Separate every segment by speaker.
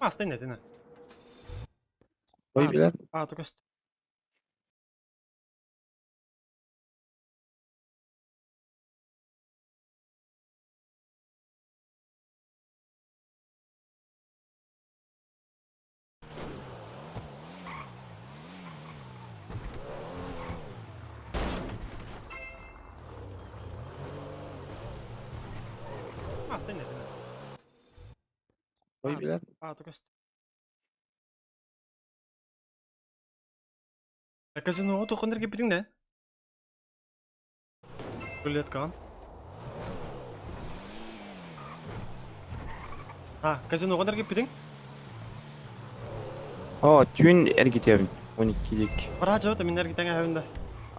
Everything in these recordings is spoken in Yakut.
Speaker 1: Астын этин.
Speaker 2: Ой, билэр.
Speaker 1: А, то көст. Астын этин.
Speaker 2: Ой, билэр.
Speaker 1: А, то көст. Казиноға тоқындар кеппитиң да? Рулеткаҕын. А, казиноҕа эргиппитиҥ?
Speaker 2: О, түүн эргитэбин. 12
Speaker 1: Бараа дьоҕута мин эргитэҥ эһэбин да.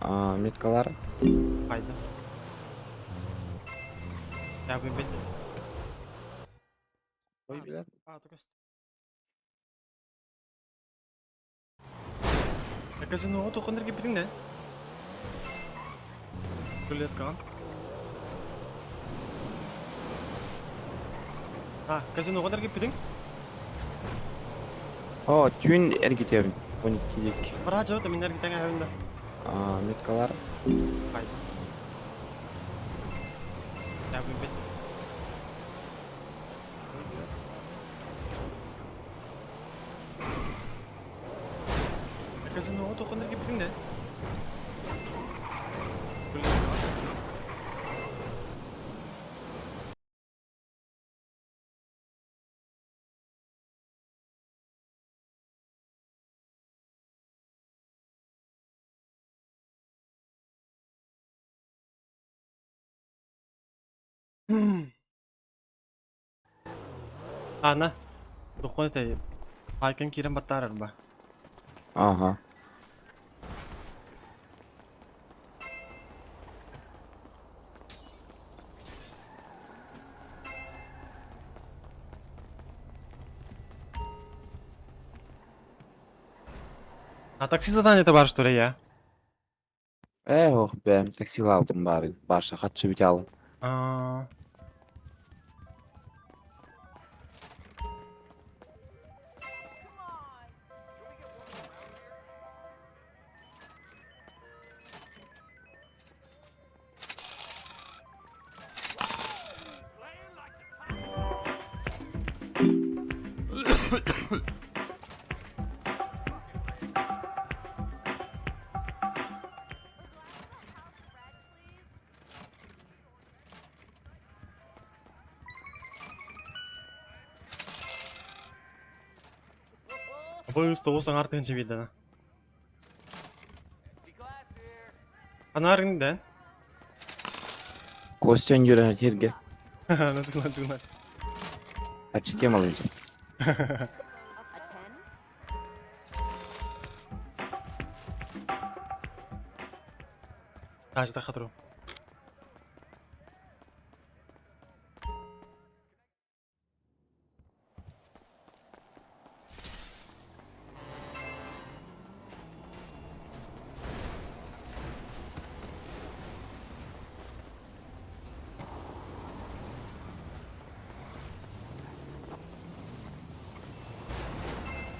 Speaker 2: А, меткалар.
Speaker 1: Хайда. Я бит.
Speaker 2: Ой, билэр.
Speaker 1: А, то көст. Казиноҕа туоххун эргиппитиҥ да? Рулеткаҕын. А, казиноҕа эргиппитиҥ?
Speaker 2: О, түүн эргитэбин. 12
Speaker 1: Бараа дьоҕута мин эргитэҥ эһэбин да.
Speaker 2: А, меткалар.
Speaker 1: Хайда. Я бит. Казиноҕа туоххун эргиппитиҥ да? Ана, духуон этэй, Айкын киирэн баттаарар ба.
Speaker 2: Ага.
Speaker 1: А такси задание-то бар, что ли, я?
Speaker 2: Ээ, ох, бэм, таксилаабытым баар баарса хаччы бүтэ
Speaker 1: А, Бу тоҕус аҥаар тыһыынча биэрдэ. Анаарыҥ да?
Speaker 2: Костя үөрэнэ сиргэ.
Speaker 1: Тыгынан тыгынан.
Speaker 2: Аччы темалыыр.
Speaker 1: Таажда хатыру.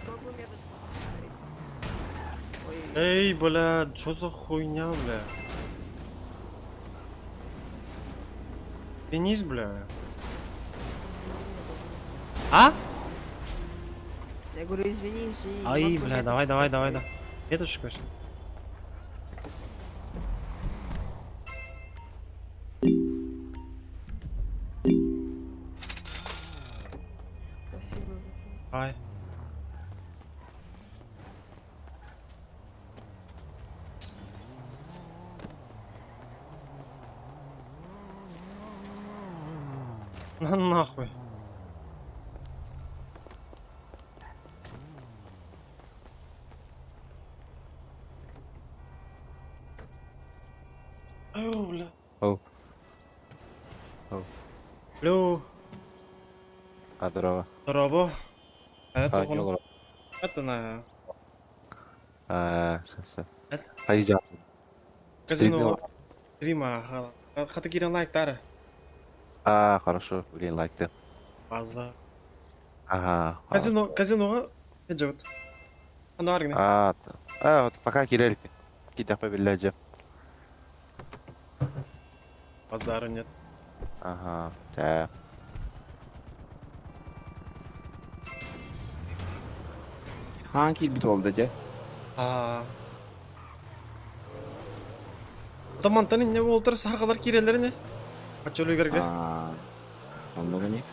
Speaker 3: Могу метод поставить. Ой,
Speaker 1: Эй, бля, что за хуйня, бля? Денис, бля. А?
Speaker 3: Я говорю, извини, извини. не
Speaker 1: Ай,
Speaker 3: могу
Speaker 1: бля,
Speaker 3: метод
Speaker 1: давай, давай, давай, да.
Speaker 3: поставить.
Speaker 1: Это же, конечно.
Speaker 3: Спасибо.
Speaker 1: Ай. На нахуй. Ау, бля.
Speaker 2: Оу. Оу.
Speaker 1: Алло.
Speaker 2: А, здорово.
Speaker 1: Здорово. Это
Speaker 2: А,
Speaker 1: он.
Speaker 2: здорово.
Speaker 1: Это на.
Speaker 2: А, все, все.
Speaker 1: Это
Speaker 2: Хайдя.
Speaker 1: казино. Стрима. Хата кирен лайк тара.
Speaker 2: А, хорошо, блин, лайк ты.
Speaker 1: База.
Speaker 4: Ага.
Speaker 1: Казино, казиноҕа сылдьабыт. Аны аргыны.
Speaker 4: А, а, вот пока кирель. Кидэхпэ биллээдьэ.
Speaker 1: Базара нет.
Speaker 4: Ага, да.
Speaker 2: Хаан киирбит буолда дьэ.
Speaker 1: Аа. Оттон мантан инньэ уолтар сахалар киирэллэр ини. Оччолугарга.
Speaker 2: Аа. Оннук ини.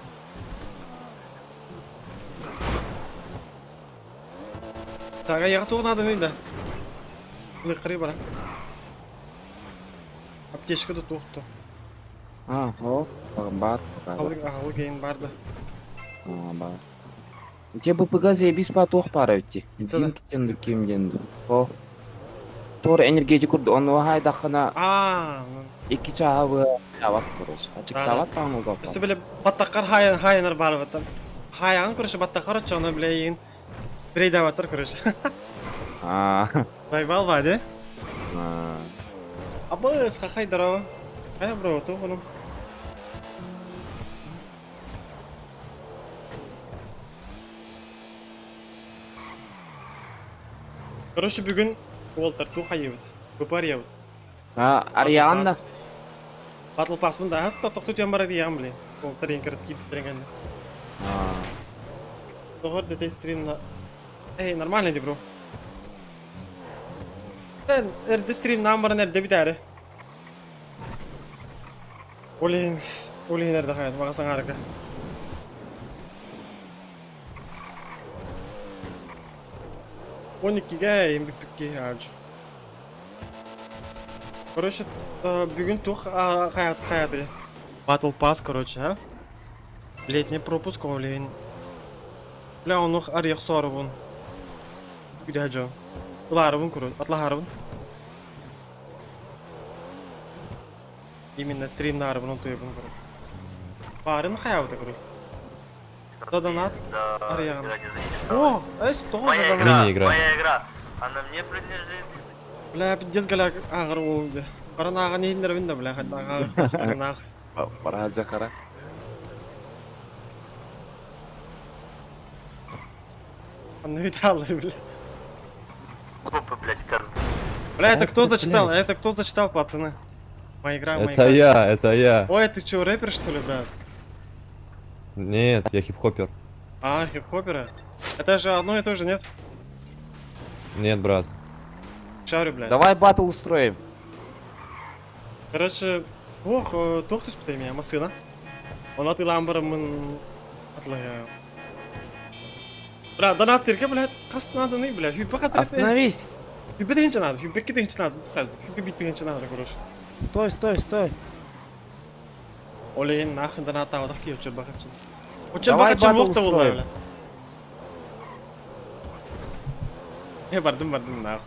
Speaker 1: Так, аяҕа туох нааданы да. Лыххарыы бара. Аптечка да туох то.
Speaker 2: Аа, ол баар.
Speaker 1: Аһылык аһылык эйин бар да.
Speaker 2: Аа, баар. Те БПГ заебись по туох пара ведь.
Speaker 1: Пицца да.
Speaker 2: Динк диэн ким диэн О. Тор энергетик курдук онно хайдаххына
Speaker 1: Аа,
Speaker 2: икки чааһа быһа чаабат короче. Ачыктаабат таҥ
Speaker 1: Өссө бile баттаххар хайан хайанар баарбаттан. Хайаҕын короче баттаххар оччоҕуна бile эйигин рейдабаттар короче.
Speaker 2: Аа.
Speaker 1: Заебал ба де?
Speaker 2: Аа.
Speaker 1: Абыс хахай здорово. Хайа бро, ту ону. Короче, бүгүн уолтар туу хайыбыт. Быпар ябыт.
Speaker 2: Аа, Ариан да.
Speaker 1: Battle Pass'мын да хас тохтуу түөн барар иэҕим блин. Уолтар иэн кырат кииппиттерин кэннэ.
Speaker 2: Аа.
Speaker 1: Доҕор дэтей стримна. Эй, нормально ди бро. Эн эрдэ стримнаан баран эрдэ бүтээри. Ол иһин, ол иһин эрдэ хайат, баҕа саҥаарга. 12-гэ эйин бүппүт киһи аадьы. Короче, бүгүн туох хайат хайатый? Battle Pass, короче, а? Летний пропуск ол иһин. Бля, онух арыйах соорубун. Үдэһэ дьон. Ылаарыбын куру, атлаһаарыбын. Именно стримнаарыбын онтуйабын куру. Баарын хайаабыта куру. За донат арыйаҕын. О, эс тоҕо за
Speaker 5: Моя
Speaker 1: донат?
Speaker 5: игра,
Speaker 6: Мини-игра.
Speaker 5: моя игра. Она мне принадлежит.
Speaker 1: Бля, пиздец голяк ааҕар уол дии. Баран ааҕан иһиннэрэбин да, бля, ааҕар
Speaker 2: Барааза хара.
Speaker 1: Анны видала, бля.
Speaker 5: Копы, блядь, козлы.
Speaker 1: Бля, это кто зачитал? Это кто зачитал, пацаны? Моя игра, моя
Speaker 6: Это
Speaker 1: игра.
Speaker 6: я, это я.
Speaker 1: Ой, ты чё, рэпер, что ли, брат?
Speaker 6: Нет, я хип-хопер.
Speaker 1: А, хип-хопера? Это же одно и то же, нет?
Speaker 6: Нет, брат.
Speaker 1: Шарю, блядь.
Speaker 2: Давай батл устроим.
Speaker 1: Короче, ох, туох түспүтэй меня, массыына. Оны атыылаан бараммын атылаһа. Бля, донат тиргэ, блядь, хас нааданы, блядь, хүппэ хас
Speaker 2: Остановись.
Speaker 1: Хүппэ тыһыынча наада, хүппэ икки тыһыынча наада, хас, хүппэ биир тыһыынча наада, короче.
Speaker 2: Стой, стой, стой.
Speaker 1: Ол иһин нахуй донаттаабатах киһи оччо бахаччын. Оччо
Speaker 2: Давай
Speaker 1: бахаччын
Speaker 2: батл
Speaker 1: уох да буолла,
Speaker 2: устроим.
Speaker 1: бля. Э, бардым, бардым, нахуй.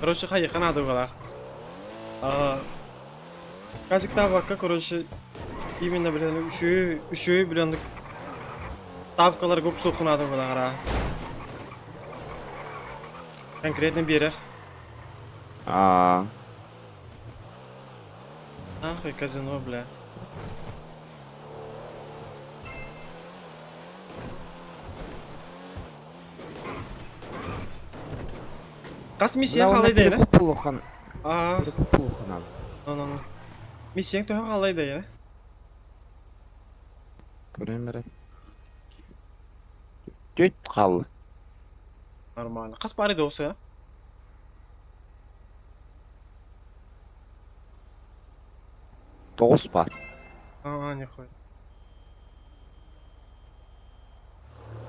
Speaker 1: Короче, хайыха наада буолар. Казиктаабакка, короче, именно, блин, үчүгэй, үчүгэй, блин, ставкаларга уксуохха наада буолар. Конкретно биэрэр.
Speaker 2: Аа.
Speaker 1: Нахуй казино, бля. Хас миссия хаалай да
Speaker 2: Перекуп улахан.
Speaker 1: Аа,
Speaker 2: Перекуп улахан.
Speaker 1: ну ну ну. Миссияң төһө хаалай да
Speaker 2: Көрөм эрэ. Түт хаалла.
Speaker 1: Нормально. Хас баары да болса,
Speaker 2: Тоҕус баар.
Speaker 1: Аа, нихуя.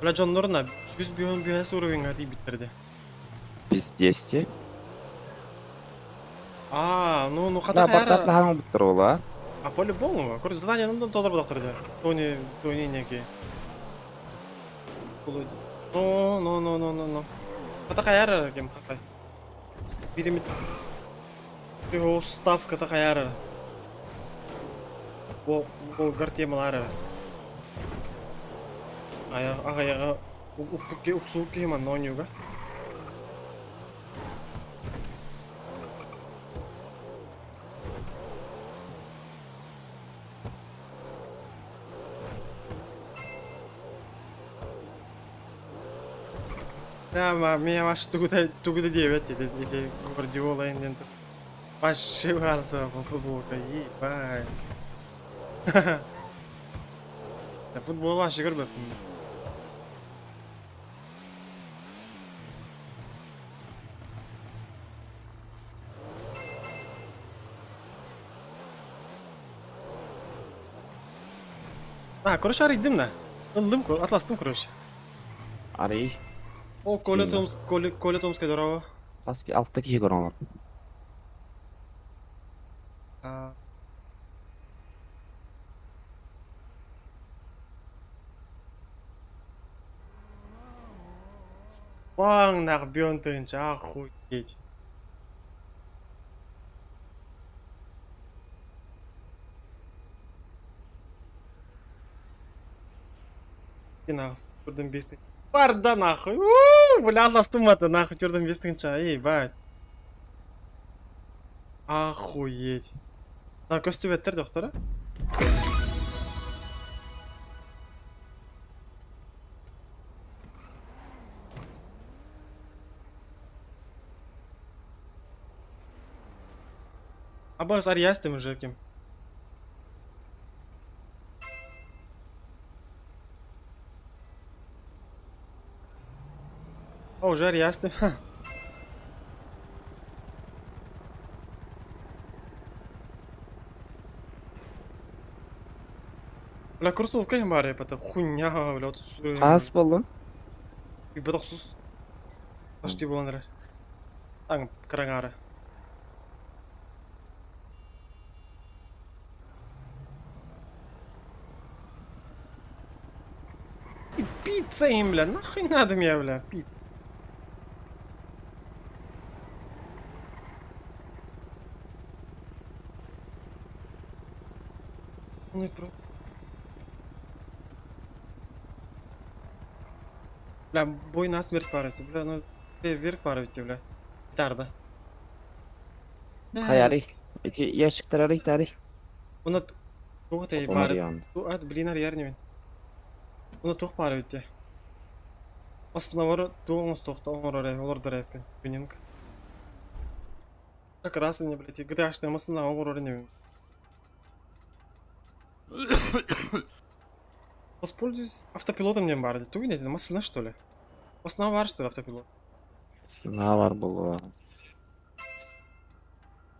Speaker 1: Бля, дьоннорuna сүүс бүһүн бүһэ уровеньга тиийбиттэр
Speaker 2: Пиздец те.
Speaker 1: Аа, ну, ну, хата
Speaker 2: Да,
Speaker 1: хайара.
Speaker 2: бартатлахан буттар ола.
Speaker 1: А по-любому, короче, задание ну толор да. Тони, Тони некий. Ну, ну, ну, ну, ну, ну. Хата хайара кем хата. Биримит. Его ставка хайара. Ол ол гартемалары. Ая, ага, ага. Укпуки, уксуки, манонюга. Да, меня ваш тугу-то тугу-то диэбэт ити ити Гвардиола иннин вообще баар футболка ебать. Футбол вообще көрбөппүн. А, короче, арыйдым да. Ыллым, атластым, короче.
Speaker 2: Арый.
Speaker 1: О, Коля Томск, Коля, Коля Томская, здорово.
Speaker 2: Хас алта киһи көрөн олор.
Speaker 1: А. Баң, нах, бьон тыынча, охуеть. Нахуй, төрдөн бес Бар да нахуй. У, Бля, атластым это нахуй, төрдөн бес тыынча, ебать. Охуеть. Так, көстүбэттэр доктора. Абас арьястым уже ким. О, уже арьястым. Бля, кроссовка им бар, это хуйня, бля, вот
Speaker 2: Хас боллун?
Speaker 1: Бетоксус. Почти болан эрэр. Таң кыраңаары. И пицца им, бля, нахуй надо мне, бля, пицца. Ну и про... Бля, бой на смерть парится, бля, ну ты вверх парите, бля. Тарда.
Speaker 2: Хайарый. Ити ящиктар арый тарый.
Speaker 1: Уна туох ты
Speaker 2: Отон
Speaker 1: пары.
Speaker 2: арыйан.
Speaker 1: Ат, блин, арьяр Уна туох пары битте. Основар туох оҥостуохта оҥорор олордор эппин. Тюнинг. Как раз не, блядь, GTA-шный масына оҥорор не. Воспользуюсь автопилотом не барды. Тугин это масына что ли? Основар что ли автопилот?
Speaker 2: Сына бар болуа.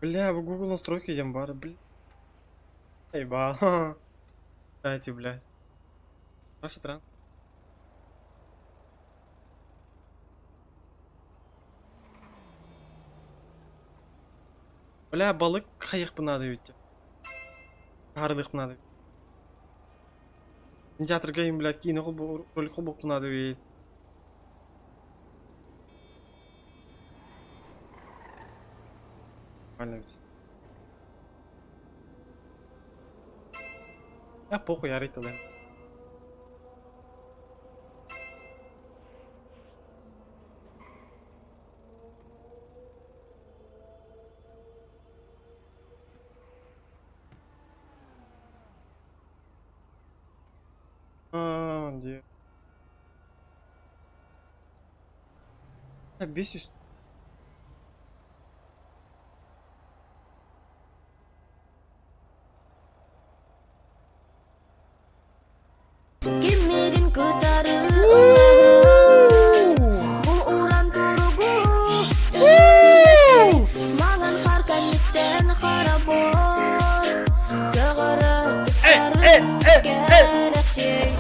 Speaker 1: Бля, в Google настройки идем бар, бля. Ебал. Дайте, бля. Вообще тран. Бля, балык хайықпын надо ведь. Хардықпын надо. Кинотеатрга им, бля, кино ролик холбук надо ведь. Нормально ведь. А похуй, я рейд А, где? Я бесюсь.
Speaker 7: Киммигин кытары Бу уран туругу Маңан хар кэнниттэн харабор Көҕөрө тупсарын кэрэхсиэй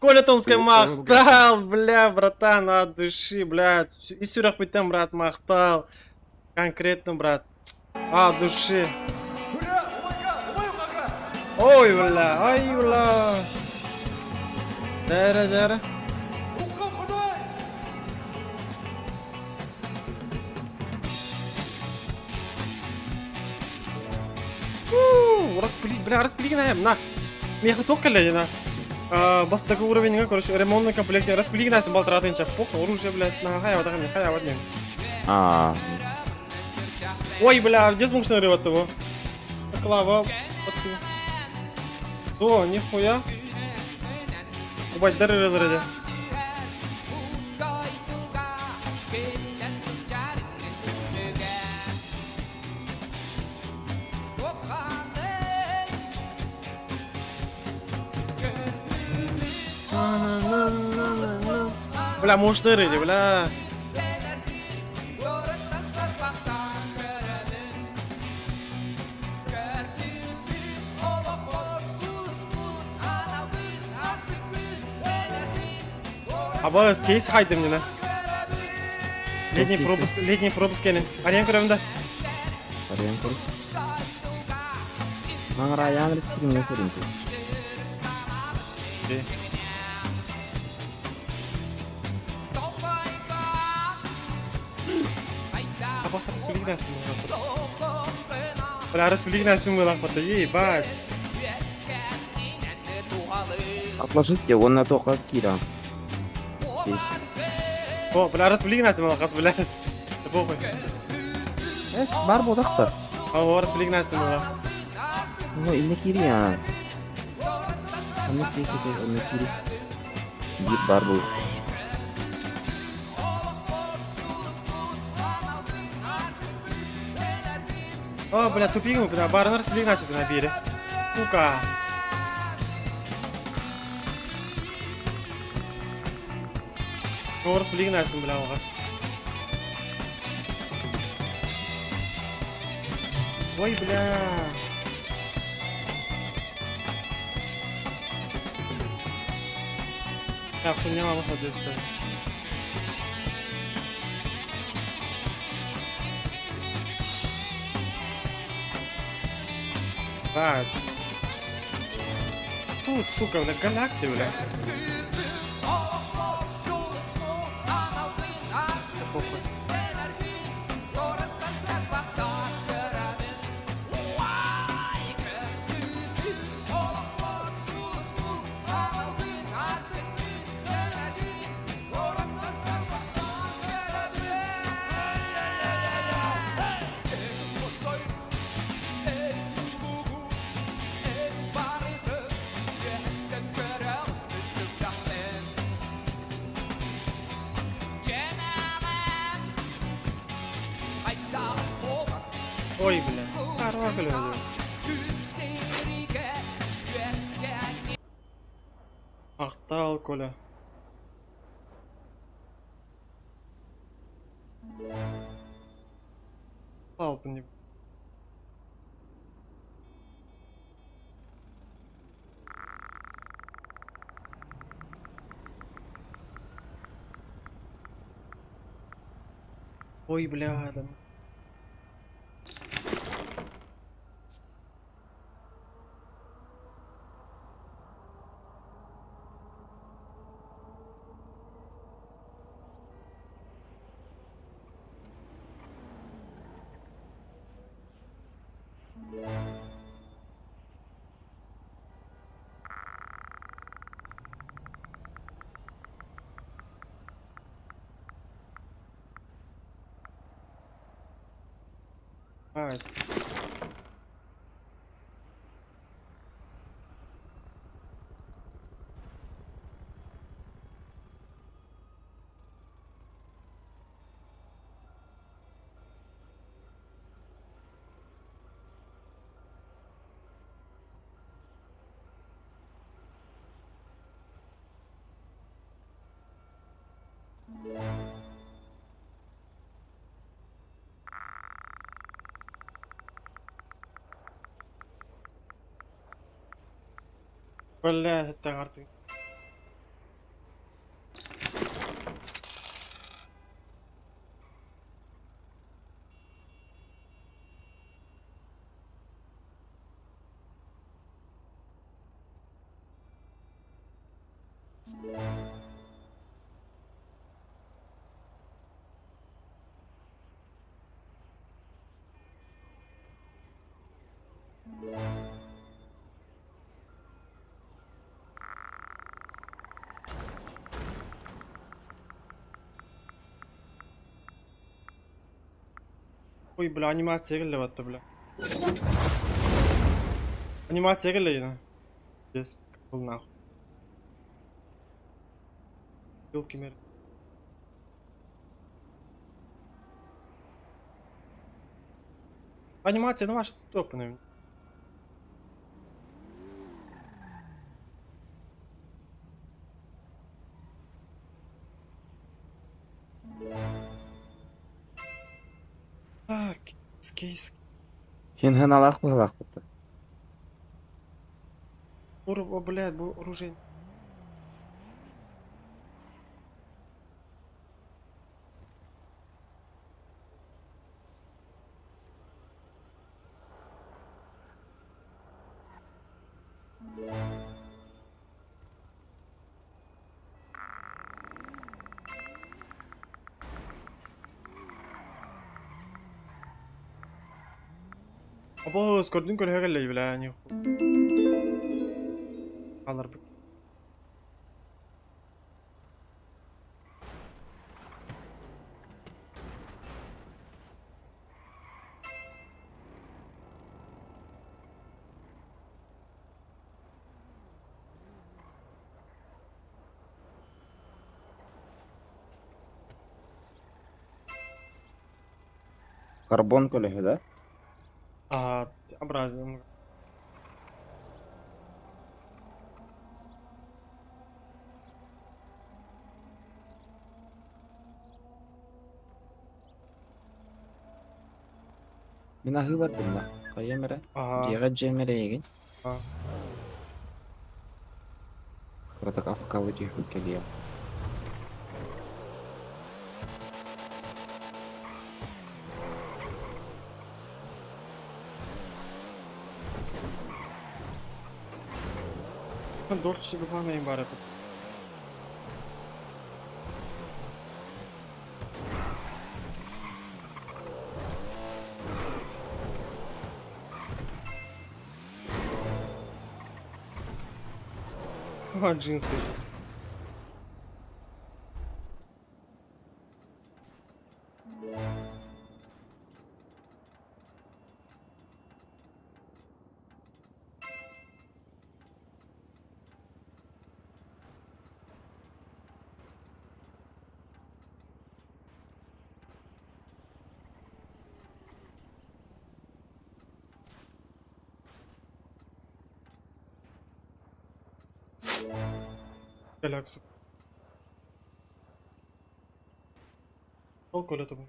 Speaker 1: Коля Томская махтал, бля, братан, от души, бля. И сүрэхпиттэн, брат, махтал. Конкретно, брат. От души. Ой, бля, ой, бля. Дәрі, дәрі. Распылить, бля, распыли на, на. Меха только ли, на. Бас такой уровень, короче, ремонтный комплект. Распыли на, балтаратын похуй, оружие, блядь, на, хая, вот, хая, вот, не.
Speaker 2: А,
Speaker 1: Ой, бля, где смог рыба того? Клава, вот ты. О, нихуя. Убать, дары, дары, дары. Бля, муштыр или, бля. Аба кейс хайдым нина. Летний пропуск, летний пропуск кэлин. Арыйан көрөбүн да.
Speaker 2: Арыйан көр. Маҥыраайаан республикаҥҥа көрүҥ.
Speaker 1: Абас республика астым Бля, республика астым мылах ебать.
Speaker 2: Отложите, уонна туохха киирэн.
Speaker 1: О, бля, республика астым мылах, бля. Да похуй.
Speaker 2: Эс, бар буолахта.
Speaker 1: О, республика астым мылах.
Speaker 2: Ну, инне киириэн. Онно киири, онно киири. Биир баар буолуох.
Speaker 1: О, бля, тупигым, бля, барынар республика астым бири. Сука. О, республика астым, бля, алғас. Ой, бля. Так, хуйня мама соответствует. Так. Ту, сука, бля, галакты, бля. Да похуй. Ой, бля. Арва, бля. Ахтал, Коля. Алпын деп. Ой, бля, да. А, бля, это Ой, бля, анимация кэллэ батта, бля. Анимация кэллэ на. Здесь, нахуй. Ёлки мер. Анимация, ну ваш топ, наверное. Скейс.
Speaker 2: Хин ханалаах быһалаахпыт да.
Speaker 1: О, блядь, бу оружие. Або, скордун көлөһө кэллэй, бля, не. Алар бу.
Speaker 2: Карбон көлөһө да?
Speaker 1: А, образим.
Speaker 2: Мин аһыы бардым да. Хайыам эрэ.
Speaker 1: Ага.
Speaker 2: Дьиэҕэ дьиэм эрэ эйигин.
Speaker 1: А.
Speaker 2: Кыратык афкалы түһүк кэлиэм.
Speaker 1: Дорчы главное бар это. А, джинсы. Релакс. Ол көлөтө бу.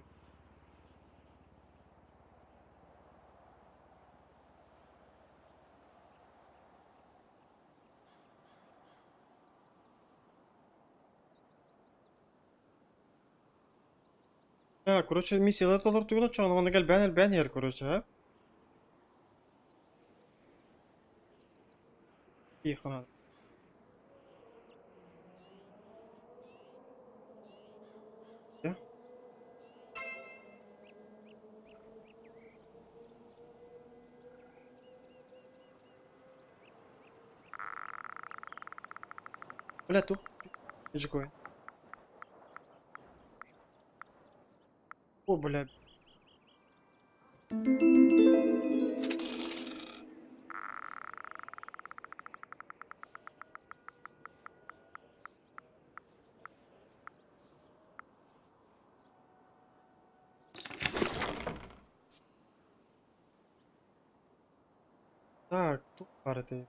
Speaker 1: А, короче, миссиялар толор тугуна чоң, оны кел бән бән ер, короче, а? Тихо надо. Я? Бля, тух. Жикой. О, бля. Так, тут пара ты.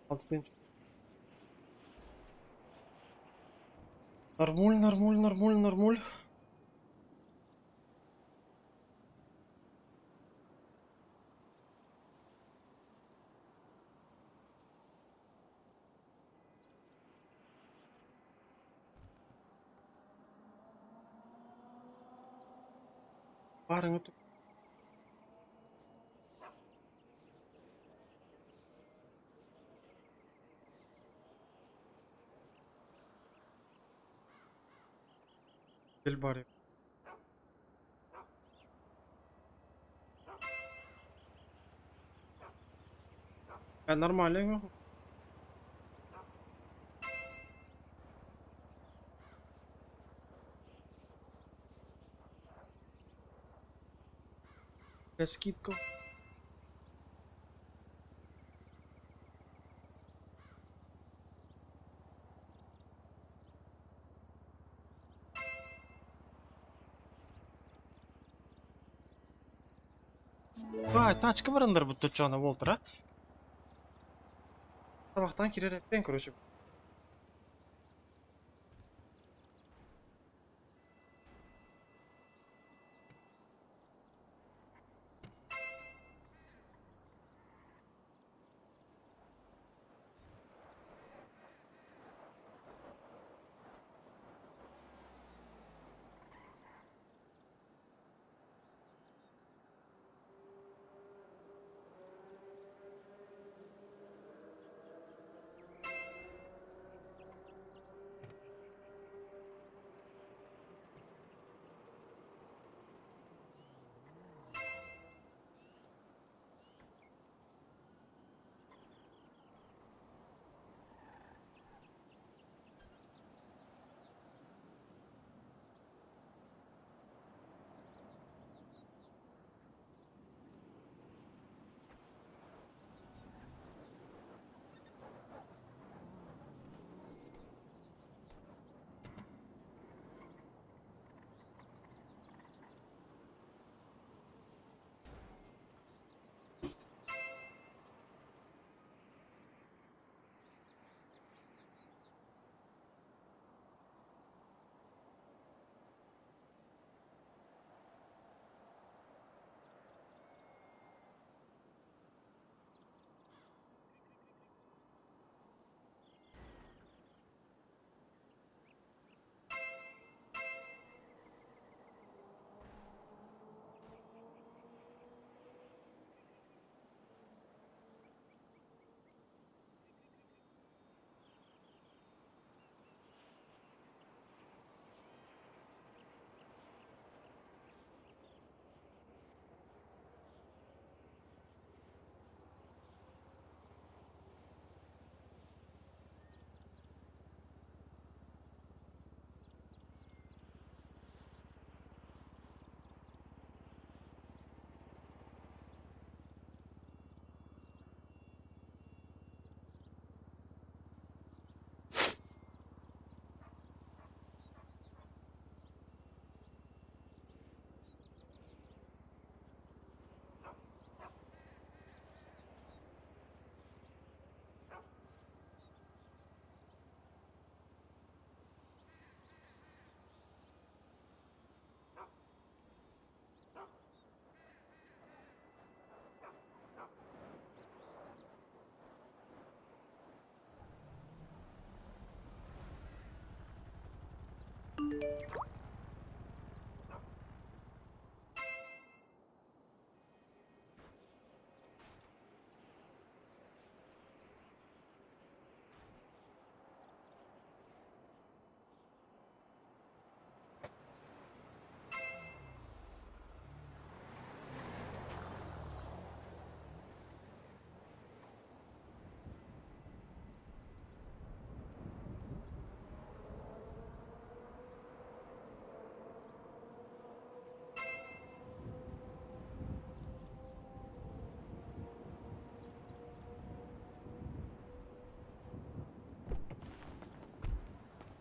Speaker 1: Алтын. Нормуль, нормуль, нормуль, нормуль. Барың өтіп. Дел бар. А нормально. Скидку. Бай, тачка барандар бутта чона болтура. Табақтан кирер эппен, короче.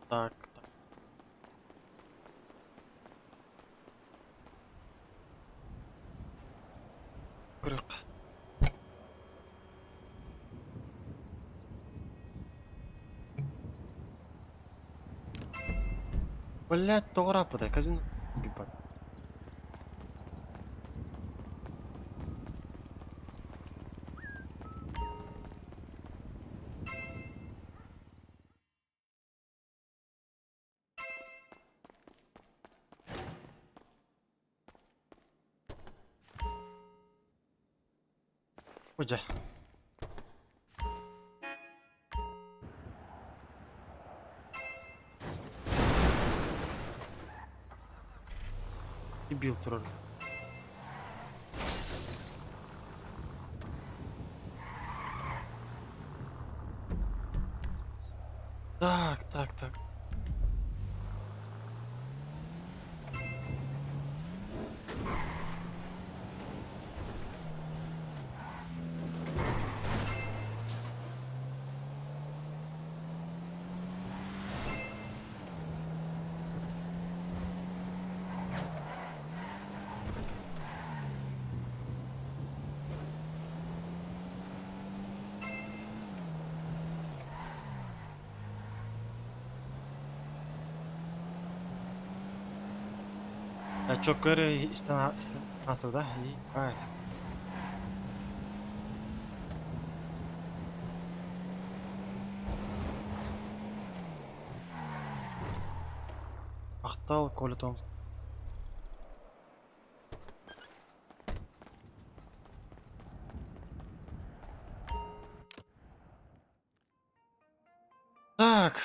Speaker 1: Так, так. Кырык. Блять, тоҕо казино бипат. Ужа. Дебил турар. Так, так, так. Чокко эрэ истэн ааста да? Ебать. Махтал, Коля Томс. Так.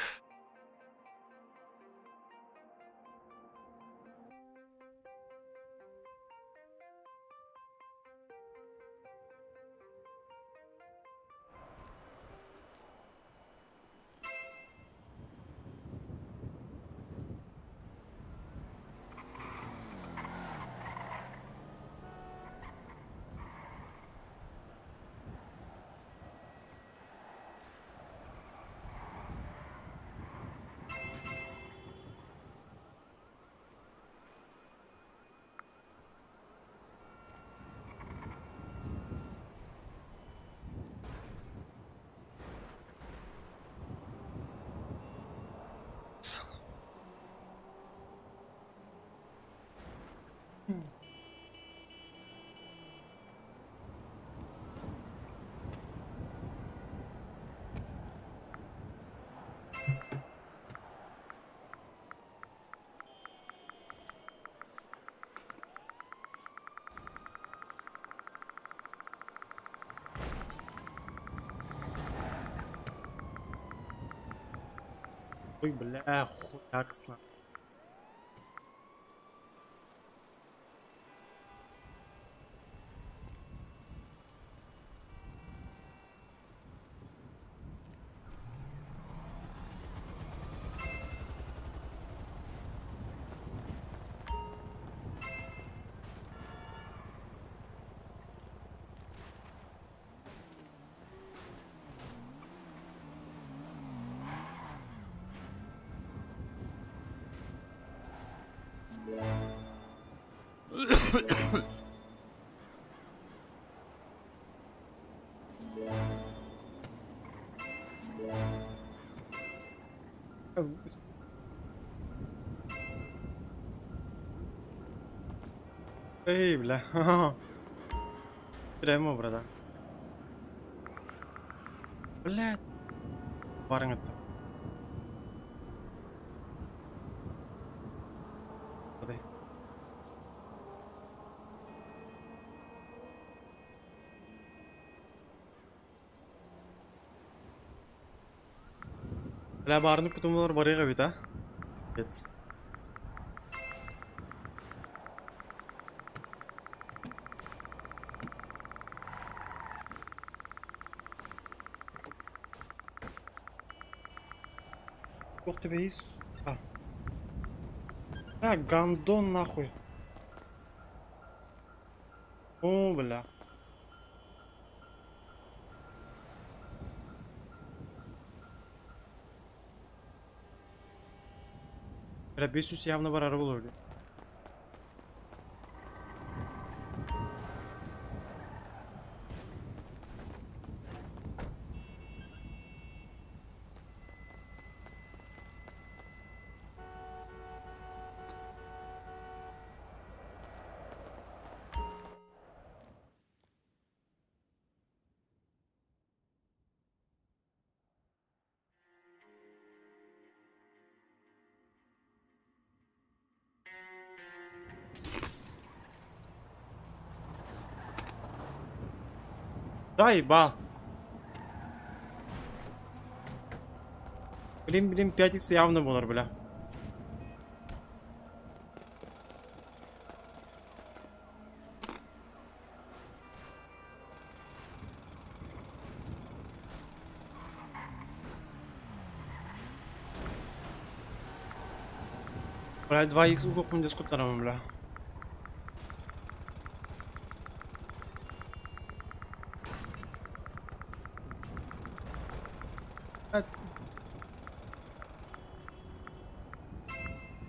Speaker 1: Ой, бля, хуяксно. Эй, бля. Прямо, братан. Блядь. Барың это. Бля, баарыны кутумулар барыга бит, а? Пиздец. Ух ты, бейс. А. А, гандон нахуй. О, бля. Бля, 500 явно барар болор. Заебал. Блин, блин, 5х явно болар, бля. Бля, 2х угокпун дискуттарамын, бля.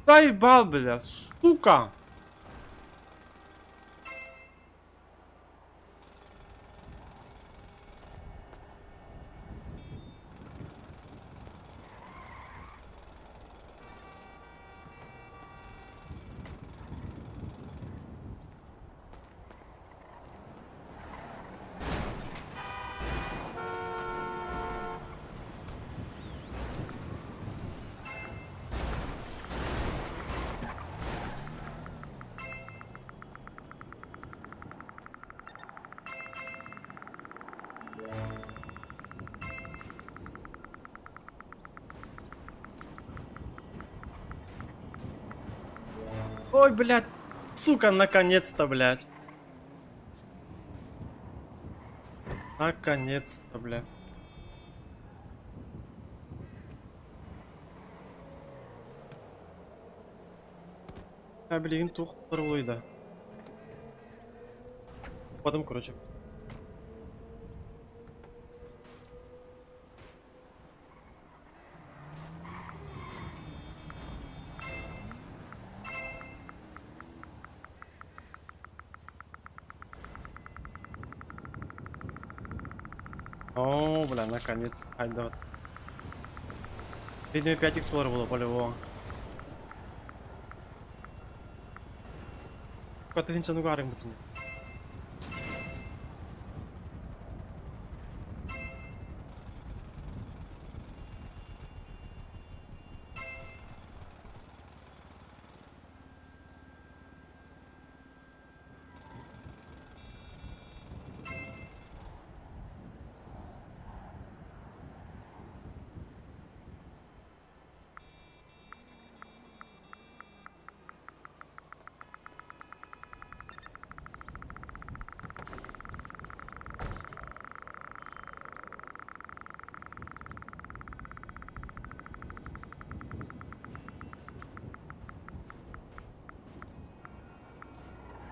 Speaker 1: Заебал, бля, сука! Ой, блядь, сука, наконец-то, блядь. Наконец-то, бля. А, билигин туох да. Потом, короче. О, бля, наконец. Айда. Видимо, 5 эксплор было по-любому. Катыгынча нугарым бутыне.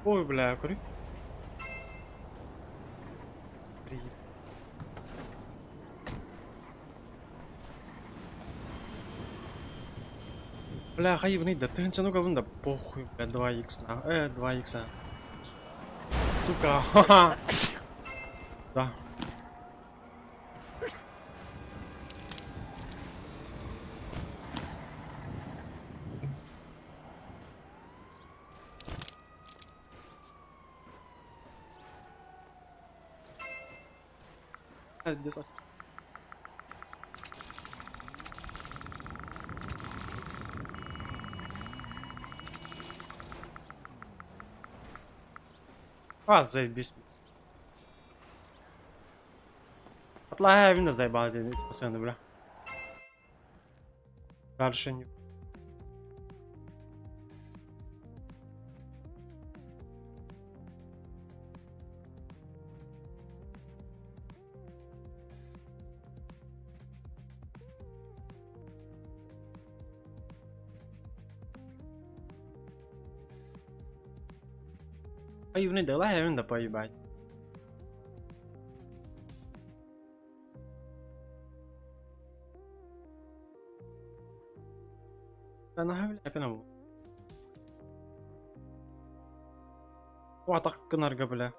Speaker 1: Ой, бля, курю. Привет. Бля, хайбный, да ты ну говно, да похуй, бля, 2 х на, 2 х. Сука, ха-ха. Да. Пиздец. А, заебись. Отлагаю, видно, заебал, постоянно, бля. Дальше не... Поебны, да лагерь, да поебать. Да нахуй, бля, пена Уатак кынарга, бля.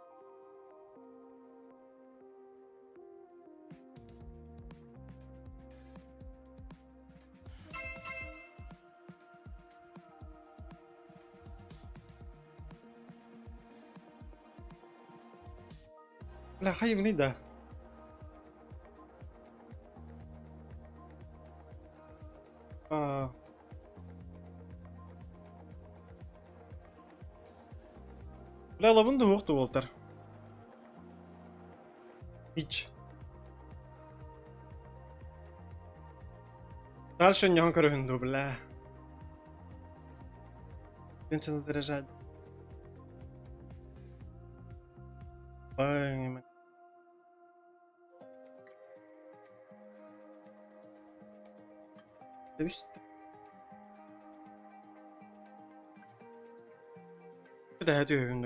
Speaker 1: Бля, хайбны да. А... Бля, лабын да уохту болтар. Ич. Дальше не көрүһүн бля. Тынчын заряжать. Ой, Үс. Да, түһүн.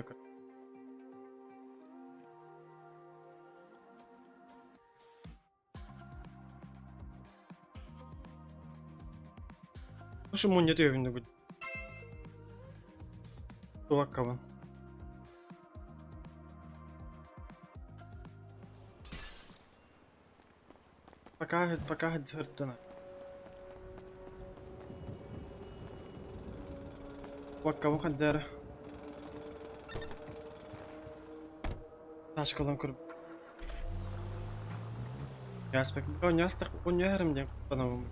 Speaker 1: Ушу мунья түһүн гүт. Тулаккабын. Пока, пока дьыртына. Тулаккабын хаддары. Ташкалан көрүп. Яспек. Онястах, оняһарым диэн куттанабын.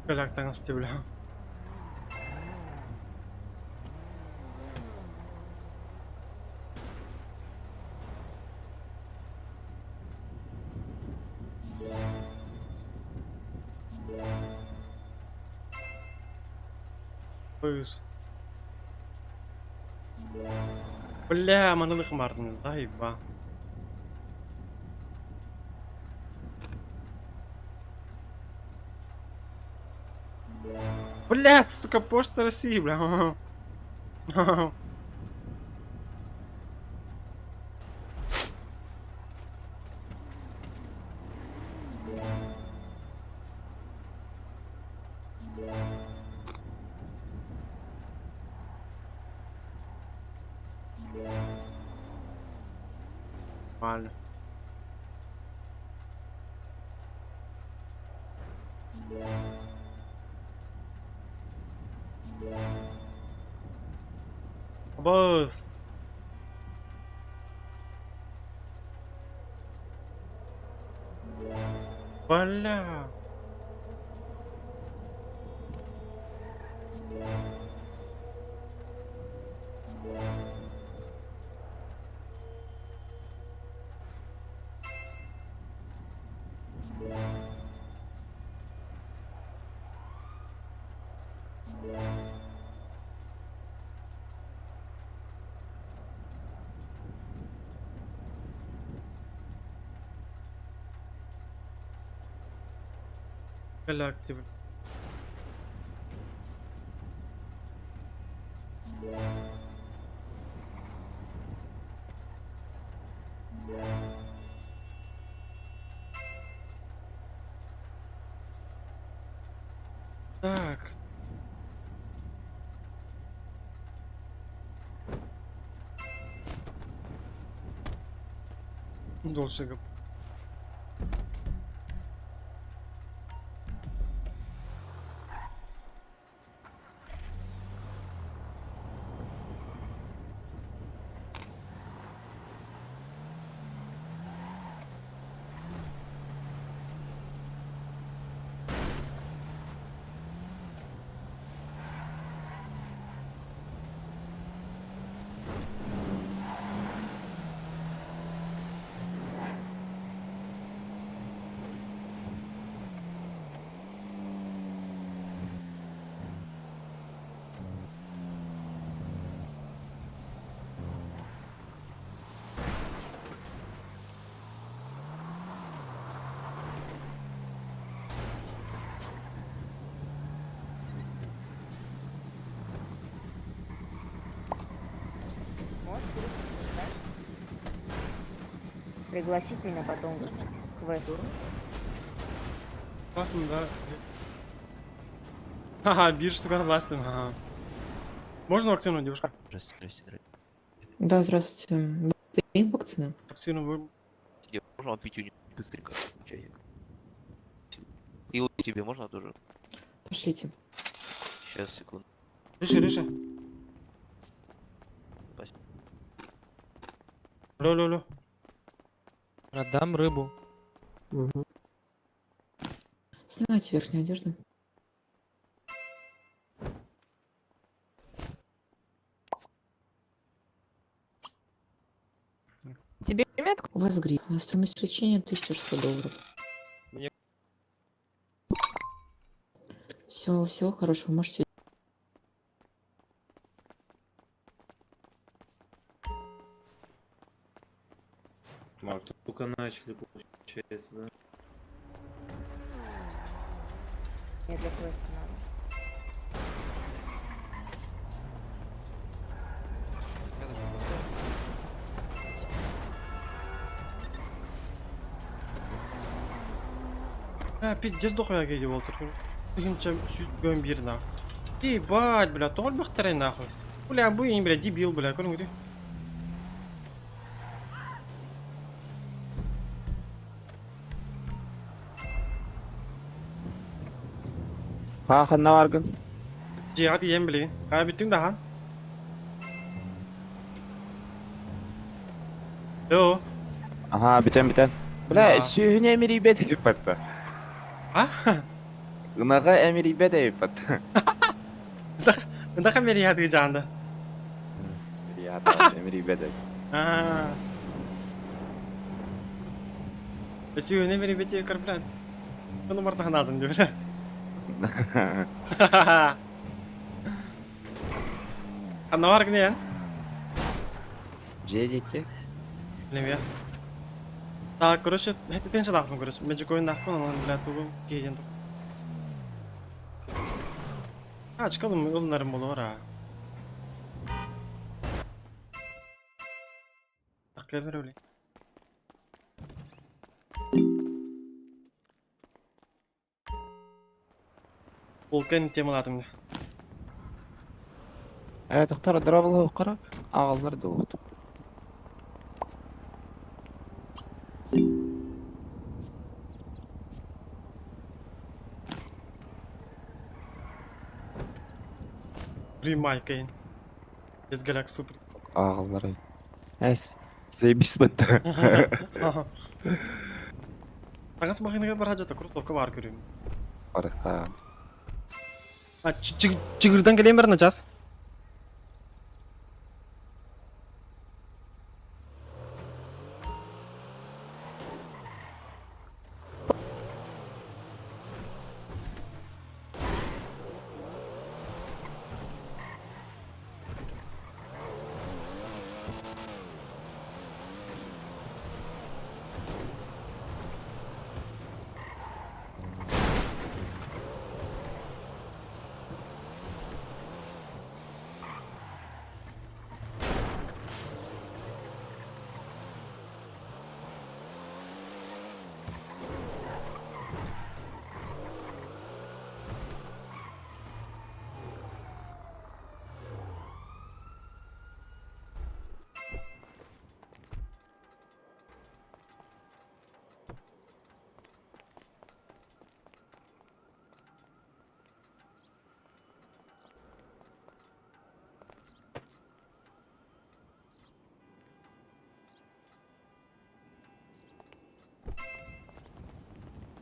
Speaker 1: Кэлэк таҥас бля. Пыс. Бля, манылых мардын, заеба. Блядь, сука, почта России, бля. Нормально. Босс. Бля. Галактика. Так. Дольше
Speaker 8: Пригласить меня потом в квест.
Speaker 1: Классно, да? Ха-ха, бир штука классная, ага. Можно вакцину, девушка?
Speaker 5: Здрасте, здрасте, дорогие.
Speaker 9: Да, здравствуйте. Ты вакцина?
Speaker 1: Вакцину вы...
Speaker 5: Тебе можно пятюню быстренько? Чайник. И тебе можно тоже?
Speaker 9: Пошлите.
Speaker 5: Сейчас, секунду.
Speaker 1: Реши, реши.
Speaker 5: Спасибо.
Speaker 1: Алло, алло, алло.
Speaker 10: Продам рыбу.
Speaker 9: Снимайте верхнюю одежду.
Speaker 3: знает,
Speaker 9: У вас грипп. Стоимость лечения 1600 долларов.
Speaker 10: Мне-
Speaker 9: Все, всего хорошего. Можете
Speaker 10: Может, только начали, получается, да?
Speaker 8: Мне для квеста надо.
Speaker 1: А, пиздец дохуя киһи буолтар. Тыһыынча сүүс бөөн биир нахуй. Ебать, бля, тоҕо элбэхтэрэй нахуй. Бля, бу иин, бля, дебил, бля, көрүҥ
Speaker 2: Ха ханна баргын?
Speaker 1: Дьиэҕэ тиийэн билигин. Хайа бүттүҥ да аһаан? Йоо.
Speaker 2: Аха бүтэн бүтэн. Бля
Speaker 1: Да.
Speaker 2: сүөһүнү эмирийбэт эбиппатта.
Speaker 1: А?
Speaker 2: Ынаҕа эмирийбэт эбиппатта.
Speaker 1: Ындаха мериятыгы жаанда.
Speaker 2: Эмирийбэт эбит.
Speaker 1: Аа. Сүүнэ мерибети карбрат. Bunu мартаханадым деп. Ханна бар гыне ян?
Speaker 2: Дьиэ диэки.
Speaker 1: Билем Так, короче, хэтэтен шалаахпын, короче. Мен жокойун онон, бля, тугу кейен тук. А, чыкалым, ылынарым боло бар, а. Так, кэлбер өле. Полкен темалатым.
Speaker 2: Э, тоқтар, дробыл қара. Ағалар да оқты.
Speaker 1: Примайкайын. Езгаляк супер.
Speaker 2: Ағалар. Әс, заебись бітті.
Speaker 1: Таңас махинаға бар хажата кроссовка бар көрем.
Speaker 2: Барыққа.
Speaker 1: А, чигырдан келейін бар час.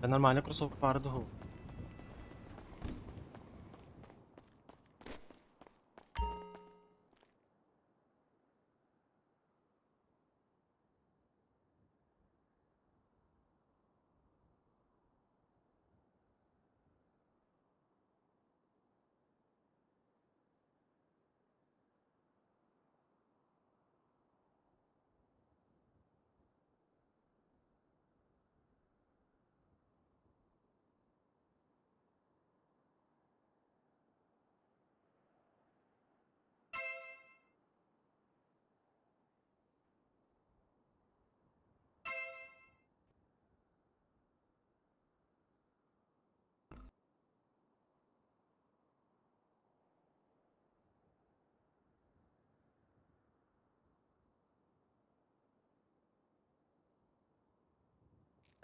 Speaker 1: Нормально кроссовка бары духу.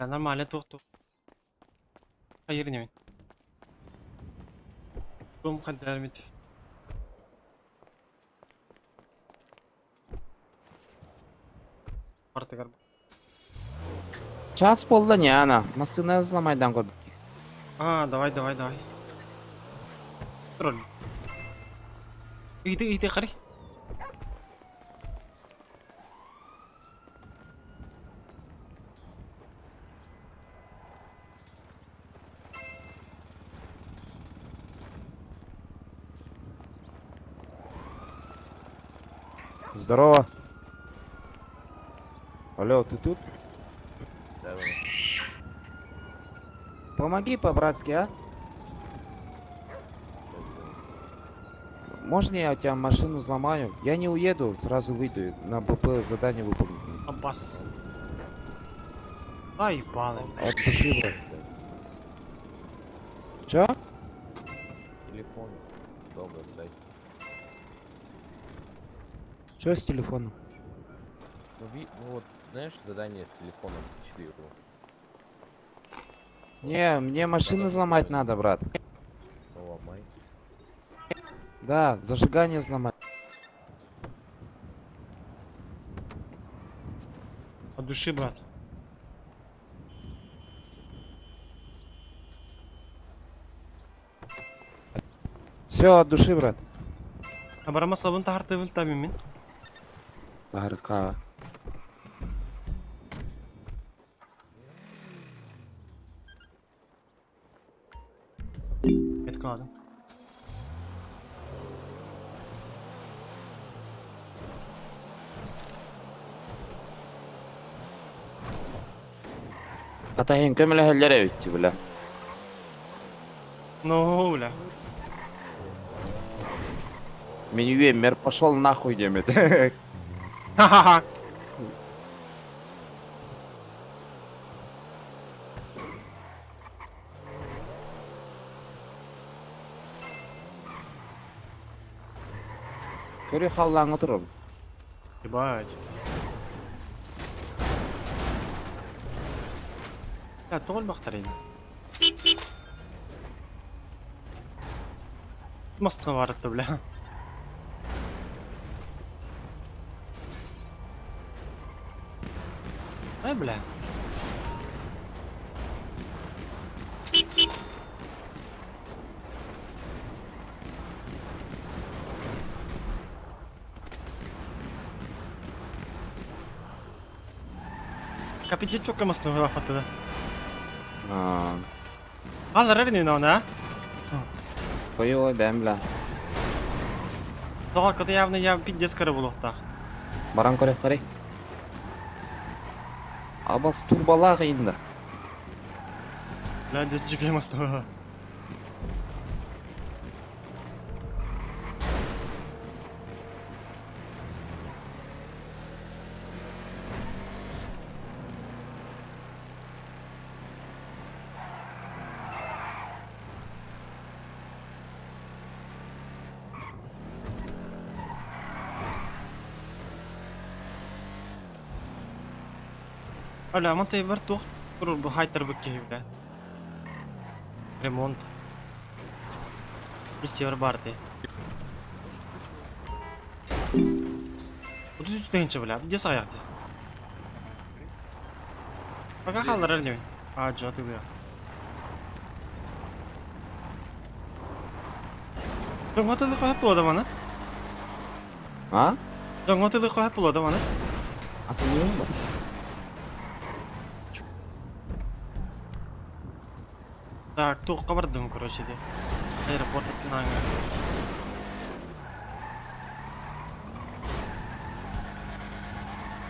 Speaker 1: Нормально тух-тух. Хайыр немен. Ком хаддармит. Артыгар.
Speaker 2: Час болды не ана. Масына ызламайдан көрдік.
Speaker 1: А, давай, давай, давай. Тролль. Иди, иди, қарай.
Speaker 2: Здорово. Алло, ты тут? Помоги по-братски, а? Можно я у тебя машину взломаю? Я не уеду, сразу выйду, на БП задание выполнить.
Speaker 1: Аббас. Заебали.
Speaker 2: От души, брат. Чё?
Speaker 6: Телефон дома дай.
Speaker 2: Чё с телефоном?
Speaker 6: Ну, ну вот, знаешь, задание с телефоном тебе его.
Speaker 2: Не, мне машину взломать надо, брат.
Speaker 6: Ну, ломай.
Speaker 2: Да, зажигание взломать.
Speaker 1: От души, брат.
Speaker 2: Все, от души, брат.
Speaker 1: Абарама сабын тахартыбын табимин.
Speaker 2: Барка.
Speaker 1: Меткаладым.
Speaker 2: Атайын көмөлөһөллөр эбит бля.
Speaker 1: Ну, бля.
Speaker 2: Мин үйеммер пошел нахуй диэмит.
Speaker 1: Ха-ха-ха.
Speaker 2: Көрү халлааҥҥа турабын.
Speaker 1: Ебать. Я тоҕо элбэхтэр ини. Мастына барытта, бля. Ай, бля. Капитет чокка мастына фаттыда. Алар эрин оны, а?
Speaker 2: Боевой бэм, бля.
Speaker 1: Тоҕо кыта явно я пиздец кыры булуохтаах.
Speaker 2: Баран көрөхтөрүй. Абас турбалаах инда.
Speaker 1: Бля, здесь дикая мастына. Бля, мантай бар туох турur бу хайтар бу киһи, бля. Ремонт. Север барты. 33 тыһыынча, бля, где саҕайахты? Пока хаалларар инибин. Аа, дьо, атыылыа. Дьоҥҥо атыылыахха сөп буолуо да маны?
Speaker 2: А?
Speaker 1: Дьоҥҥо атыылыахха сөп буолуо да маны?
Speaker 2: Атыылыам ба?
Speaker 1: Так, туохха бардым, короче, ди. Аэропорт аттынааҥҥа.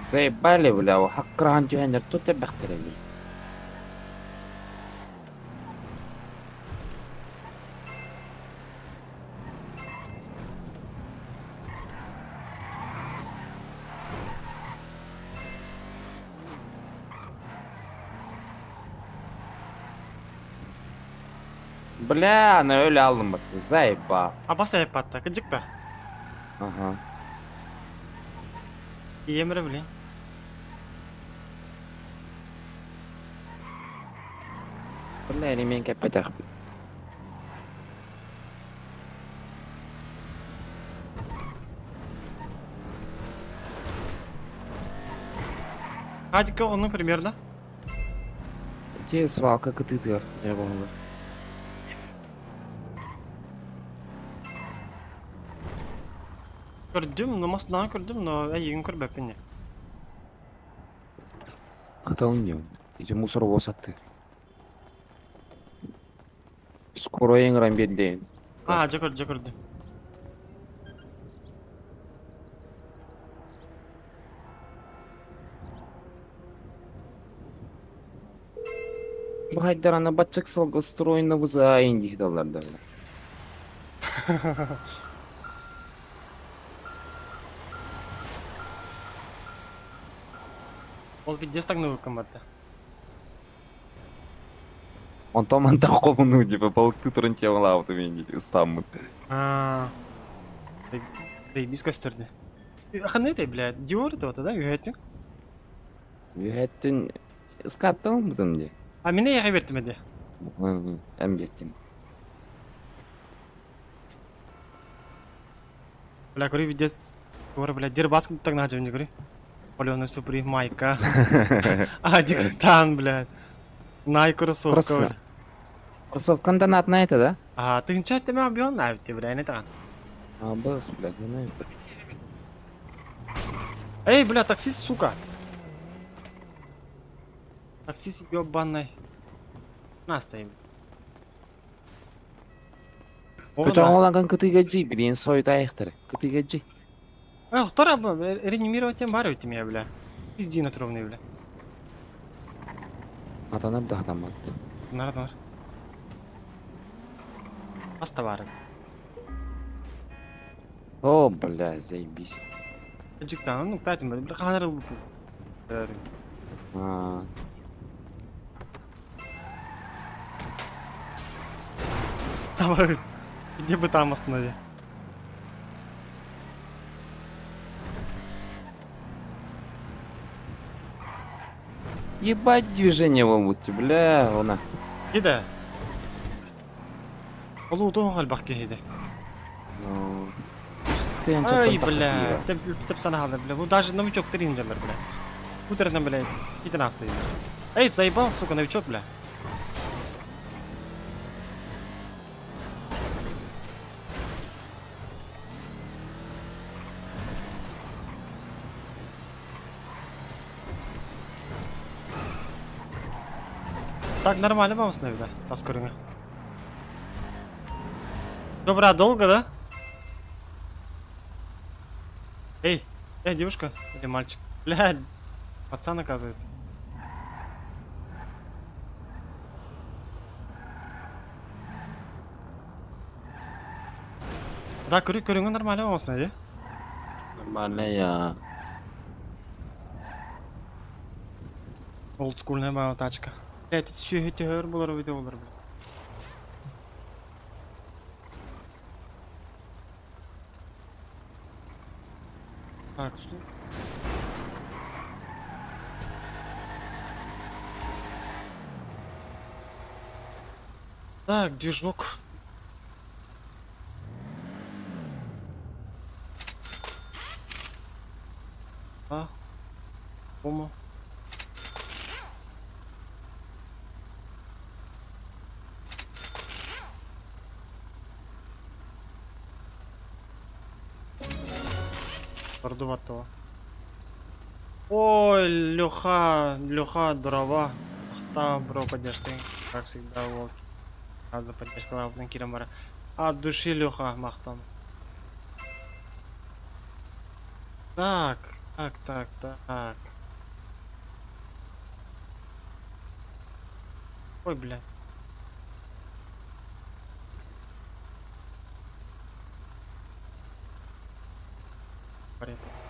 Speaker 2: Заебали, бля, хаккыраһан түһэннэр тут элбэхтэр эбит. Бля, аны өлө алдым бат. Заебал.
Speaker 1: Абас айпатта, кыдьык да.
Speaker 2: Ага.
Speaker 1: Ийэм эрэ блин.
Speaker 2: Бля, ремень кэппэтэх.
Speaker 1: Хадик оҕону примерно.
Speaker 2: Ити свалка кытыытыгар не буолла.
Speaker 1: Көрдүм, но массынаҕа көрдүм, но эйигин көрбөппүн
Speaker 2: Кыталын диэн. Ити мусоровоз аттыыр. Скоро ыҥыран биэрдэйин.
Speaker 1: Аа, дьэ көрдүм, дьэ көрдүм.
Speaker 2: Бу хайдарана баччык сылга устроено вызываем дии даллар да.
Speaker 1: Ол пиздец таҥныбыккын барда.
Speaker 2: Онтон мантан хомунуу типа балыктыы туран темалаабытым иин ыстааммыт.
Speaker 1: Аа. Бэйбис көстөрдө. Ханна этэй, блядь? Диор это да, үһэттин?
Speaker 2: Үһэттин ыскааттан ылбытым дии.
Speaker 1: А мин эйэҕэ бертим эде.
Speaker 2: Эм биэртим.
Speaker 1: Бля, көрүй видес. Говорю, бля, дербас так на не говори. Паленый супри, майка. Адикстан, блядь. Най кроссовка.
Speaker 2: Просто. Кроссовкан донатная это, да?
Speaker 1: А, ты нча ты меня объел на ты, бля, не так.
Speaker 2: А, бас, блядь, не знаю.
Speaker 1: Эй, бля, таксист, сука. Таксист ебаный. На стоим.
Speaker 2: Көтөҕө кытыга жи, билин сойут айахтары. Кытыга жи.
Speaker 1: Эх, вторая, реанимировать тем барю меня, бля. Пизди натурный, бля.
Speaker 2: Атанар да хатаммат.
Speaker 1: Нар, нар. Астабары.
Speaker 2: О, бля, заебись.
Speaker 1: Жиктан, ну, кстати, бля, ханар
Speaker 2: А,
Speaker 1: Давай, где бы там останови.
Speaker 2: Ебать движение волмутти, бля, она.
Speaker 1: Киде? Ол утуға қалбақ кейді.
Speaker 2: Ну,
Speaker 1: Ай, бля, теп теп сана бля. Ну даже новичок тренджерлер, бля. Утром, бля, иди нас стоит. Эй, заебал, сука, новичок, бля. Так, нормально вам да? Поскорее. Добра, долго, да? Эй, эй, девушка или мальчик? Бля, пацан оказывается. Да, көрü көрүңү нормально болсын, да?
Speaker 2: Нормально я.
Speaker 1: Олдскульная моя тачка. Блять, сүйі болар видео болар, бля. Так, Так, движок. А, Ома. Продуватого. Ой, Леха, Леха, дрова. Ахта, бро, поддержки. Как всегда, волки. Рад за поддержку, главный Кирамара. От души, Леха, махтан. Так, так, так, так. Ой, бля. Порядок.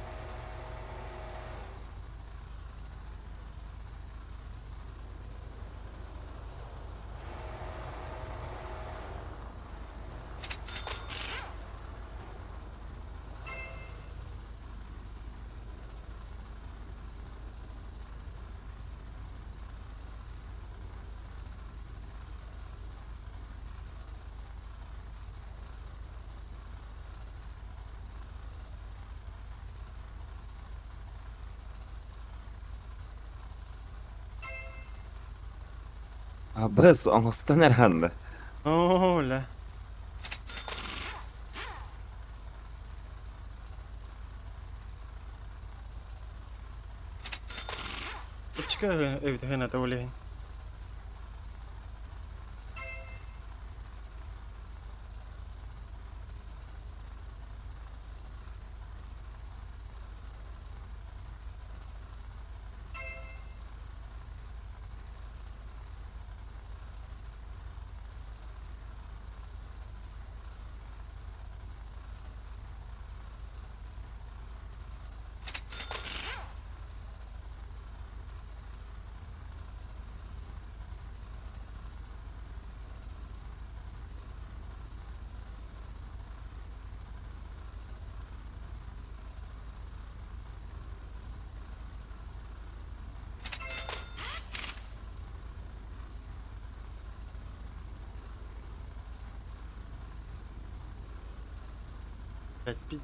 Speaker 2: Абыс, оҥостон эрханды.
Speaker 1: О, бля. Чика эбит хына та. Блядь,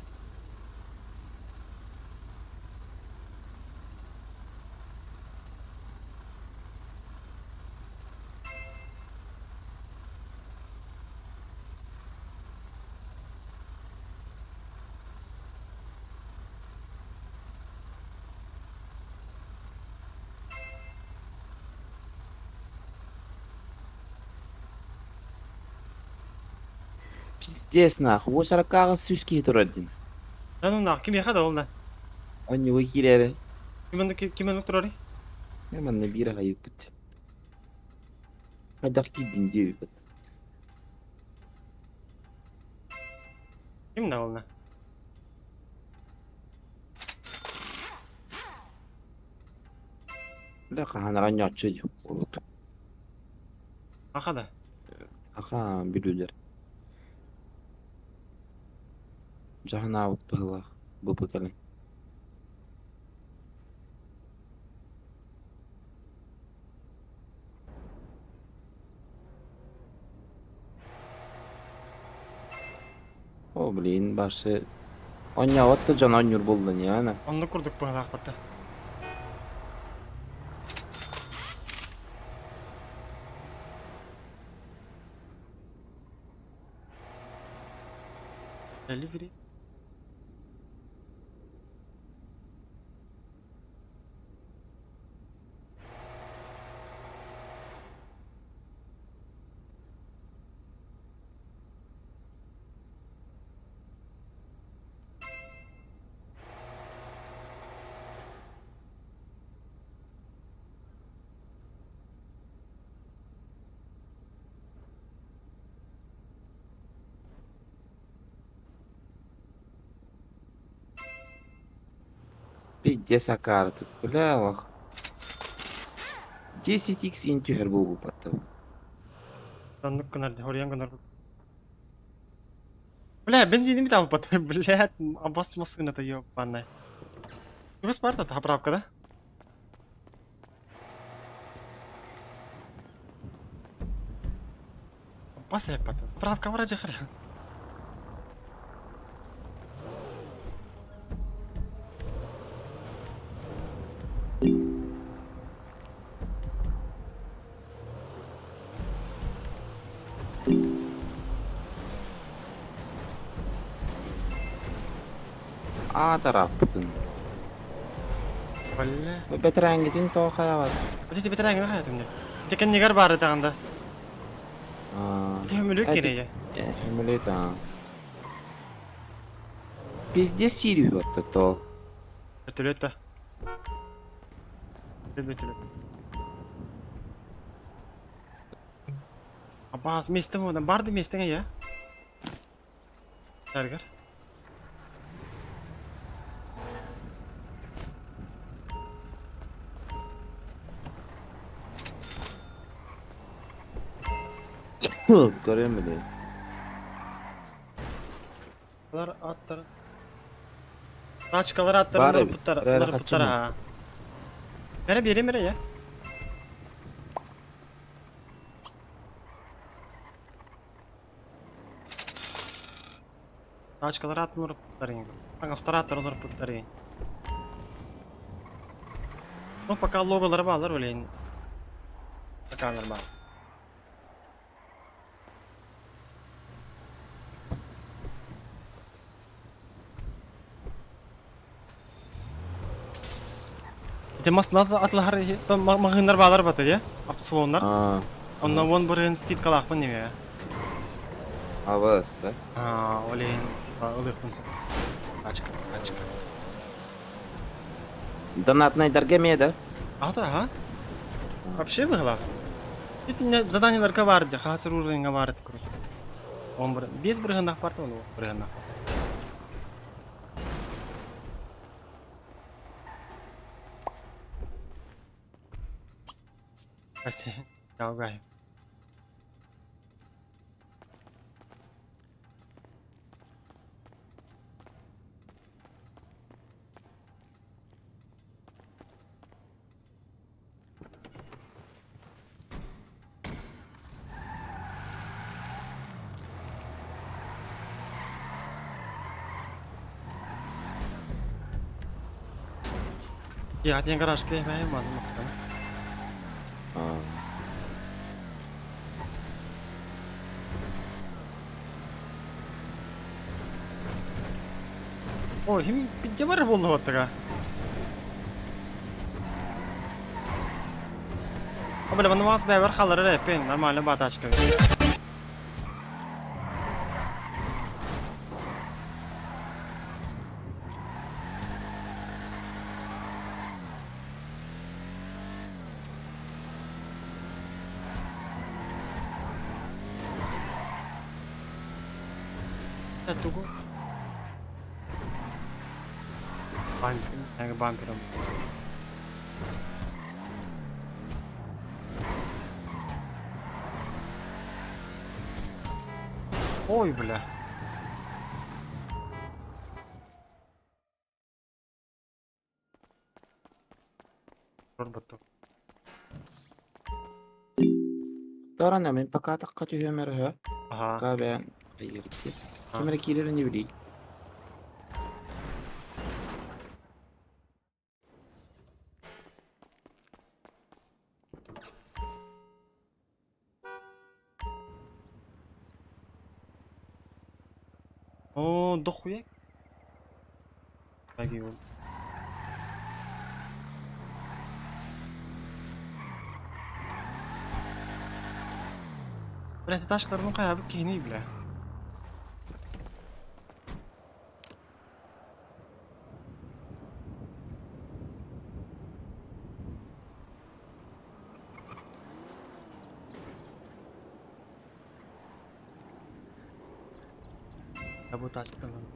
Speaker 2: Пиздец нахуй, уочараккааҕы сүүс киһи турар дин.
Speaker 1: Да ну нах, кимиэхэ да ол на.
Speaker 2: Онньуга киирээри.
Speaker 1: Ким оннук ким оннук турарый?
Speaker 2: Э манна биир аҕай ыыппыт. Хайдах киирдин диэбиппит.
Speaker 1: Ким да ол на?
Speaker 2: Бля хаһан аранньааччы урут.
Speaker 1: Аха да.
Speaker 2: Аха бүлүүлэр. Дьаһанаабыт быһыылаах бу кэлин. О блин, башы Онньообот да дьон оонньуур буолла ини
Speaker 1: Оннук курдук быһалаахпыт да. Delivery.
Speaker 2: Пиздец акаарытык, бля олох. 10x иин түһэр буолбуппаттан.
Speaker 1: Оннук гынар, хоруйан гынар. Бля, бензини бит албат. Блядь, абас массыыната ёбаная. Чугас бар да заправка да? Бас эппат. Заправка бар жахара.
Speaker 2: Аа тарааппытын.
Speaker 1: Бля.
Speaker 2: Бэтэрээҥҥитин тоҕо хайаҕат?
Speaker 1: Ити бэтэрээҥҥин хайатым дьэ. Ити кэннигэр баар ытаҕында. Ити хөмүлүк кирэйэ.
Speaker 2: Хөмүлүк аа. Пиздец сиир үһү отто то.
Speaker 1: Өтүлөт да. Өтүлөт. Абаас миэстэ буолан барды миэстэҥэ я. Таргар.
Speaker 2: Көрөм биле.
Speaker 1: Алар аттар. Тачкалар аттарын
Speaker 2: Бар эбит.
Speaker 1: ырыппыттар,
Speaker 2: Бары
Speaker 1: ырыппыттар
Speaker 2: хаччы
Speaker 1: аа. Бэрэ биэриэм эрэ я. Тачкалар атын ырыппыттар иҥ. Таҥастар аттарын ырыппыттар иҥ. Ну, пока логолары баалар олейин. Пока нормально. Ити массыына атылаһар маҕаһыыннар баалар бата дии, автосалоннар.
Speaker 2: Аа.
Speaker 1: Онно уон бырыһын скидкалаахпын ньимэ.
Speaker 2: Абыс да.
Speaker 1: Аа, ол иһин типа ылыахпын сөп. Тачка, тачка.
Speaker 2: Донатнайдарга эмиэ да?
Speaker 1: Ата, аха. Вообще быһылаах. Итиннэ заданиеларга баар дии, хаһыс уровеньга баар ити короче. Он бір, 5 бырыһыннаах барта, он бырыһыннаах. Спасибо. Жалгай. Дьиэҕитин гаражка иһимээйин мааны массыынаны.
Speaker 2: Аа.
Speaker 1: Ой, хим где бар буолла А бля, манна маас бэйбэр халлар эрэ эппин, нормально батачка. Тугу? Бампер, бампером. Ой, бля.
Speaker 2: Тарана мин пока тахха түһүөм эрэ үһү.
Speaker 1: Аха.
Speaker 2: Пока бэйэм айыырдыы. Ким эрэ киирэрин билий.
Speaker 1: О, дохуя. Его. Бля, этажкаларын хайабыт киһиний, бля. Бу тачкаларын.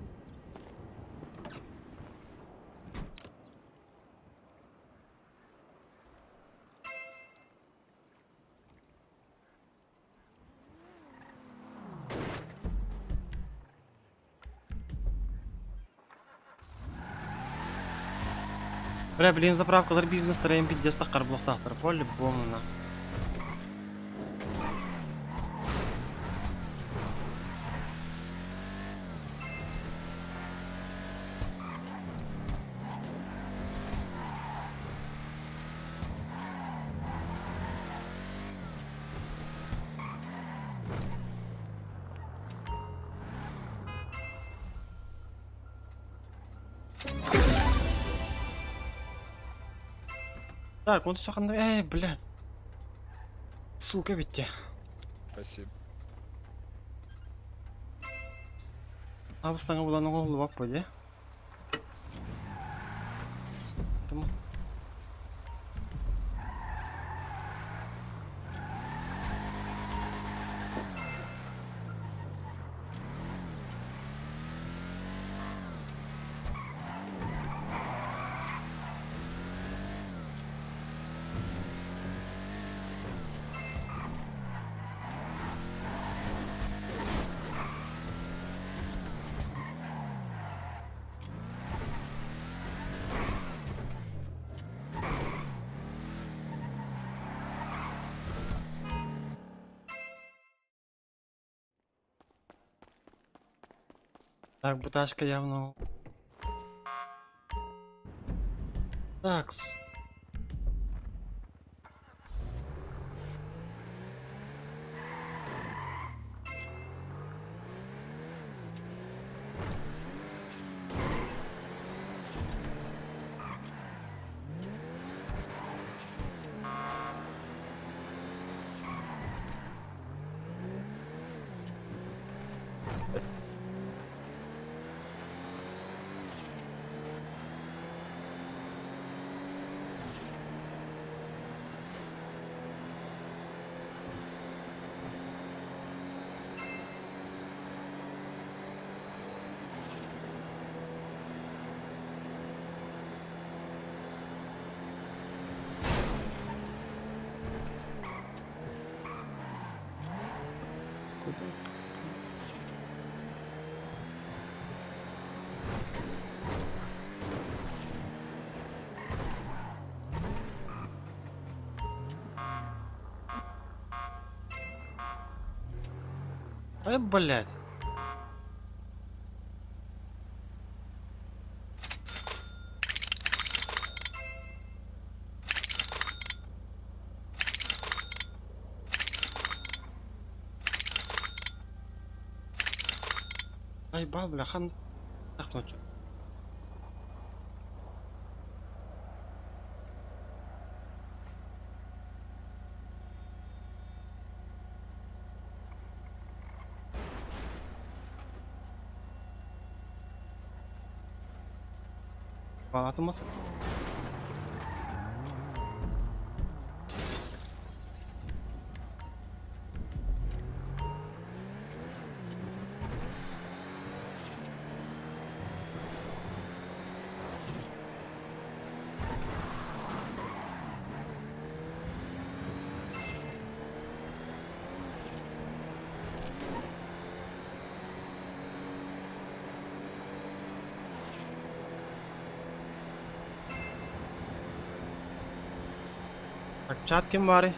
Speaker 1: Бля, блин, заправкалар бизнестара пиздец таххар буолуохтаахтар по-любому на. Так, он все Эй, блядь. Сука, ведь те.
Speaker 11: Спасибо.
Speaker 1: Абыстаҥа булан оҥоһуллубаппыт дии. Так, буташка явно. Так. Ай, блядь. Айбал, бля, хан тахночу. Балатымас. Так, чат ким баарый?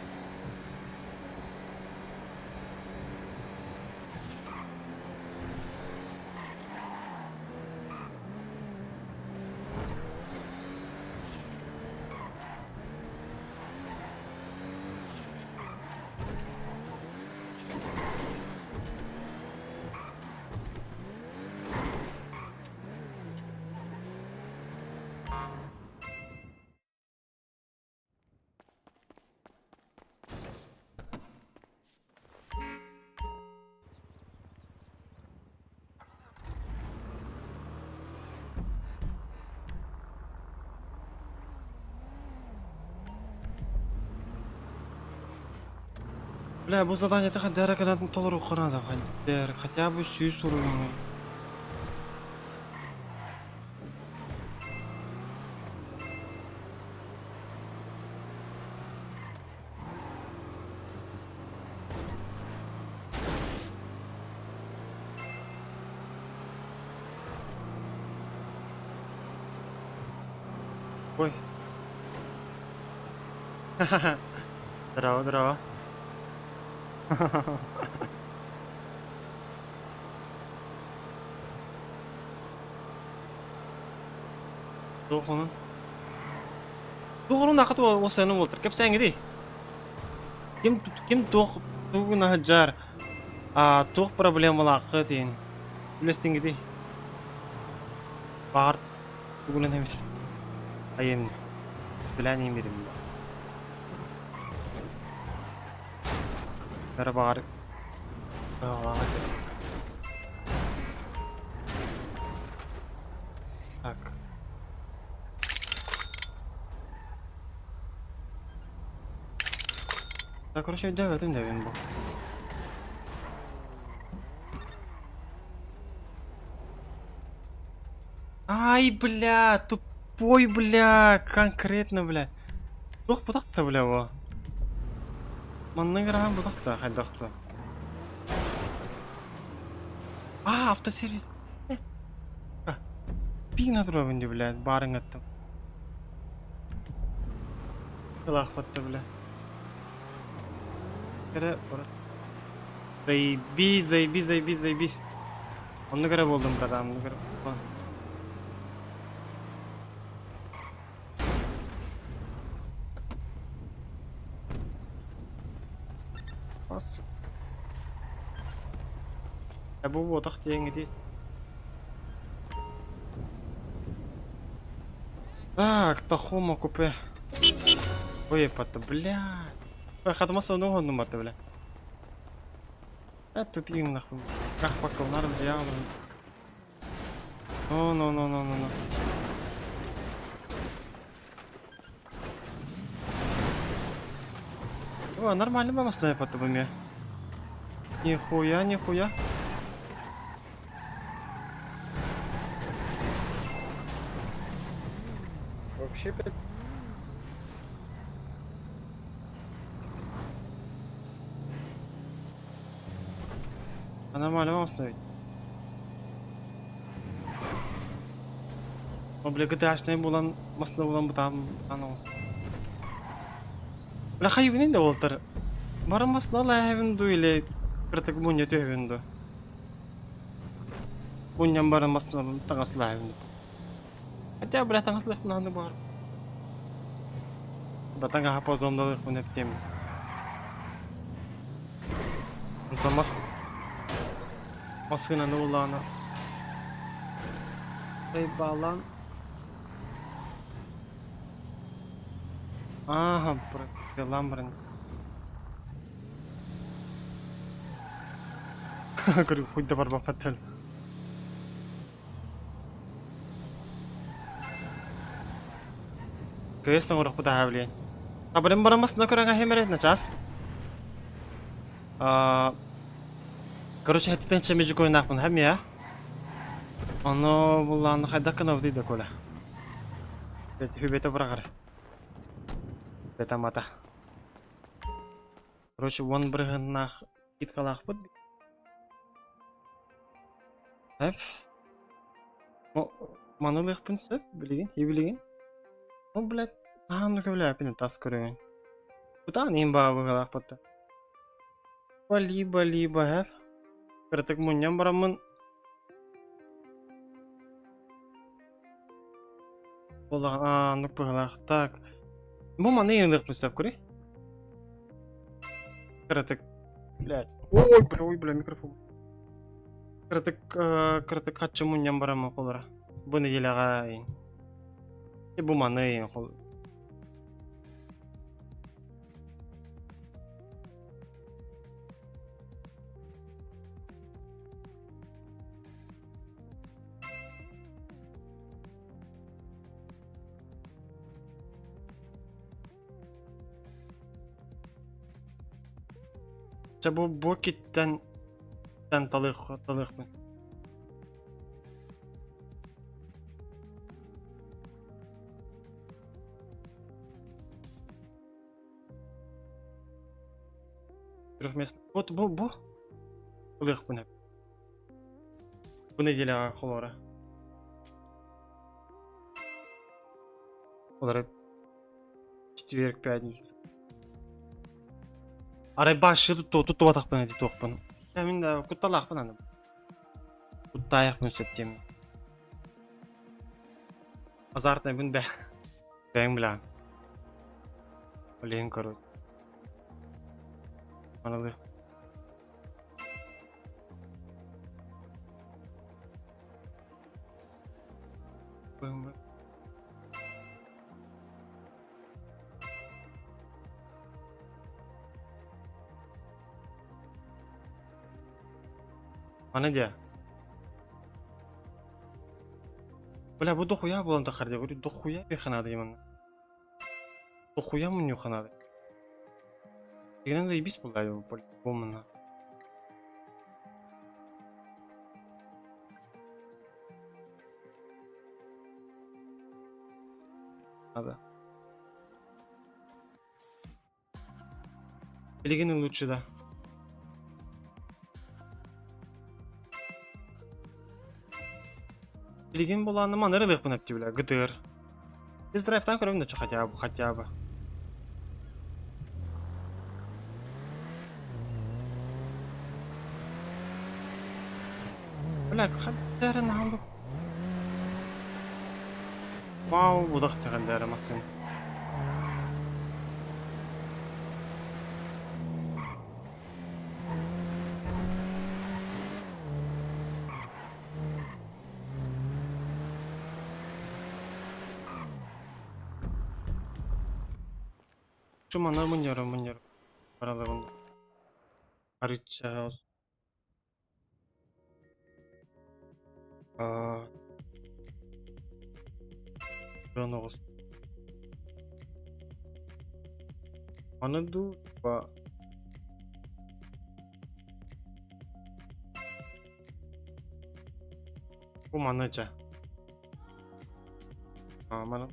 Speaker 1: Бля, бу задание хайдара гранатын толору надо, хотя бы сүүс уровень. Ой. Здорово, здорово. Туох онун? Туох онун ахат осыаны болтыр. Кэпсээҥҥи дии. Ким ким туох тугуна сылдьар, а туох проблемалааххыт иһин үлэстиҥҥитий? Баҕар тугунан эмит айым билээн иһин Эрэ баҕар Так. Так, короче, өйдөөбөтүм да мин бу. Ай, бля, тупой, бля, конкретно, бля. Туох бутахта, бля, бу? Манна граһан бутахта, хайдахта. А, автосервис. Пина турабын ди, бля, барың аттым. Ылаахпатта, бля. Кэрэ, Заебись, заебись, заебись, заебись. Оннук эрэ буоллум, братан, оннук эрэ. Бас. Бу буотах диэҥҥитий. Так, Тахома купе. Ой, пата, бля. Хатыма сонун хоннумата, бля. Э, тупим нахуй. Как пока нарым дьяволом. Ну, ну, ну, ну, ну, ну. О, нормально мама снайп тобами. Нихуя, нихуя.
Speaker 10: Вообще пять.
Speaker 1: А нормально вам ставить? О, бля, GTA-шный булан, масына булан бутам, анонс. Бля, хайбинин да болтар. Бары масына лайбин ду или кыртык мунья төһүн ду. Муньям бары масына таңас лайбин ду. Хотя, бля, таңас лайбин бар. Батанга хапа зомдалык бу нептем. Онтон мас масынаны улаана. Айбалан. Ага, пробелам баран. Говорю, хоть да барбаппат. Квест оҥоруохпут аһа билиэн. Абырым барамасына көрөн аһым начаас. Короче, хэттэн чэмэжи койнаахпын хам я. Ону буллааны хайдах гынабытый да Коля. Хүбэтэ быраҕар. Бетамата. Короче, уон бырыһыннаах скидкалаахпыт. Сөп. Маны ылыахпын сөп, билигин, билигин. Ол, блядь, аһаан көбүлээппин тас көрүҥүн. Бутаан иин баабыгалаахпыт да. Либо, либо, хэп. Кыратык мунньан бараммын. Буоллаҕа, оннук быһыылаах. Так. Бу маны ылыахпын сөп көрүй. Кыратык. Блядь. Ой, бля, ой, бля, микрофон. Кыратык, кыратык хаччы мунньан бараммын холора. Бу нэдиэлэҕэ ин. Бу маны хол. Чэ бу бу киттэн тэн талыах талыахпын. Трехместный. Вот бу бу ылыахпын. Бу нэдиэлэҕэ холоро. Олары четверг, пятница. Арай башы туттубатахпын эти туохпун. Мин да кутталаахпын аны. Куттаайахпын сөптем. Азартнайбын бэ. Бэҥ бля. Блин, короче. Аналых. BMW. Аны дьэ. Бля, бу дохуя буолан тахар дьэ. Говорю, дохуя биханады именно. Дохуя мунньуханады. Дегенен заебись була его по-любому. Надо. Билигин лучше да. Билигин буланым аныр ылыахпын эпти бля, ГТР. Тест-драйвтан көрөм да хотя бы, хотя бы. Бля, хаттарын алып. Вау, будах тегелләре масын. Şu мана муньяра муньяра. Араларында. Арыча. Аа. Оҕус. Аны дуу ба Бу маны дьэ. Аа маны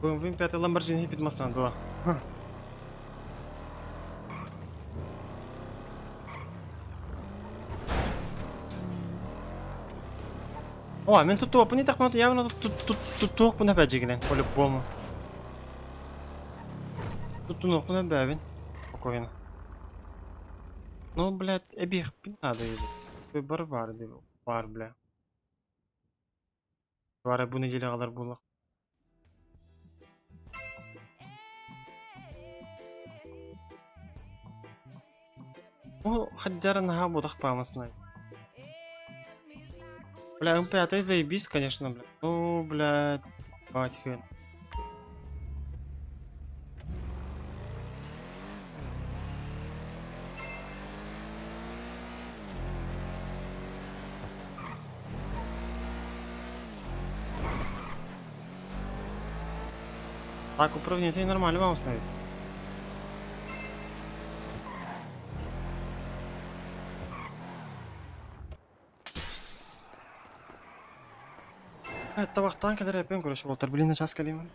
Speaker 1: BMW 5 Lamborghini під була. О, мин туттуоппун диэтэхпинэ явно туттуохпун эбэ дьигинэн, по-любому. Туттунуохпун эбээбин. Спокойно. Ну, блядь, эбиэхпин надо или. Выбор бар, бар, бля. Бары бу неделя галар буллах. Бу хаддара наһаа будах паамасынай. Бля, МП-5 заебись, конечно, бля. Ну, блядь, бать хрен. Так, управление нормально вам установить. Табахтан кэлэр эппин короче уолтар блин час кэлиим.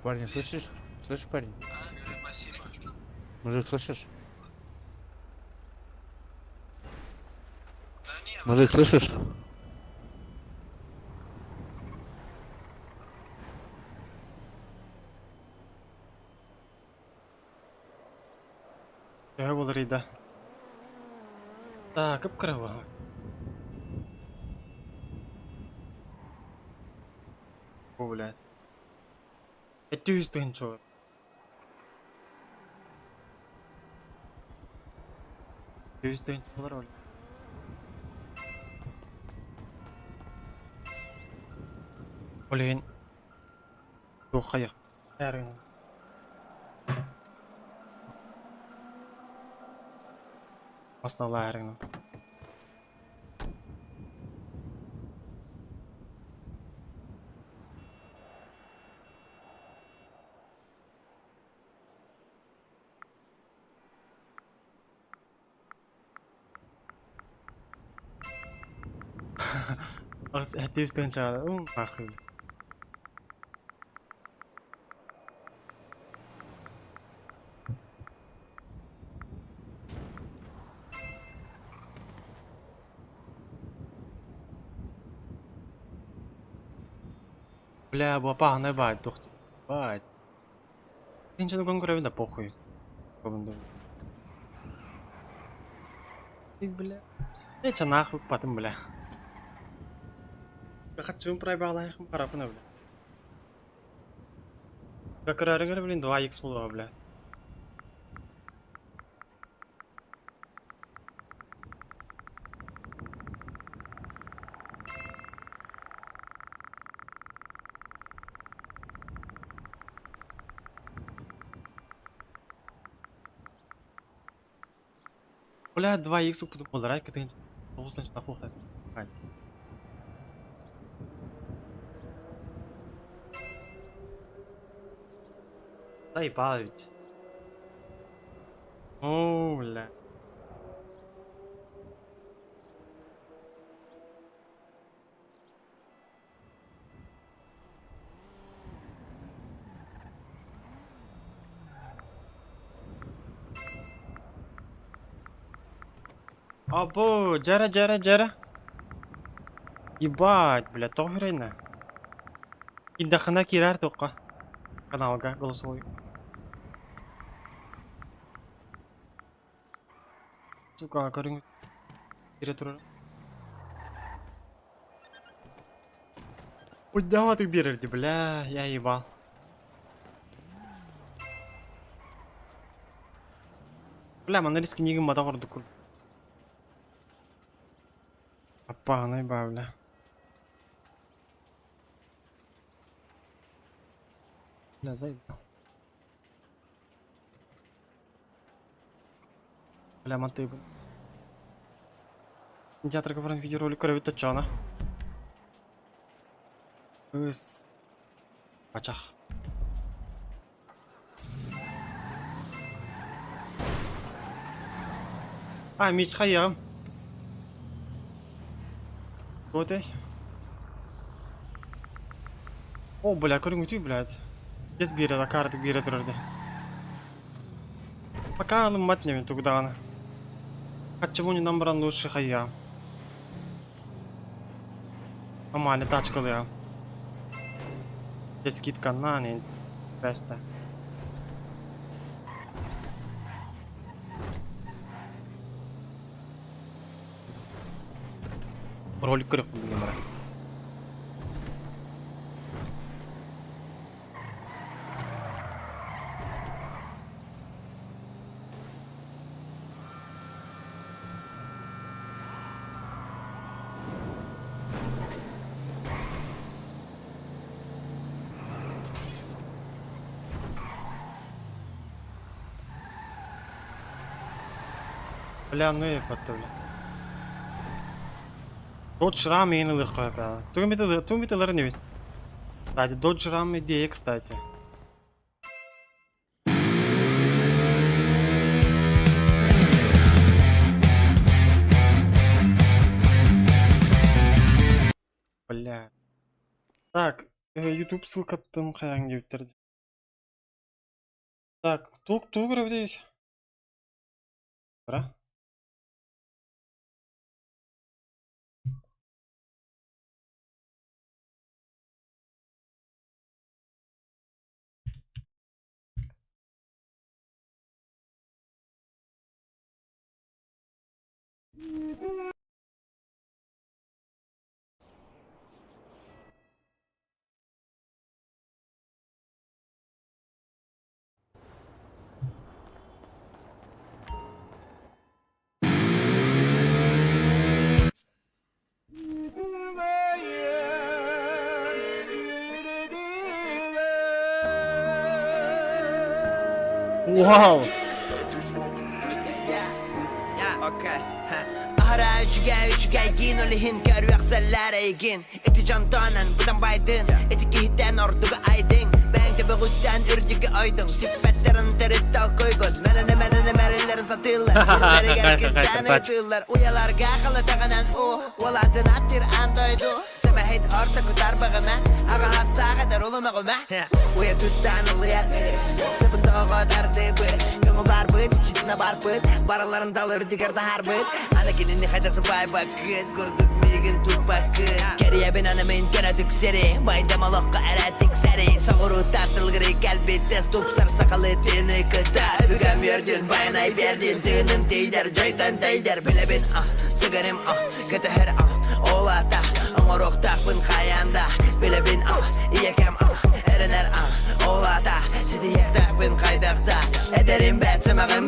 Speaker 11: Парень, слышишь? Слышишь, парень? Мужик, слышишь? Мужик, слышишь?
Speaker 1: Төһө буолар ыйда? Так, кып-кыра. Бу, блядь. 700 000. 100 000 доллар ол. Блин. Туох хайах. Басталаарыҥ. 700 000 нахуй. Бля, бу апаһынай баай туох баай. Тинчэн уган көрөбүн да похуй. И бля. Э, ча нахуй укпатым, бля. Хаччым проебалаях парапына, бля. Как блин, 2х буолуо, бля. Бля, 2х укпутум буоллар, 9 нахуй. Заебало ведь. О, бля. Або, дьэ, дьэ, дьэ. Ебать, бля, тоҕо Индахана кирар тоққа. Каналга голосовой. Сука, көрүң. Кире турар. Ой, давай ты берерди, бля, я ебал. Бля, мана риски нигин мада гордук. Аппаанай ба, бля. Бля, заебал. Бля, маты. Театрга баран видеоролик көрөбүт точона. Ыс. Бачах. А, мич хайям. Вот эй. О, бля, көрүҥүтүй, блядь. Кес биэрэ, картык биэрэ турар Пока ылыммат немен тугдаҕана. Хаччыбуни намбаран лучше хайя. Нормально тачкалыя. Скидка на не беста. Ролик көрөх бүгүн бара. Бля, ну я бля. Dodge Ram yeni ылык бля. Тугу не ведь. Кстати, Dodge Ram идея, кстати. Бля. Так, YouTube ссылка тым хайаң деп. Так, тук тугу көрөбүт. Бра. Вау! Красавчик.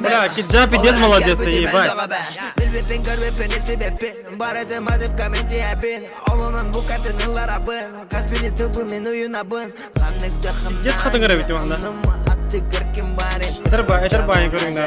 Speaker 1: Бля, Киджа пиздец молодец, ебать. Пиздец хатыҥыр эбит манна. Этэр баайын көрүҥнэ.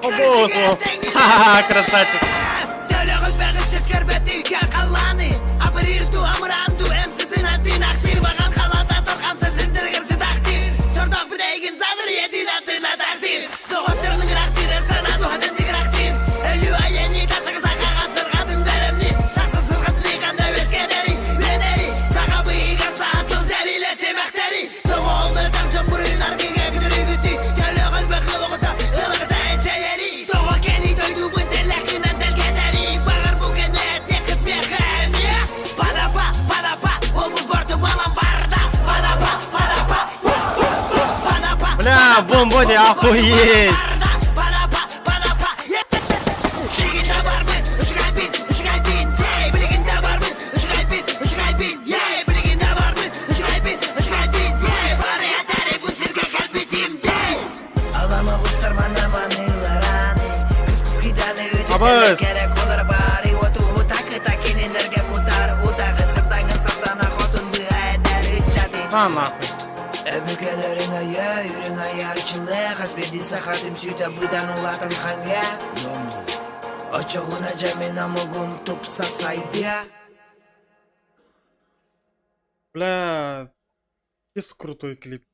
Speaker 1: Ого, ха-ха, красавчик. Бля, бомбони, охуеть! Абыз! На нахуй. Бля, пиздец крутой клип.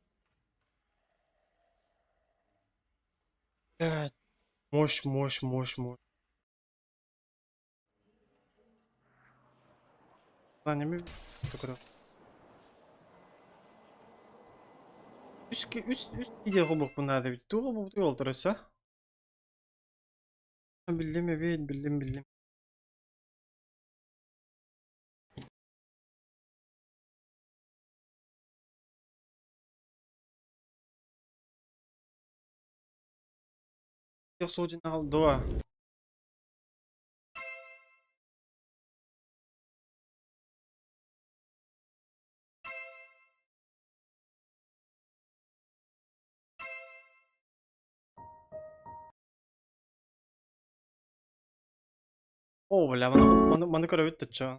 Speaker 1: Блядь, мощь, мощь, мощь, мощь. Үс үс видео холбуохпун наада эбит. Туох холбуохпутуй ол өссө? Биллим эбит, биллим, биллим. Дуо. О, бля, маны, маны, маны көрөбүт тачча.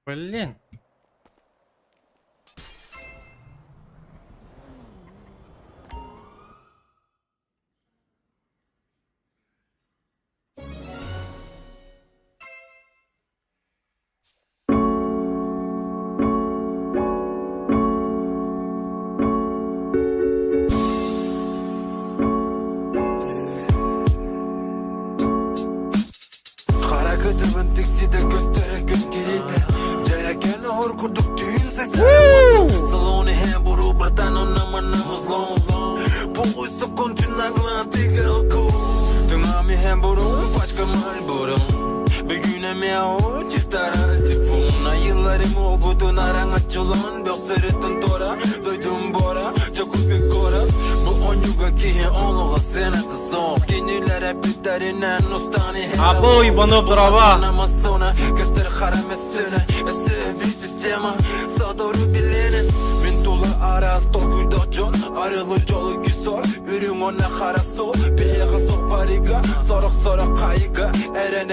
Speaker 1: Блин. Або ебанов дрова.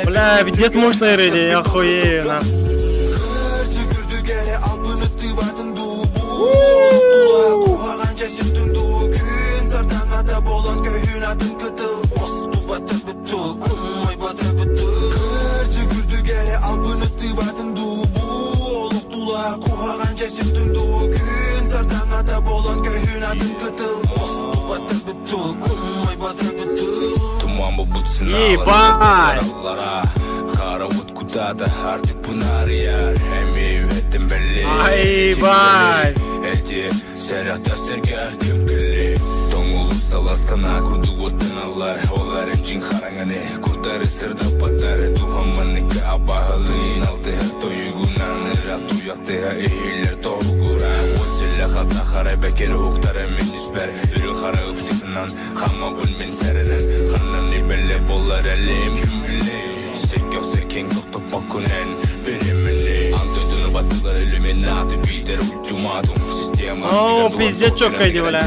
Speaker 1: Бля, пиздец мощная рыди, охуею нахуй. Ебать! Ай, ебать! О, пиздец, чётко иди, бля.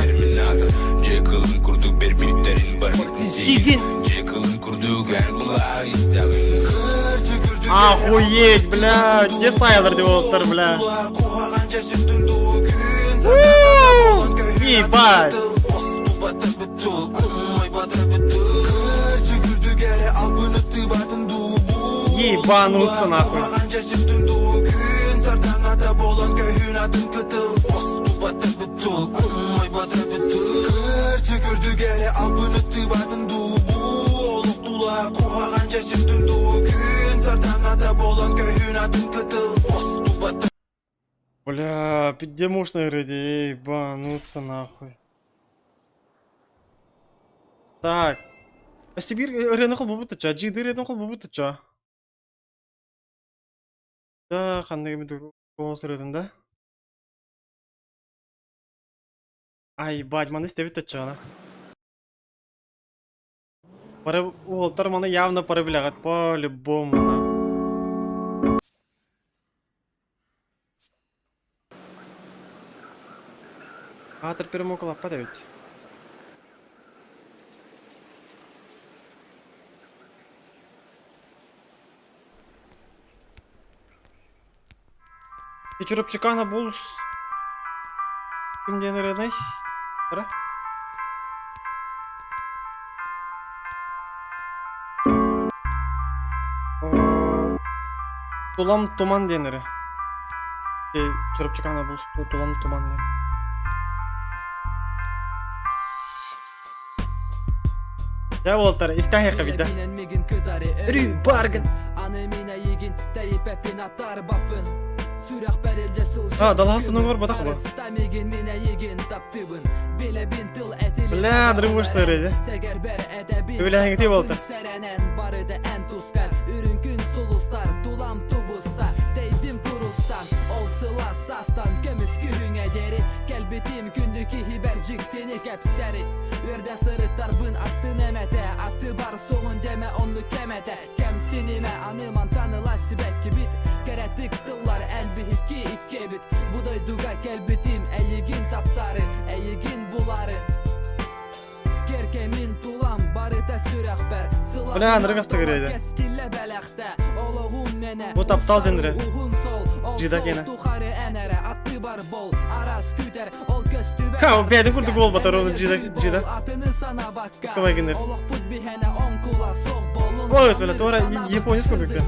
Speaker 1: Сигин. Охуеть, бля, где Сайлер девелопер, бля? Ебать! Ебануться нахуй. Бля, пизде мощная рыди, ебануться нахуй. Так. А Сибирь ырыаны холбобут ча, жиды ырыаны холбобут ча. Да, ханнык эмит голос ырыатын да? Ай, ебать, маны истэбит чана. Пары уолтар маны явно пары билэҕит по-любому на. Аатыр перемок лаппат эбит. Чурапчыкана булус ким диэн ырыанай? Ара? Тулам туман диэн эрэ. Чурапчыкана булус тулам туман диэн. Дьэ уолтар, истээһиэххэ биирдэ. Өрүү баргын. А, далаһасын оҥорботох бу. Бля, дрымыштар эди. Үбүлээһиҥити буолта. Бля, ныргастыгыр эди. Бу таптал дэнэрэ. Жида кэнэ. Ха, бэйэтин курдук буолбатар ол жида жида. Пускай гыныр. Ой, бля, туора японец курдук да.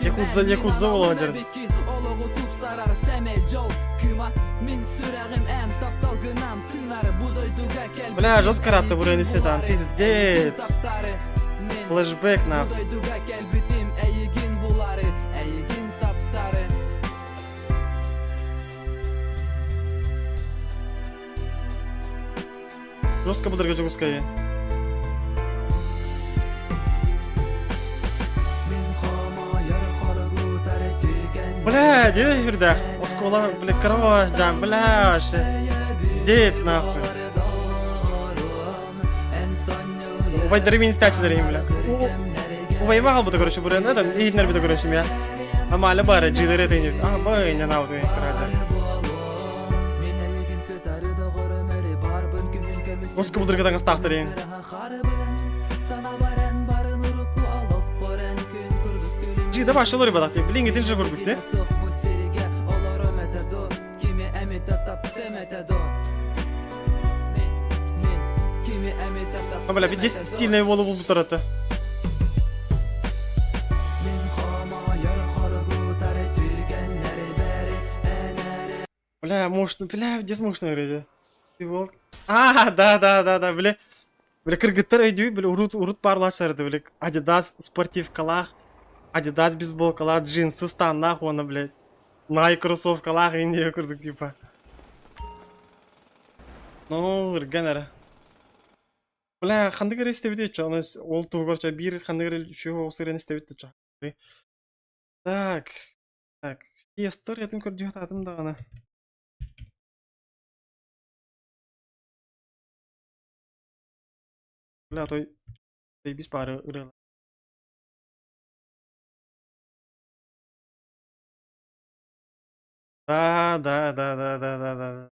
Speaker 1: Якудза, якудза буолан дьэр. Бля, жестко ратты буренisi там, пиздец. Флэшбэк на. Жестко бұдырға жүгіскай. Бля, где үрдэх? Оскола, бля, корова, жам, бля, вообще. Пиздец, нахуй. Убайдары мин истээччилэрим, бля. Убайым аҕалбыта, короче, бырыаны там иһитинэрбитэ, короче, я. Амаля бары, джилери это А, бай, не надо, короче. Оска былыргы таҥастаахтар Жида башылар бадах ти. Билин гитин же көрдүк те. А бля, бит стильный болу булбуттар ата. Бля, может, бля, где можно говорить? Ты бол. А, да, да, да, да, бля. Бля, кыргыттар өйдүү, бля, урут, урут баарлаачтарды, бля, Adidas спортивкалаах, Adidas бейсболкалаах, джинсы станнаах уонна, блядь, Nike кроссовкалаах индия курдук типа. Ну, ырган эрэ. Бля, ханнык эрэ истэбит чо, ону ол туһугар чо биир ханнык эрэ үчүгэй оҕус эрэн истэбит да чо. Так, так, Фиестар ятын көрдүөх таатым даҕаны. Бля, той бис пары ырыалар. Да, да, да, да, да, да, да.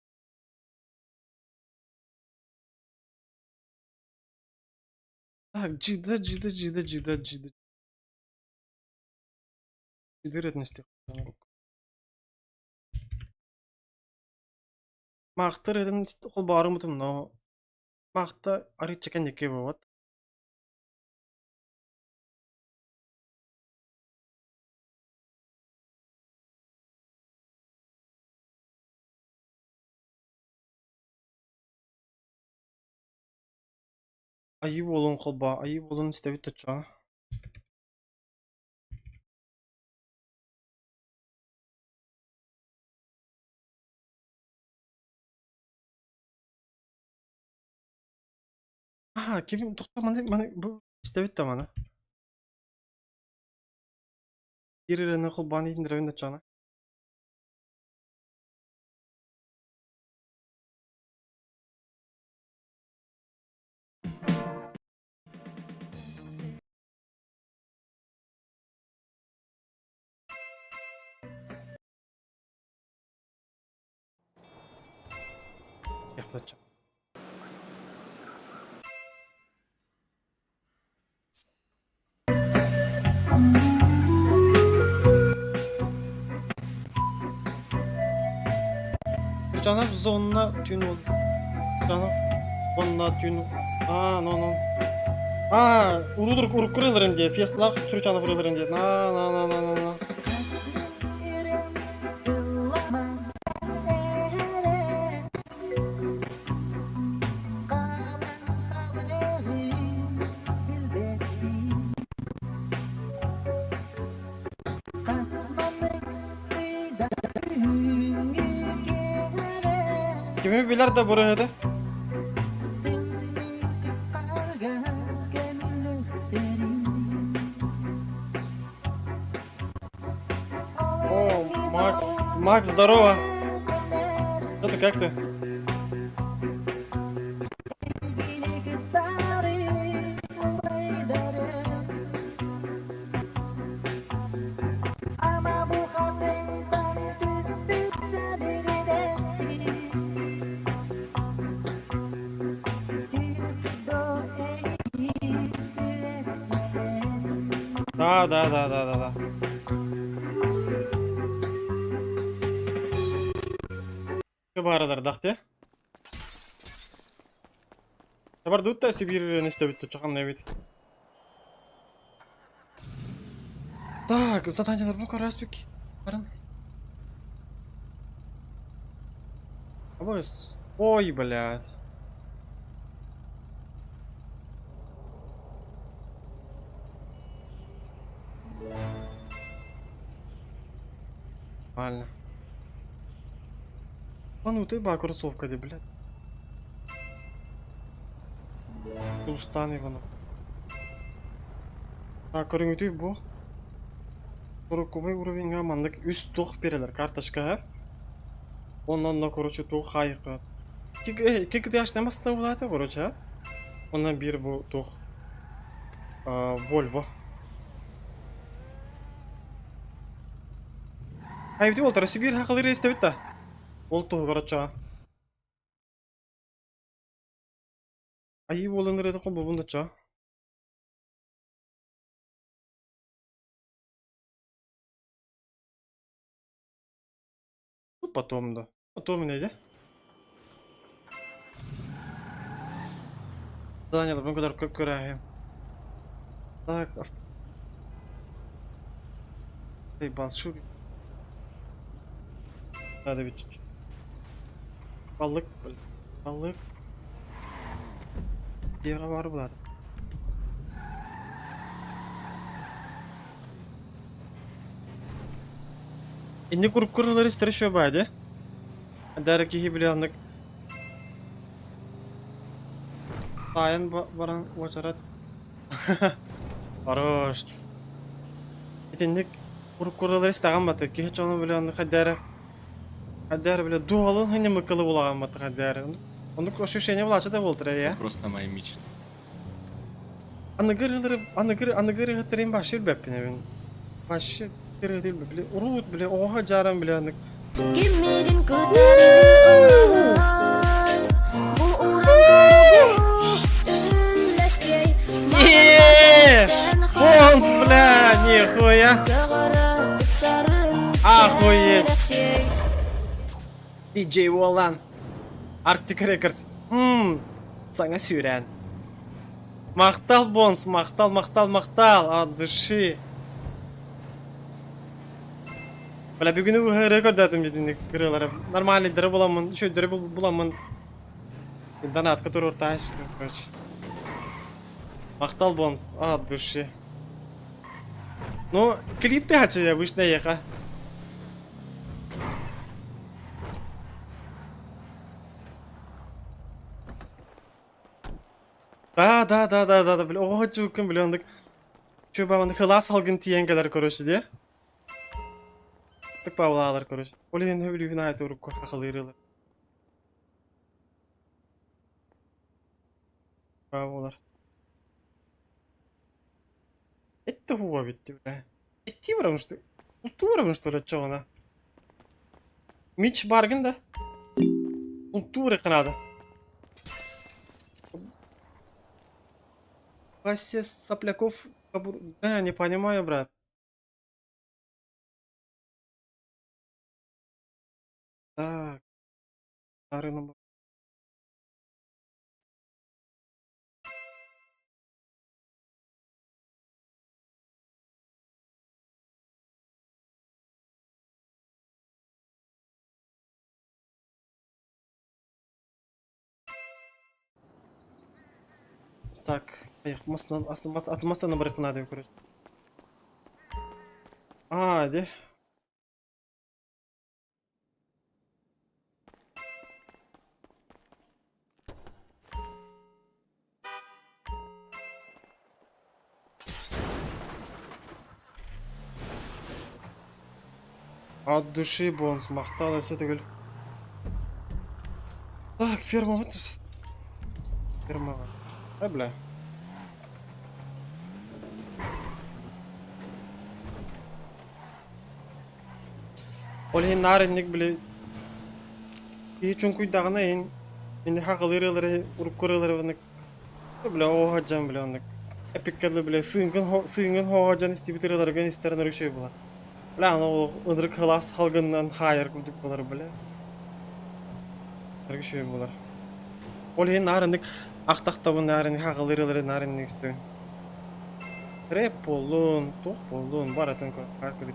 Speaker 1: Так, джида, джида, джида, джида, джида. Джида Маахтар этин холбоорум но маахта арыычча кэнники буолбат. Айыы буолуон холбоо, айыы буолуон истэбит оччоҕо. Аа, ким тохтоо маны маны бу истэбит да маны. Биир ырыаны холбоон иһитиннэрэбин да оччоҕуна. Жанар зонна түүн ол. Жанар онна түүн. А, но но. А, урудур уруккурыларын дии, фестлах Сүрчанов ырыларын дии. На на на на на на. Кими билэр да бу ырыаһыты? О, Макс, Макс, здорово. Что ты, как ты? Да, да, да, да, да, да. Бааралар дии. Бар дутта Сибирь истэбит чахан эбит. Так, задание бу караспик. Баран. Абыс. Ой, блядь. Нормально. А ну ты ба кроссовка де, блядь. Устан Иванов. Так, көрүҥүтүй бу. Сороковой уровеньга маннык үс туох берелер карточка. Онон на короче туох хайыкы. Кик кик дяш намастан булаты короче. Онан бир бу туох. Volvo. Хайбити болтара Сибиир хакалыр истебит да. Ол туһугар оччоҕо. Айыы буолан ырыата холбобун да оччоҕо. Ну, потом да. Потом не Занял, куда көрәһим. Так, авто... Эй, балшу. Надо ведь чуть-чуть. Балык, балык. Дьиэҕэ баар буолаат. Инник уруккуралар истэр еще баа дии. Дары киһи били оннук таайан баран уочарат Хорош. Итинник уруккуралар истэҕин баты киһи чону били оннук хайдары хайдары били дуолун ханньамыккылы булаҕан баты хайдары оннук ощущение булааччы да буолтара я.
Speaker 12: Просто моя мечта.
Speaker 1: Аныгы ырыалары аныгы аныгы ырыаһыттарын вообще билбэппин эбин. Вообще ырыаһыт били уруут били оҕо дьааран били анык
Speaker 7: Киммигин кытары ыллаһай, бу уран туругу үллэстиэй.
Speaker 1: Е! Понс, бля, нихуя. Охуеть. DJ Уолан. Arctic Records. Ммм, саҥа сүүрээн. Махтал, Бонс, махтал, махтал, махтал, от души. Бля, бүгүнү ырыа көрдөөтүм дитинник ырыалары. Нормальныйдары буламмын, үчүгэйдэри буламмын. Донатка туруортаһыспытым, короче. Махтал, Бонс, от души. Ну, клип ты хочу, обычно ехать. Да, да, да, да, да, да, бля, оҕо чууккун бля, оннук чуба хылаас салгын тиийэн кэлэр короче дии. Ыстык паулаалар короче. Ол иһин хөбүлүүһүн аайы урукку хахалыырылар. Паулар. Это хуа битти, бля. Эттии барабын что Култуу барабын что ли оччоҕуна? Мич баргын да? Култуу барыахха Вася Сопляков... Да, не понимаю, брат. Так. Старый Так, мастан барыахпын наада короче. Аа, де. От души Бонс, махтал өссө төгүл. Так, ферма вот. Фермаҕа. Э, бля. Ол иһин наар инник били киһи чуҥкуйдаҕына иһин инни хахалыыр ыалары урукку ырыалары бля оо дьан бля оннук эпиккэ бля сыыҥкын сыыҥын хоһо дьан истибит ырыаларгын истэрин үчүгэй буолар. Бля аны ол ынырык кылаас халгынынан хаайар курдук буолар бля. Ынырык үчүгэй буолар. Ол иһин наар инник ахтахтабын наар инник хахалыыр ыалары наар инник истэбин. Рэп буоллун, туох буоллун, барытын көрбүт.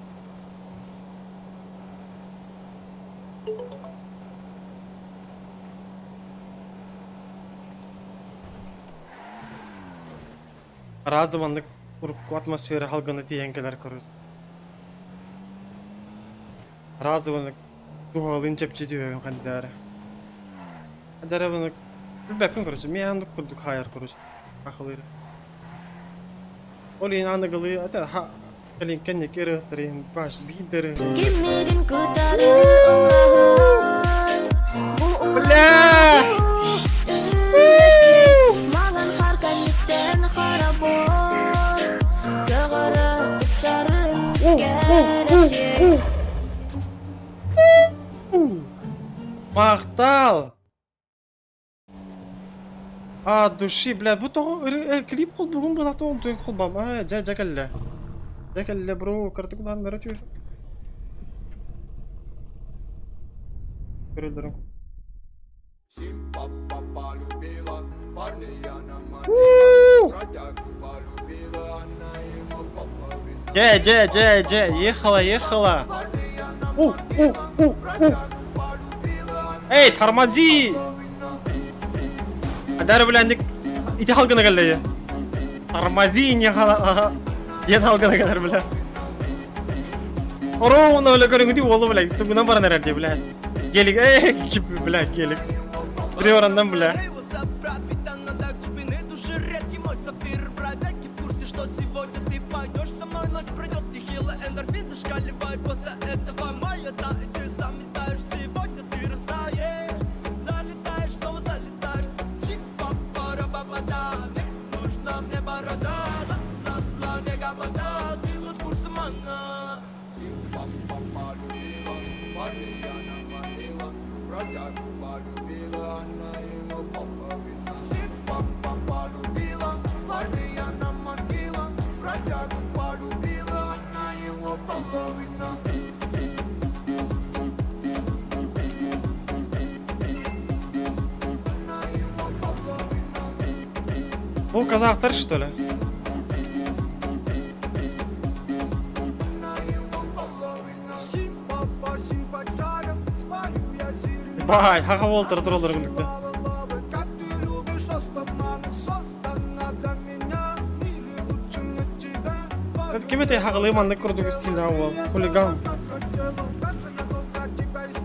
Speaker 1: Араас маннык урукку атмосфера халгына тиийэн кэлэр көрү. Араас маннык туһалыын чэпчи түһүөҕүн хандаара. Хандаара маннык билбэппин короче, миэхэ оннук курдук хаайар короче, хахылыыр. Ол иһин аныгылыы ата ха кэлин кэнники ырыаһыттар иһин баш биир да ырыаһыт.
Speaker 7: Киммигин кытары ыллаһай, бу
Speaker 1: Бля!
Speaker 7: Маҥан хаар кэнниттэн хара бор.
Speaker 1: Махтал! От души, бля, бу тоҕо ыры клип холбугун былата онтуйун холбам. Аа, дьэ, дьэ кэллэ. Дьэ кэллэ, бро, кыратык улааннара түөр. Көрөллөрүн. Дьэ, дьэ, дьэ, дьэ, ехала, ехала. У, у, у, у. Эй, тормози! Адар билэнник ити халгына кэллэйэ. Тормози не хала диэн халгына кэлэр бля. Ровно бля көрүҥүтү уолу бля тугунан баран эрэр дии бля. Гелик, эй, бля, гелик. Приорандан бля. Бу казахтар что ли? Бай, хаха болтыр туралар күндүктө. Это ким этэй хагалыы маннык курдук стильдаах уол? Хулиган.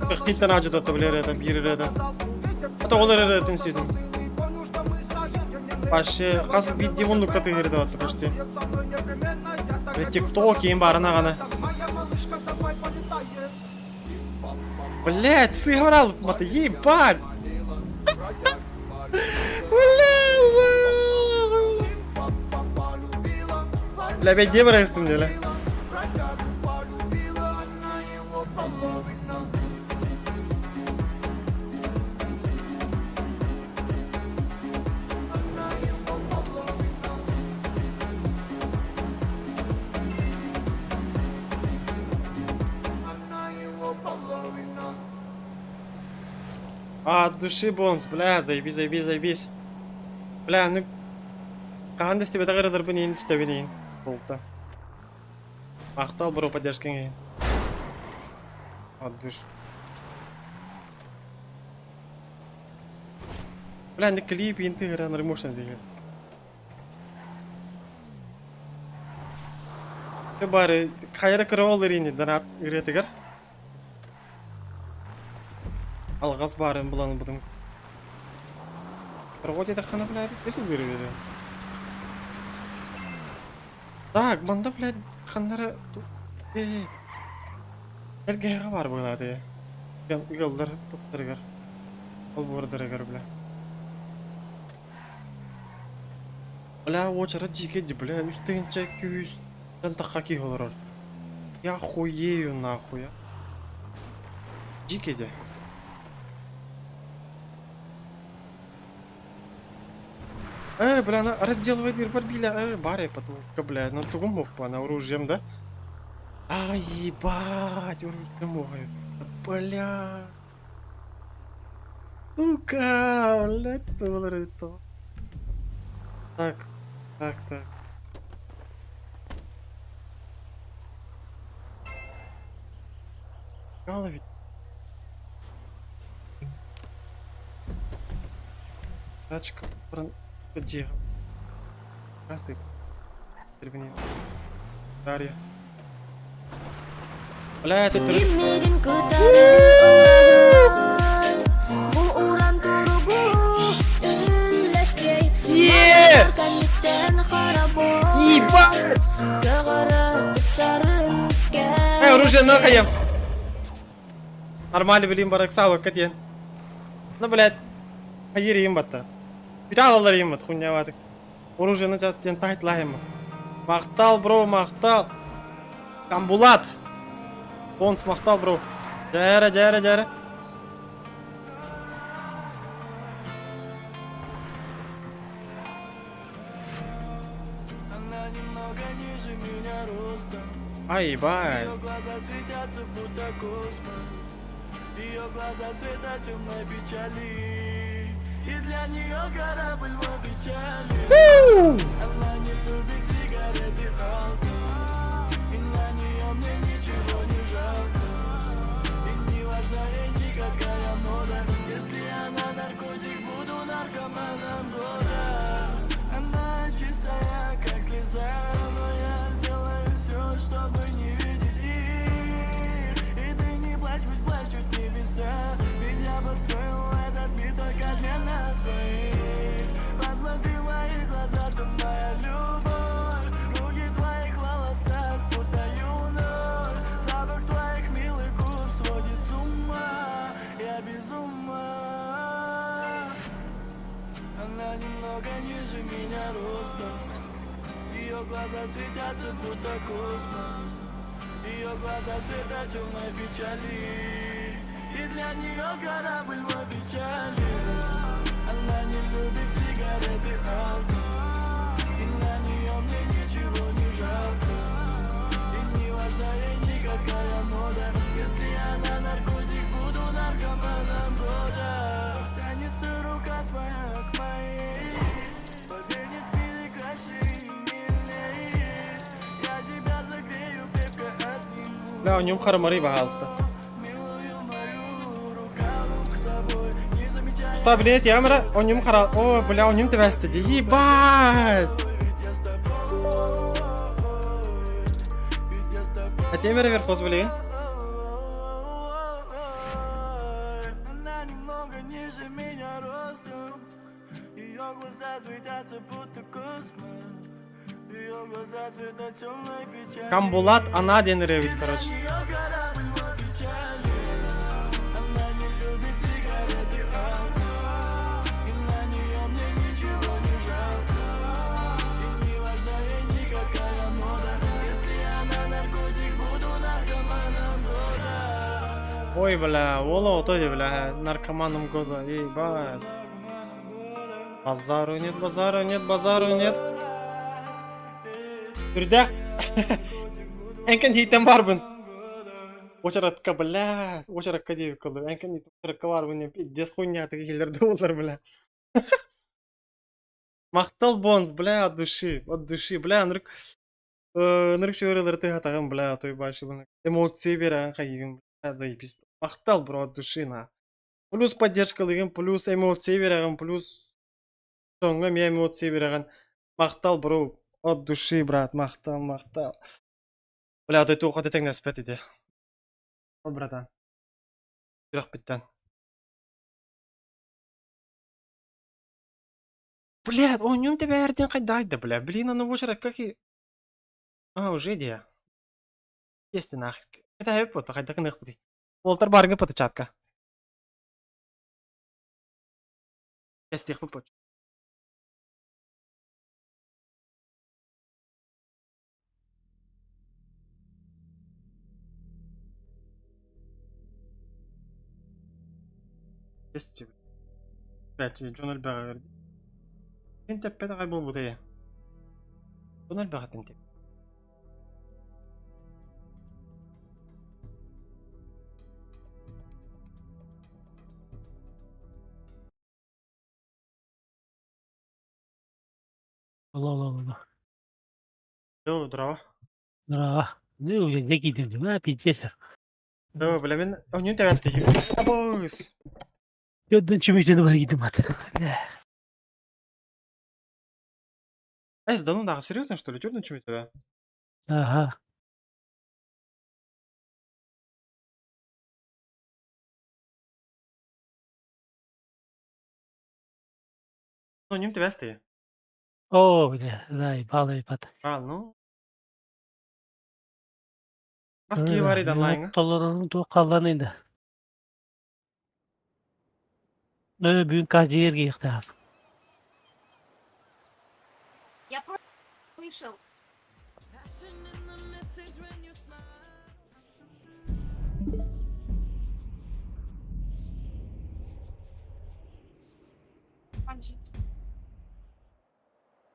Speaker 1: Кыхтиттан аажытата билэр это биир эрэ Это ол эрэ эрэтин сүйдүм. Вообще, хас биирдии муннукка тыһырда батты почти. Тикток киин баарын аҕана. Блять, сыграл, маты, ебать! Бля, опять где барайстым, бля? А, от души бонус, бля, заебись, заебись, заебись. Бля, ну... Хаһан да истибэтэх ырыдарбын иһин истэбин иһин. Болта. Махтал бро поддержкаҥ иһин. От души. Бля, не клип иһин тыһыран ремошно деген. Бары хайра кыра ол ирини донат ырыатыгар. Алҕас баарын булан ылбытым. Торҕо диэтэххинэ, блядь, бэс ылбыыр эбит. Так, манда, блядь, ханнара... Э, Эргэһэҕэ баар быһыылаатыйа. Ыаллар туттарыгар, олбуордарыгар, бля. Бля, уочарат дьиикэй дии, бля, үс тыһыынча күүс тахха киһи олорор. Я хуею нахуй, а. Дьиикэй дии. Э, бля, она разделывает дырбар биля, э, баре потолка, бля, ну тугум мог по, она оружием, да? А, ебать, оружием мог. Бля. Сука, блядь, это. Так, так, так. Ведь. Тачка. Где? Здравствуй. Дарья. Бля, это...
Speaker 7: Киммигин кытары Бу уран туругу үллэстиэй
Speaker 1: Е!
Speaker 7: Кэнниттэн харабой
Speaker 1: Ебать!
Speaker 7: Көҕөрө тупсарын
Speaker 1: Эй, оружие нахуй! Нормально, блин, барак сало, диэн. Ну, блядь, хайыр иим батта. Бүтэ алалар иим бат, хуйня Оружиены час диэн таһытлаһым. Махтал, бро, махтал. Камбулат. Понс, махтал, бро. Дьээрэ, дьээрэ, дьээрэ. Ай, ебать. Бля, у нем харамары, пожалуйста. Что, блядь, ямра, у нем хара... О, бля, у нем тебя стыди. Ебать! А темера верхоз, блин. Камбулат она диэн ырыа короче. Ой, бля, ола ото бля, наркоманом года, ебать. Базару нет, базару нет, базару нет. Үрдэх. Энкен хейтен барбын. Очаратка, бля, очаракка диэбит кылы. Энкен очаракка барбын, пиздец хуйня киһилэр да бля. Махтал бонс, бля, от души, бля, нырык нырык чөөрелер тыгатагын, бля, той башы эмоции берен хайыгын, бля, заебись. Махтал, бро, от души, на. Плюс поддержка лыгын, плюс эмоции береген, плюс соңга мен эмоции береген. Махтал, бро, от души, брат, махтал, махтал. Бля, той туха тетеңнеспет иди. О, братан. Сүрэх биттен. Бля, он тебя эрден кайдайды, бля. Блин, аны очерак как и... А, уже де. Естественно, Это хэп вот, хайда кыных бути. Уолтер баргы патычатка. Естих бу Есть. Блять, Джон Альбер. Инте педа гай болбу те. Джон Альбер тенте.
Speaker 12: Алло, алло, алло.
Speaker 1: Алло, здорово.
Speaker 12: Здорово. Ну, уже дикий ты, а, пиздец.
Speaker 1: Да, бля, мен онюн тебя стихи. Абус.
Speaker 12: Йоддан чумишнен бар кидим ат.
Speaker 1: Эс, да ну нахуй, серьезно что ли? Чё чумите, да?
Speaker 12: Ага.
Speaker 1: Ну, ним тебя стихи.
Speaker 12: О, бля, заебало, ебать.
Speaker 1: А, ну. Маски бар иди онлайнга.
Speaker 12: Толорун ту каллан инде. Бүгүн кажы жерге ыктап.
Speaker 3: Я просто вышел.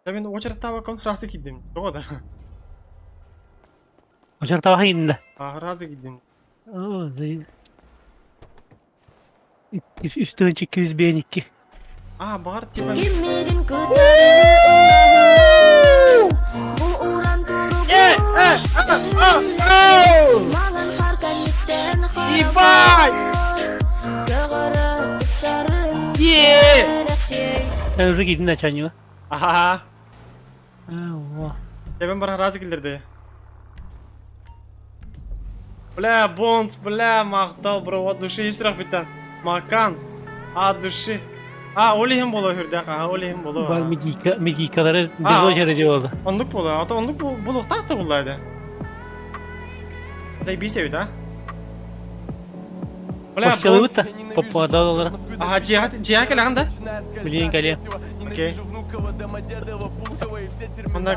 Speaker 1: Да мен очередь табакон расы кидим. Того да.
Speaker 12: Очартаах инна.
Speaker 1: Сразу киирдим.
Speaker 12: Оо, заеб. 3252.
Speaker 1: А, бар типа.
Speaker 7: Киммигин кытары Бу уран туругу Маҥан хаар кэнниттэн
Speaker 1: Ебать!
Speaker 7: Көҕөрө тупсарын
Speaker 1: Е!
Speaker 12: Sen уже киирдин начальнига.
Speaker 1: Аха.
Speaker 12: Оо.
Speaker 1: Эбэн бар разы киллерди. Бля, Бонс, бля, махтал, бро, от души исрах биттен. Макан, от души. А, ол иһин буолуо үрдээх, аха, ол иһин буолуо.
Speaker 12: Бар медийка, медийкалары
Speaker 1: А,
Speaker 12: без очереди болду.
Speaker 1: Оннук буолуо, ото оннук булуохтаах да булла этэ. Заебись эбит, а? Бля,
Speaker 12: Почталыбыт да, попадалалара.
Speaker 1: Аха, дьиэҕэ дьиэҕэ кэлэҕин да?
Speaker 12: Билигин кэлиэм.
Speaker 1: Окей. Онно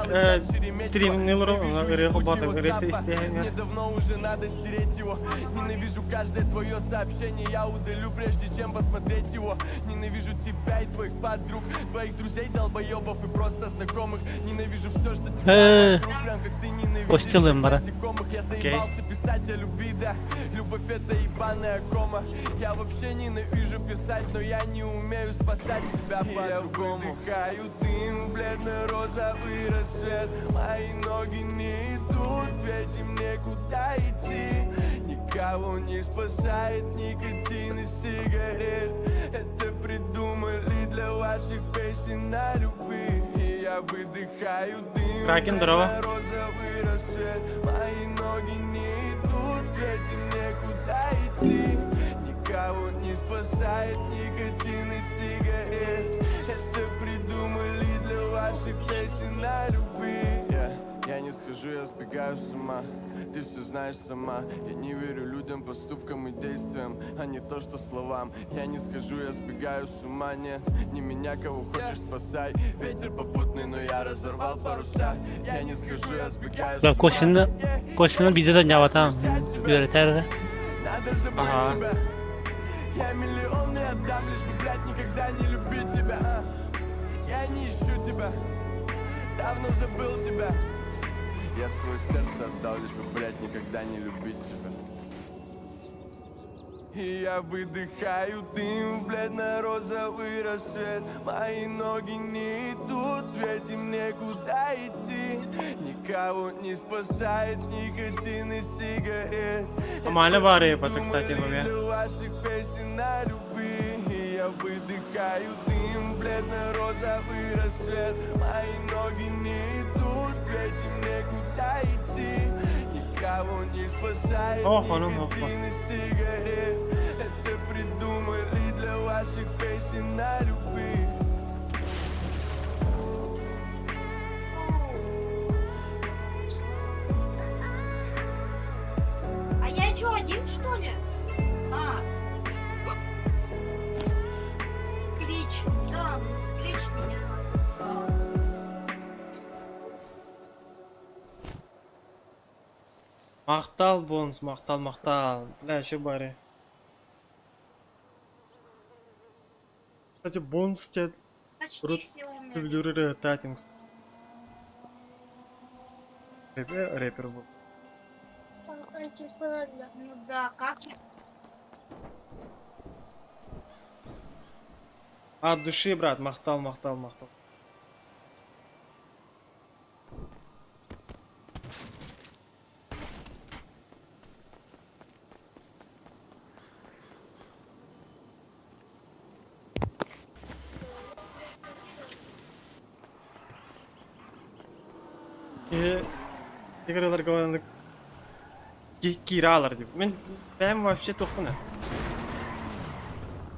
Speaker 1: стримни олору, онно ырыа холбоото, ырыа истиэһиҥҥэ.
Speaker 13: Давно уже надо стереть его. Ненавижу каждое твое сообщение, я удалю, прежде чем посмотреть его. Ненавижу тебя и твоих подруг, твоих друзей, долбоебов и просто знакомых. Ненавижу все, что тебя
Speaker 12: Э,
Speaker 13: вокруг, прям как ты ненавидишь
Speaker 12: Почталым бара.
Speaker 13: насекомых. Я
Speaker 1: Окей.
Speaker 13: заебался писать о любви, да. Любовь это ебаная кома. Я вообще ненавижу писать, но я не умею спасать себя по-другому. Я выдыхаю дым, бледно-розовый рассвет. Мои ноги не идут, ведь им некуда идти. Никого не спасает никотин и сигарет. Это придумали для ваших песен на любви. И я выдыхаю дым,
Speaker 1: Кракен, здорово.
Speaker 13: бледно-розовый рассвет. Мои ноги не идут, ведь им некуда идти. Никого не спасает никотин и сигарет. Это придумали для ваших песен на любви. Я не схожу, я сбегаю с ума. Ты все знаешь сама. Я не верю людям, поступкам и действиям, а не то, что словам. Я не схожу, я сбегаю с ума. Нет, не меня, кого хочешь, спасай. Ветер попутный, но я разорвал паруса. Я не схожу, я сбегаю с
Speaker 12: Да,
Speaker 13: ума.
Speaker 12: Костина, Костина биирдэ да ньаабатаҕым. Үөрэтэр да.
Speaker 13: Надо забыть
Speaker 1: Ага.
Speaker 13: тебя. Я миллион не отдам, лишь бы, блядь, никогда не любить тебя. а. Я не ищу тебя, давно забыл тебя. Я свое сердце отдал, лишь бы, блядь, никогда не любить тебя. И я выдыхаю дым в бледно-розовый рассвет. Мои ноги не идут, ведь им некуда идти. Никого не спасает никотин и сигарет.
Speaker 1: Нормально бары, это, кстати, момент.
Speaker 13: Для ваших песен на любви. И я выдыхаю дым, бледно-розовый рассвет. Мои ноги не идут, ведь им некуда идти. Никого не спасает
Speaker 1: Ох, он, ох,
Speaker 13: никотин и сигарет. Это придумали для ваших песен на любви.
Speaker 3: А я чё, один, что ли? А. Скрич. Да, скрич меня. напугал.
Speaker 1: Махтал, Бонс, махтал, махтал. Бля, еще бары. Кстати, Бонс те
Speaker 3: Почти
Speaker 1: Рут
Speaker 3: все умерли.
Speaker 1: люблю татинг. Рэпер, рэпер был.
Speaker 3: Ну да, как я?
Speaker 1: От души, брат, махтал, махтал, махтал. Игралар говорят, киралар деп. Мен бәм вообще тухпын.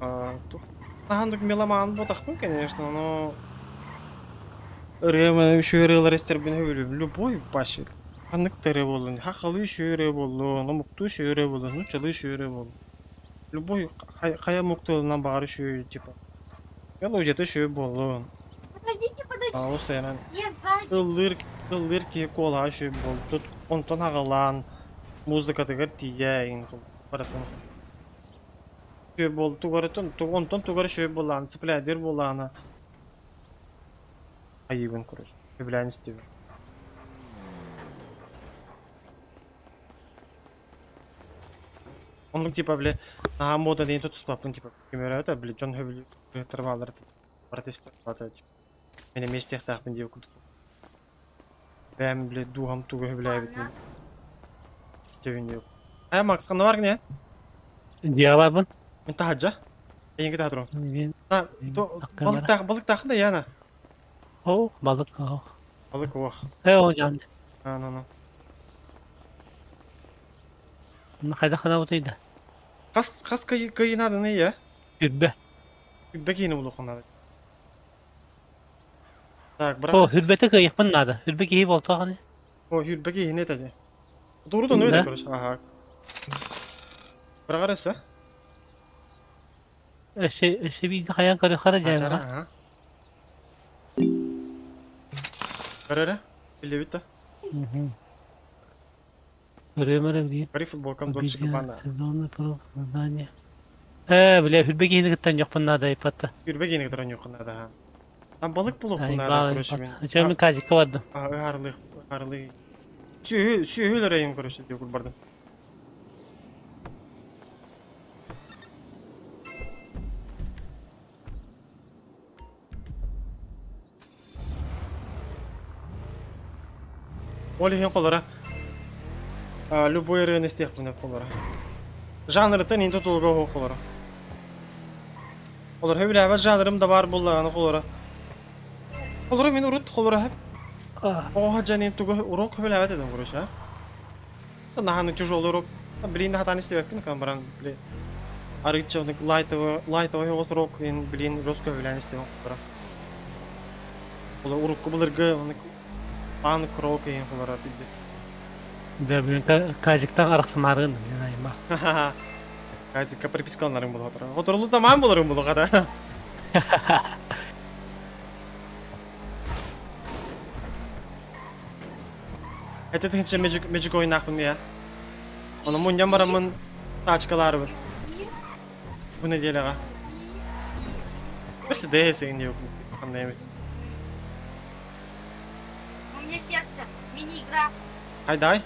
Speaker 1: Наһаа меломан буолбатахпын, конечно, но ырыа үчүгэй ырыалар истэрбин сөбүлүүбүн. Любой вообще. Ханнык да ырыа буоллун. Сахалыы үчүгэй ырыа буоллун, омуктуу үчүгэй ырыа буоллун, нууччалыы үчүгэй ырыа буоллун. Любой хайа омук тылынан баҕар үчүгэй типа. Мелодията үчүгэй буоллун.
Speaker 3: Подойдите, подойдите.
Speaker 1: Ол сайынан
Speaker 3: Я сзади.
Speaker 1: ыллыыр ыллыыр киһи куолаһа үчүгэй буолбут. Онтон аҕалаан музыкатыгар тиийэ игин барытын. Үчүгэй буол тугарытын онтон тугар үчүгэй буоллаҕына цепляйдыыр буоллаҕына айыыбын короче. Сөбүлээн истэбин. Оннук типа били наһаа муода диэн тутуспаппын типа кимэрэ били дьон хөбүлүүр бааллар протестар типа мин эмиэ истиэхтээхпин диэбит курдук. Бэйэм били дууһам тугу сөбүлээбитин истэбин диэбит. Э, Макс, ханна баргын ээ?
Speaker 12: Дьиэҕэ барбын.
Speaker 1: Мин таһырдьа. Эйиҥки таһа турун.
Speaker 12: Мин
Speaker 1: А, то балыктаах балыктаахын да Яна.
Speaker 12: О, балык оох.
Speaker 1: Балык ох.
Speaker 12: Э, о, жан.
Speaker 1: А, ну, ну.
Speaker 12: Хайдах ханабытый да?
Speaker 1: Хас хас кыйынадын я?
Speaker 12: Үрбэ.
Speaker 1: Үрбэ киһини булуоххун наада. Так,
Speaker 12: О,
Speaker 1: брат.
Speaker 12: үрбэтэ кыайыахпын наада. Үрбэ киһи болтоох ини.
Speaker 1: О, үрбэ киһини этэ. Тууру тону
Speaker 12: Да?
Speaker 1: этэ, короче. Ага. Быраҕар өссө?
Speaker 12: Өссө өссө биирдэ хайаан көрүөххэ эрэ
Speaker 1: Ачара,
Speaker 12: дьээбэҕэ.
Speaker 1: ага. Көрөрө? Билебит да.
Speaker 12: Көрүөм эрэ билигин.
Speaker 1: Бары футболкам Дольче Габбана.
Speaker 12: Сезонный про задание. Ээ, бля, үрбэ киһини кытта онньуохпун наада айпатта.
Speaker 1: Үрбэ киһини кытта онньуоххун наада, ага. Там балык булуохпун наада, короче, мен.
Speaker 12: Чэ, мин казикка бардым.
Speaker 1: А, ыһаарылыы, ыһаарылыы. Сүөһү, сүөһү өлөрөйүм, короче, диye бардым. Ол иһин холора любой ырыаны истиэхпин холора. Жанрыттан ин тутулуга оһох холора. Олор хөбүлээбэт жанрым да баар буоллаҕына холора. Холора мин урут холора хэп. Оҕо дьанин тугу урок хөбүлээбэт этим короче. Наһаны тяжелый урок. Блин, хатан истибэппин кан баран, блин. Арыычча лайтовый лайтовый урок, блин, жестко хөбүлээн истибин холора. Ол урукку былыргы панк рок иһин холора билди.
Speaker 12: Да, блин, казиктан арахсымаарыгын, блин, айма.
Speaker 1: Казикка припискаларың була отыр. Отырлу тамам боларың була кара. Это тынча Magic Magic ойнақпын я. Оны муньян барамын тачкалары бар. Бу неделяга. Мерседес деген yok. Кандай эми.
Speaker 3: У меня сердце. Мини-игра.
Speaker 1: Хайдай.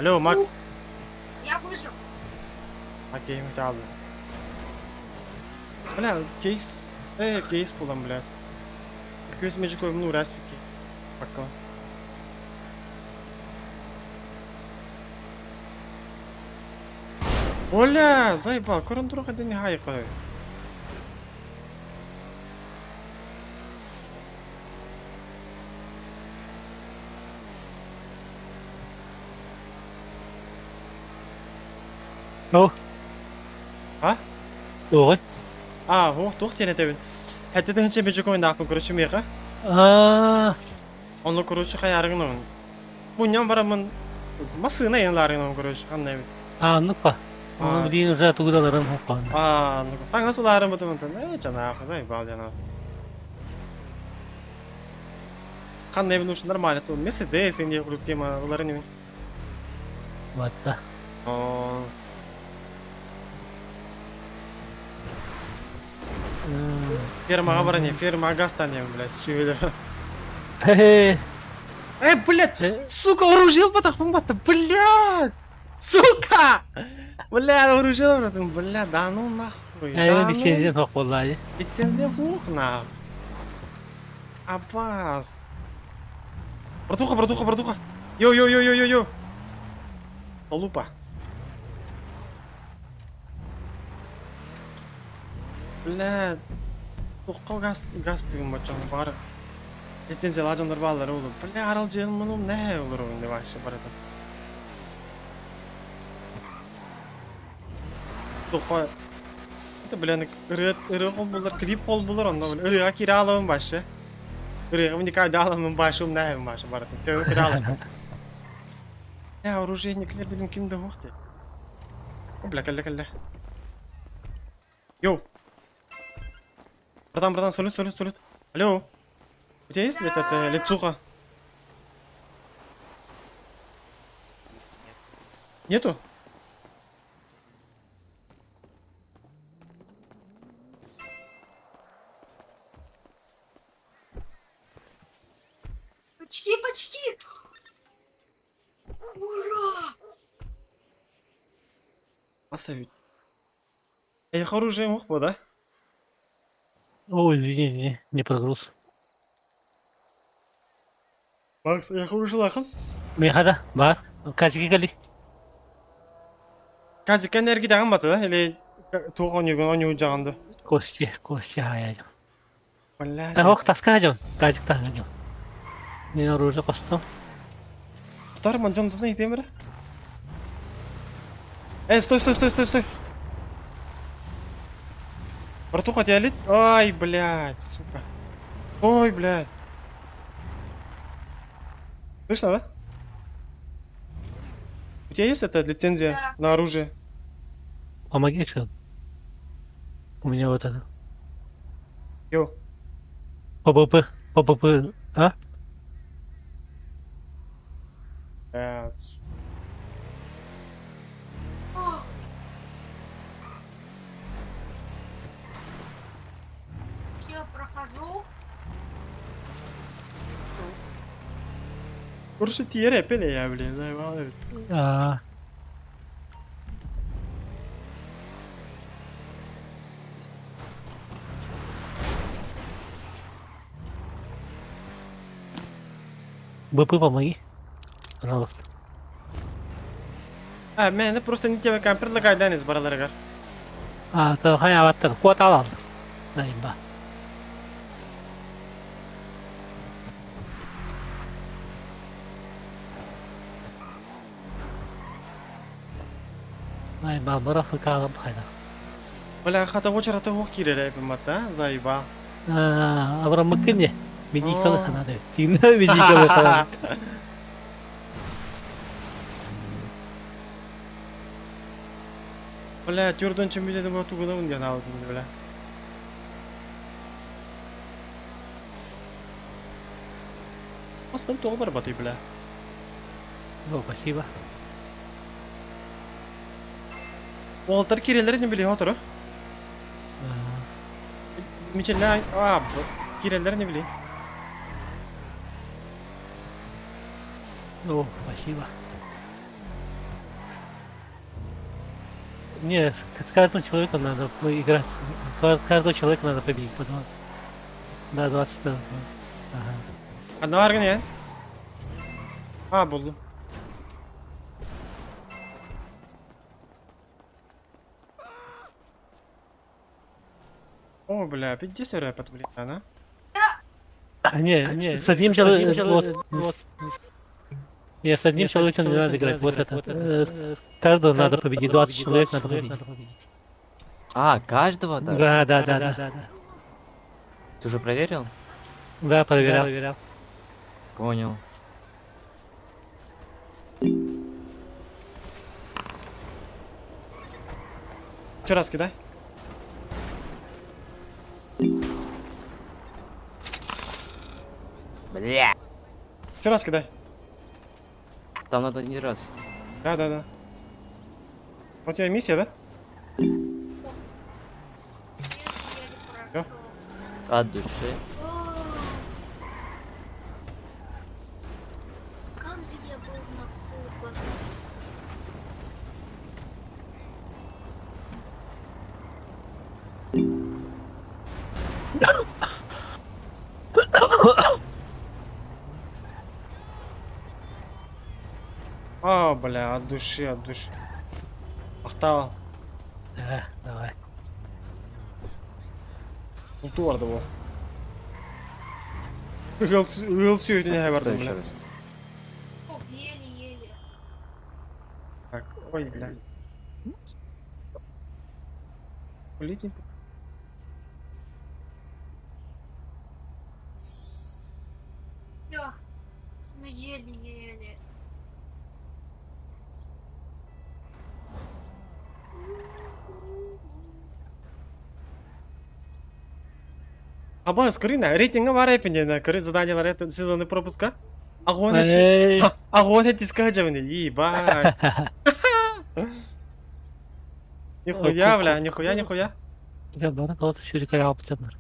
Speaker 1: Алло, Макс.
Speaker 3: Я выжил.
Speaker 1: Окей, мы алды. Бля, кейс. Кейс булам, бля. Көз Magic ойымын урас Пока. Оля, заебал, көрін тұруға дені хайқы.
Speaker 12: О.
Speaker 1: А?
Speaker 12: Ой.
Speaker 1: А, о, тух тene тебин. Хәтте тегенче Magic ойнақпын, короче, меха.
Speaker 12: А.
Speaker 1: Оны, короче, хаярыгын он. Муньян барамын масына енларыгын, короче, кандай.
Speaker 12: А, ну-ка. Ну, блин, уже тугудаларын хоппан.
Speaker 1: А, ну, таңасыларын бутын, э, жана, заебал, жана. Кандай нужно нормально, то Мерседес, не тема, улары не.
Speaker 12: Вот, да.
Speaker 1: О. Фермаға баране, фермаға газ блядь, сүйелер.
Speaker 12: Э,
Speaker 1: блядь, сука, оружие батақпын батты, блядь! Сука! Блядь, оружие братым, блядь, да ну нахуй.
Speaker 12: Э, лицензия тоқ болды.
Speaker 1: Лицензия хух нахуй. Абас. Братуха, братуха, братуха. Йоу, йоу, йоу, йоу, йоу, йоу. Залупа. Бля, Тоққа газ газ деген бачан бар. Лицензия лажандар балалар олу. Бля, арал жерин мұны не olur oyunda вообще барады. Тоққа Это, бля, ыры ыры кол булар, клип кол булар, онда ырыга кире алабын башы. Ырыга мени кайда аламын башы, умна башы барады. Төгө кире алам. Я оружейниклер билим кимде вакты. Бля, калла калла. Йоу. Братан, братан, салют, салют, салют. Алло. У тебя есть этот лицуха? Нету?
Speaker 3: Почти, почти. Ура!
Speaker 1: Оставить. Эйиэхэ оружием уох буо да?
Speaker 12: Ой, извини, извини, не прогруз.
Speaker 1: Макс, эйиэхэ оружиелаахын?
Speaker 12: Миэхэ да, баар. Казики кэлий.
Speaker 1: Казикка энергидаҕын бата да? Или туох оонньуугун оонньуу дьаҕан да?
Speaker 12: Кости, Кости хаайа
Speaker 1: Блядь.
Speaker 12: Ох, таска дьон, Казик таска дьон. Не оружие костом.
Speaker 1: Тутар мандьон тутан иитиэм эрэ. Эй, стой, стой, стой, стой, стой. Братуха, тебя лет? Ай, блядь, сука. Ой, блядь. Слышно, да? У тебя есть эта лицензия
Speaker 3: Да.
Speaker 1: на оружие?
Speaker 12: Помоги, что? У меня вот это.
Speaker 1: Йо.
Speaker 12: ППП, ППП, а?
Speaker 1: Блядь.
Speaker 3: О. Все, прохожу.
Speaker 1: Короче, тиэрэ пеле я, блин, заебал.
Speaker 12: А, БП помоги. Пожалуйста.
Speaker 1: А, мен просто не тебе кам предлагаю Денис бараларыгар.
Speaker 12: А, то хайа баттар, куот алал. Найба. Найба, бара фыкалым хайда.
Speaker 1: Бля, хата очарата ох кирere бимата, заеба.
Speaker 12: А, Авраам не? Медикалы ханады. Тина медикалы ханады.
Speaker 1: Бля, түрдөн чемпионы бу тугуна унген алдым, бля. Астым тоғы бар баты, бля.
Speaker 12: О, спасибо.
Speaker 1: Уолтар кирелер не били хотору. Мичелля, а, кирелер не били.
Speaker 12: О, спасибо. Не, с каждым человеком надо играть. Каждого человека надо победить по 20. Да, 20. Да, Ага.
Speaker 1: А на аргане? А, булдум. О, бля, пиздец рэпет, блин, она.
Speaker 12: Не, не, с одним человеком, вот, вот. Не, с одним человеком не надо играть, вот это. Каждого надо победить, 20 человек надо победить.
Speaker 9: А, каждого так?
Speaker 12: Да, да, да, да. да.
Speaker 9: Ты уже проверил?
Speaker 12: Да, проверял.
Speaker 9: Понял.
Speaker 1: Еще раз кидай.
Speaker 9: Бля.
Speaker 1: Еще раз кидай.
Speaker 9: Там надо не раз.
Speaker 1: Да, да, да. У тебя миссия, да?
Speaker 3: Еле-еле
Speaker 9: От души.
Speaker 3: Как же я был напуган.
Speaker 1: А, бля, от души, от души. Ахтал.
Speaker 12: Да, давай.
Speaker 1: Булту барды бу. Ыл сүйөтүнө бардым, бля.
Speaker 3: Еле-еле.
Speaker 1: Так, ой, бля. Летний.
Speaker 3: Все. Ну еле-еле.
Speaker 1: Аба, скорина, рейтинга бар эпинде, көрі заданиялар это сезонный пропуска. Огонь
Speaker 12: Эй.
Speaker 1: Огонь эти скачивание, ебать. Нихуя, бля, нихуя, нихуя.
Speaker 12: Я бары кого-то сюрикай алып жатыр.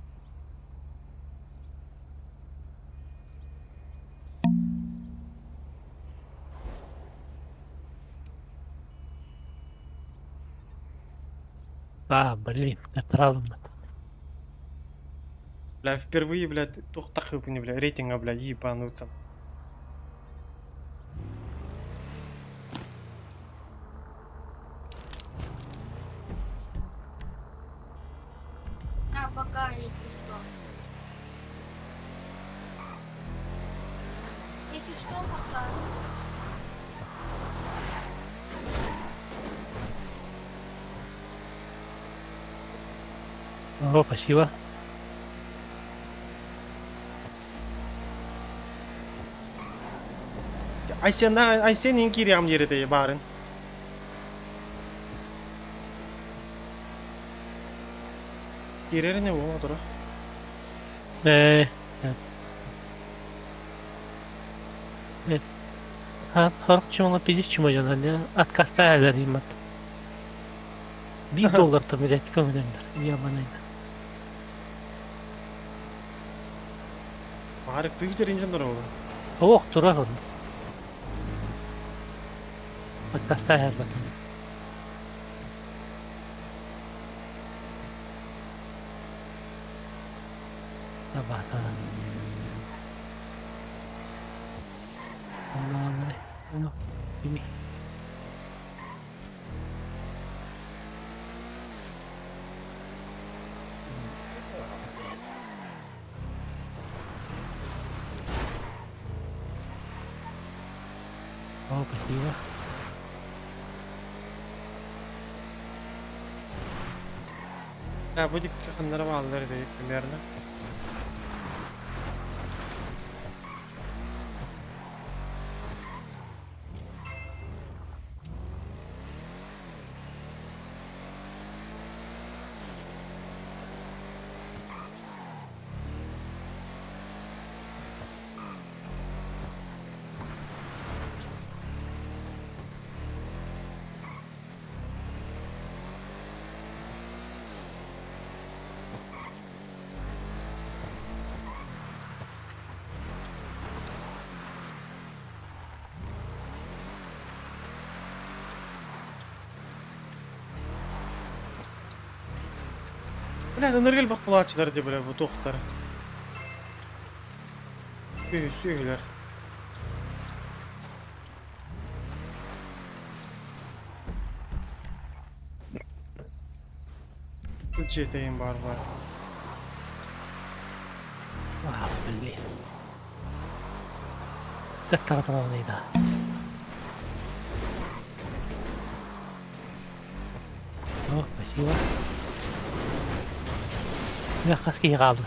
Speaker 12: А, блин, травма.
Speaker 1: Бля, впервые, блядь, тух тахыпни, бля, рейтинга, бля, ебануться.
Speaker 3: А, пока, если что. Если что, пока.
Speaker 12: О, спасибо.
Speaker 1: Айсен, Айсен кириам ерете барын. Кирерine ола тура.
Speaker 12: Э, Хорох чемола пидиш чемодан, откастайлар имат. 1 доллар там блядь, көмөлөндөр. Ебаный.
Speaker 1: Барык сыгычер инженер ола.
Speaker 12: Ох, турар он. Откастайлар батым. Табата. Ну, ими. О, спасибо.
Speaker 1: Да, будет нормально, примерно. Бля, ну ныргел бак булачылар деп бля, бу тохтар. Сүйгүлөр. Жетейин бар бар.
Speaker 12: А, блин. Да. О, спасибо. Я хаски қалды.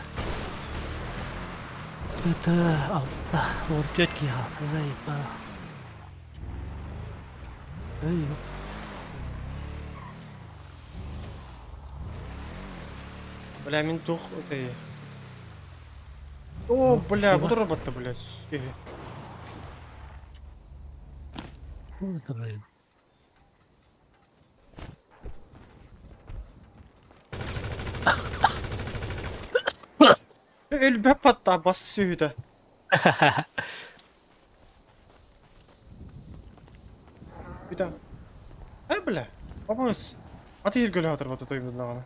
Speaker 12: Это алта, он четкий қалды. Эй,
Speaker 1: Бля, мен тух, окей. О, бля, буду работать, бля.
Speaker 12: Блин.
Speaker 1: Өлбә патта бас сүйді. Бүйтә. Ай, бля. Бабаңыз. Аты ергөлі атыр бата тоймын.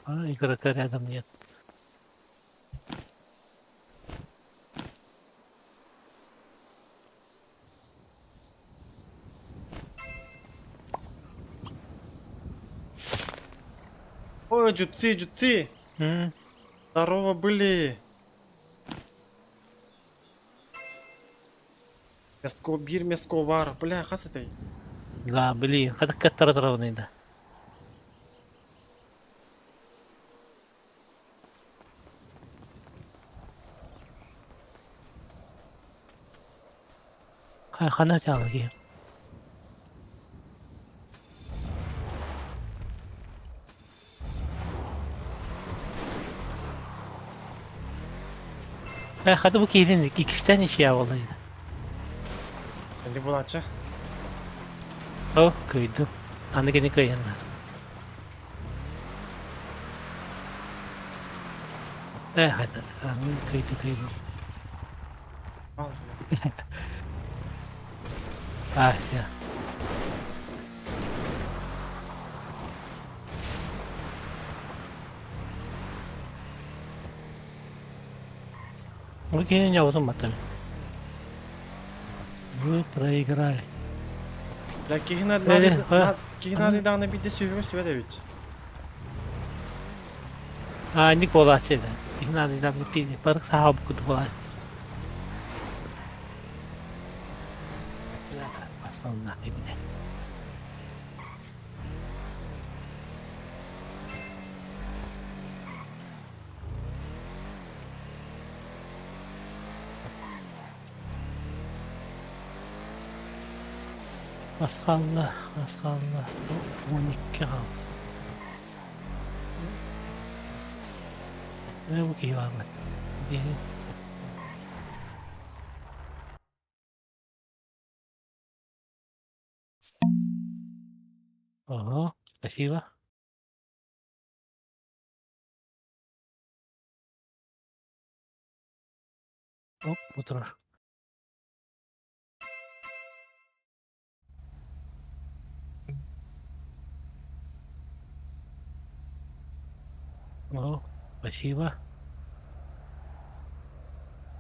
Speaker 12: А, игрока рядом нет.
Speaker 1: Ой, джутси, джутси. Здорово были. Мяско, бир мяско бар. Бля, хас это?
Speaker 12: Да, блин, хата каттара да. Хана чалги. Хата бу кейдин икистен ишия болду.
Speaker 1: Энди булачы.
Speaker 12: О, кыйды. Аны кени кыйыннар. Хата, аны кыйды кыйды.
Speaker 1: Ал, бля.
Speaker 12: А, все. Бу киһини ньабытын баттым. Вы проиграли.
Speaker 1: Бля, киһи киһи наадыйдаҕына биирдэ сүһүгү сүбэт эбит.
Speaker 12: Аанньык буолааччы этэ. Киһи наадыйдаҕына биирдэ бары саха курдук буолааччы. Пошел нахуй, блядь. Ас хаалла, ас хаалла. 12 хаалла. Бу киһи баарбат. Ого, спасибо. Оп, утро. О, спасибо.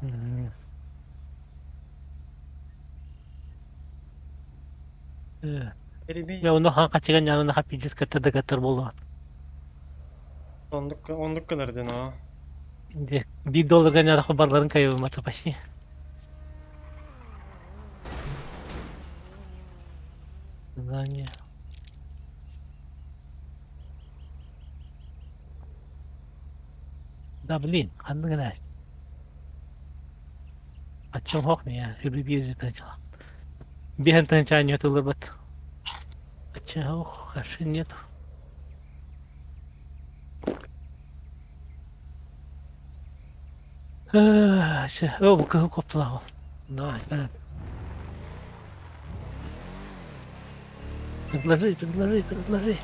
Speaker 12: М.
Speaker 1: Эрими
Speaker 12: Я ону хаан хачыган яны наха пиздец кытта да кыттар буолуо.
Speaker 1: Оннук оннук гынар ден аа.
Speaker 12: Биир долларга няраху барларын кайыбымата почти. Задание. Да блин, ханнык гына. Аччым хох мия, хүбі биир тынчала. Биһэн тынча ньотулурбат. Ачча ох, хашин нету. О, бу кыһыл коптулаах ол. Давай, давай. Предложи, предложи, предложи.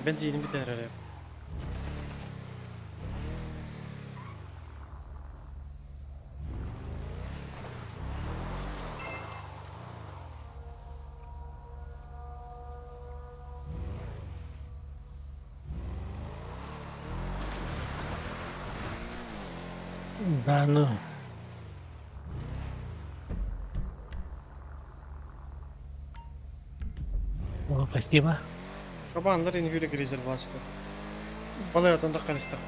Speaker 1: Бензинин бүтэн эрэр.
Speaker 12: Да ну. О, спасибо.
Speaker 1: Кабандар инвюрі гризер булачты. Балай атанда калыстық.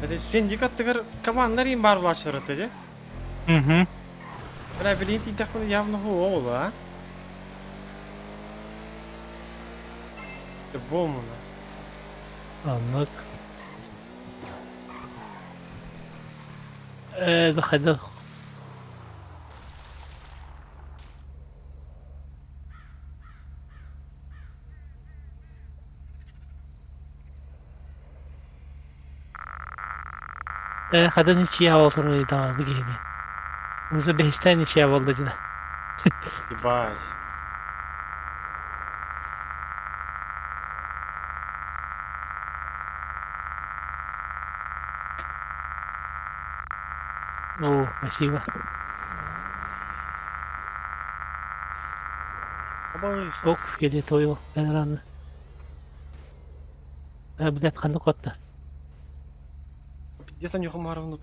Speaker 1: Это синдикаттыгар кабандар им бар булачтар өтө
Speaker 12: Угу.
Speaker 1: Бля, билин тийтах явно хуола, а? Бомуна.
Speaker 12: Аннык. Выходил. Хадан ичия болтур да бу киһини. Уже бэһистэн ичия болду дина.
Speaker 1: Ебать.
Speaker 12: О, спасибо. Ок, фиолетовый рано. Блядь, ханнык отта.
Speaker 1: Пиздец, Анюха Маровну.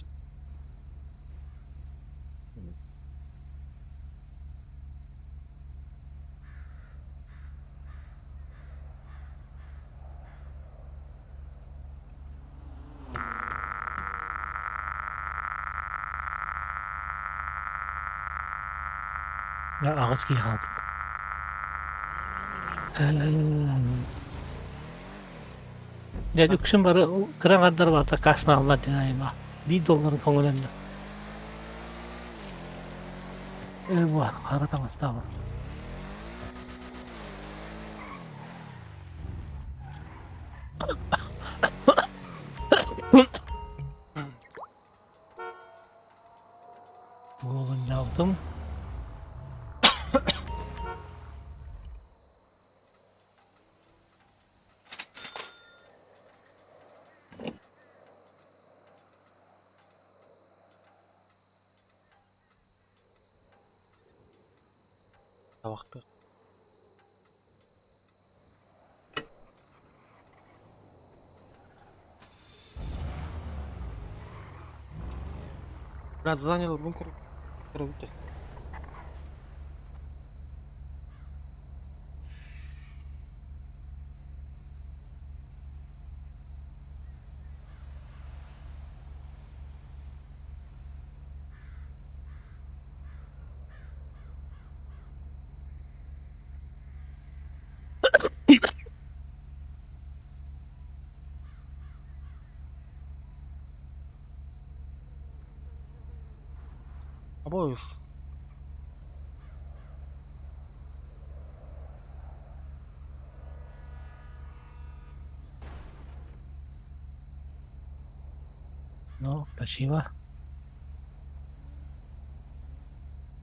Speaker 12: Я аҕыс киһи хаалбыт. Дьэ, үксүн бары кыра аҥардар барыта каснааллар диэн айма. Биир долларын көҥүлэннэ. Ээ, буолар, хара таҥастаах. Буолунньаабытым.
Speaker 1: Табахтыах. Бля, задание бункер. Обоев.
Speaker 12: Ну, спасибо.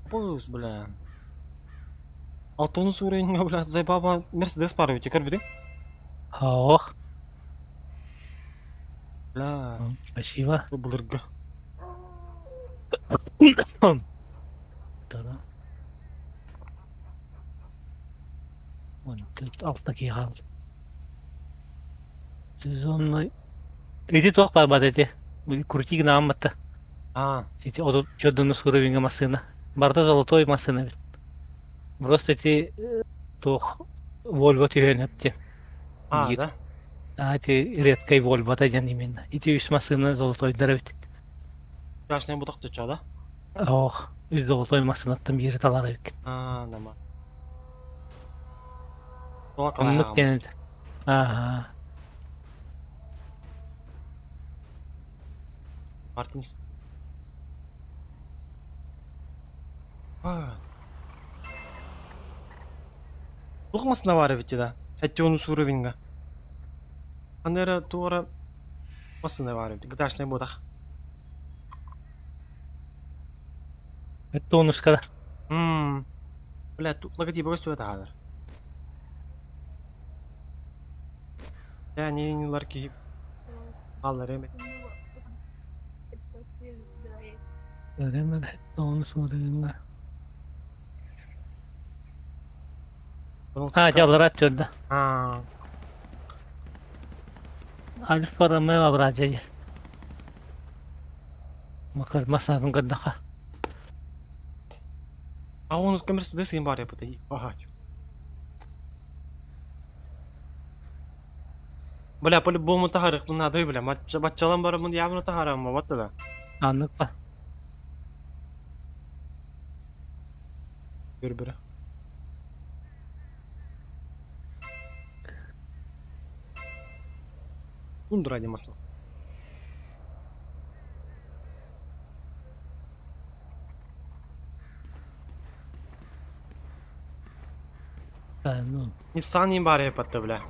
Speaker 1: Обоев, бля. Алтын уровень, бля, заебала Мерседес пара ведь, көрбүтүң?
Speaker 12: Ох,
Speaker 1: Бля,
Speaker 12: ну, спасибо.
Speaker 1: былыргы.
Speaker 12: Да. Вон, тут алта киһи хаалла. Сезонный. Ити туох баар баат ити? Крути гынаамматта.
Speaker 1: А,
Speaker 12: Ити отут чордонус уровеньга массыына. Барыта золотой массыына эбит. Просто ити туох Volvo түһүөн эпти.
Speaker 1: а,
Speaker 12: Биир.
Speaker 1: да?
Speaker 12: А ити редкай Volvo-та диэн именно. Ити үс массыына золотойдар эбит.
Speaker 1: Красный бутак төчө, да?
Speaker 12: Ох, үс золотой массыынаттан биири талар эбит.
Speaker 1: А, нама. Тула
Speaker 12: Оннук
Speaker 1: калаһаҕым.
Speaker 12: диэн эбит. Ааха.
Speaker 1: Мартинс. А. Туох массыына баар эбит да? Сэттион уровеньга. Ханна эрэ туора массыына баар эбит. ГТАшнай буотах.
Speaker 12: Тонуска.
Speaker 1: Ммм. Бля, тут логотипы все это хаалар. Я не ларки хаалар эми.
Speaker 12: Тонус уровеньга. А, дьаллара төрдө.
Speaker 1: А,
Speaker 12: Альфа Ромео браджа. Макар масаатын көрдөхө.
Speaker 1: а он Мерседес им бар эбит. Ебать. Бля, по-любому таһарых надо, бля. Матчалан барымын явно таһарам, вот да.
Speaker 12: Аннык па.
Speaker 1: Бир-бир. Тундра не масло.
Speaker 12: А, ну,
Speaker 1: Nissan им бар эбит, бля.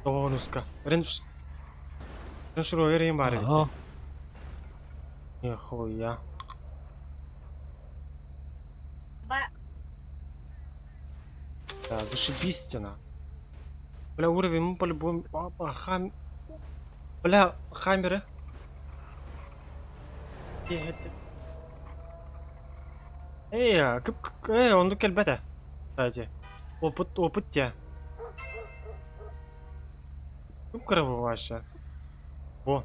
Speaker 1: Тонуска. Range Range Rover им бар эбит.
Speaker 12: ого.
Speaker 1: Нихуя.
Speaker 3: Ба-
Speaker 1: Да, зашибись стена. Бля, уровень мы по-любому... Папа, хам... Бля, хаммеры. Эй, а, кып, кып, эй, он кэлбэтэ. Кстати. Опыт, опыт те. Кып вообще. О.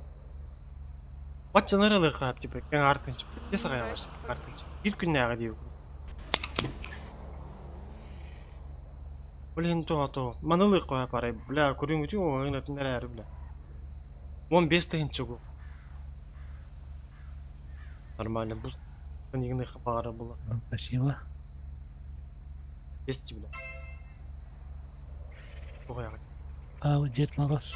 Speaker 1: Баччаны ырылык типа, кең артынчы. Те сагай артынчы. Бир күннәгә дию. Блин, то, то. Манылык кое парай. Бля, көрүң үтү оңын нәрәр, бля. 15 тыһынчы бу. Нормально, бу нигне хабары было.
Speaker 12: Спасибо.
Speaker 1: 200, бля. Тугая.
Speaker 12: А, вот Дед Мороз.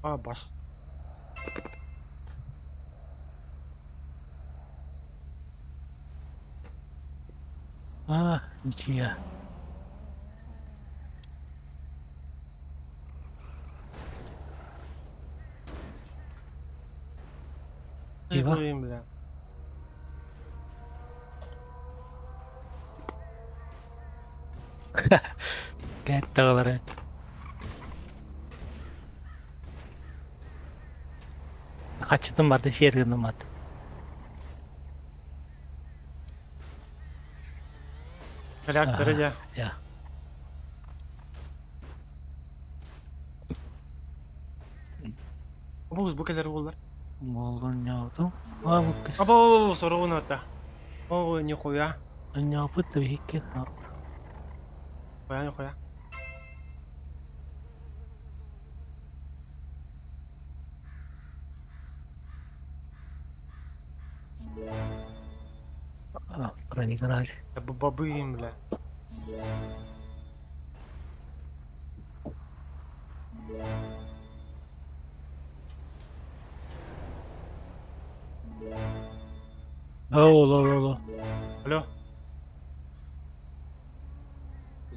Speaker 1: А, бас.
Speaker 12: А, ничья. Ива.
Speaker 1: Блин, бля.
Speaker 12: Кэт таҕалары. Хаччытын барда сиэр гыннымат.
Speaker 1: Реакторы я.
Speaker 12: Я.
Speaker 1: Бу бу кэлэр уоллар.
Speaker 12: Буолгун ньоотум. А бу кыс.
Speaker 1: Або сороҕун атта. О, нихуя.
Speaker 12: Ньоопут да биһикки.
Speaker 1: Хуя, нихуя.
Speaker 12: А, проиграли.
Speaker 1: Да бабы им, бля.
Speaker 12: О, ло, ло, ло.
Speaker 1: Алло.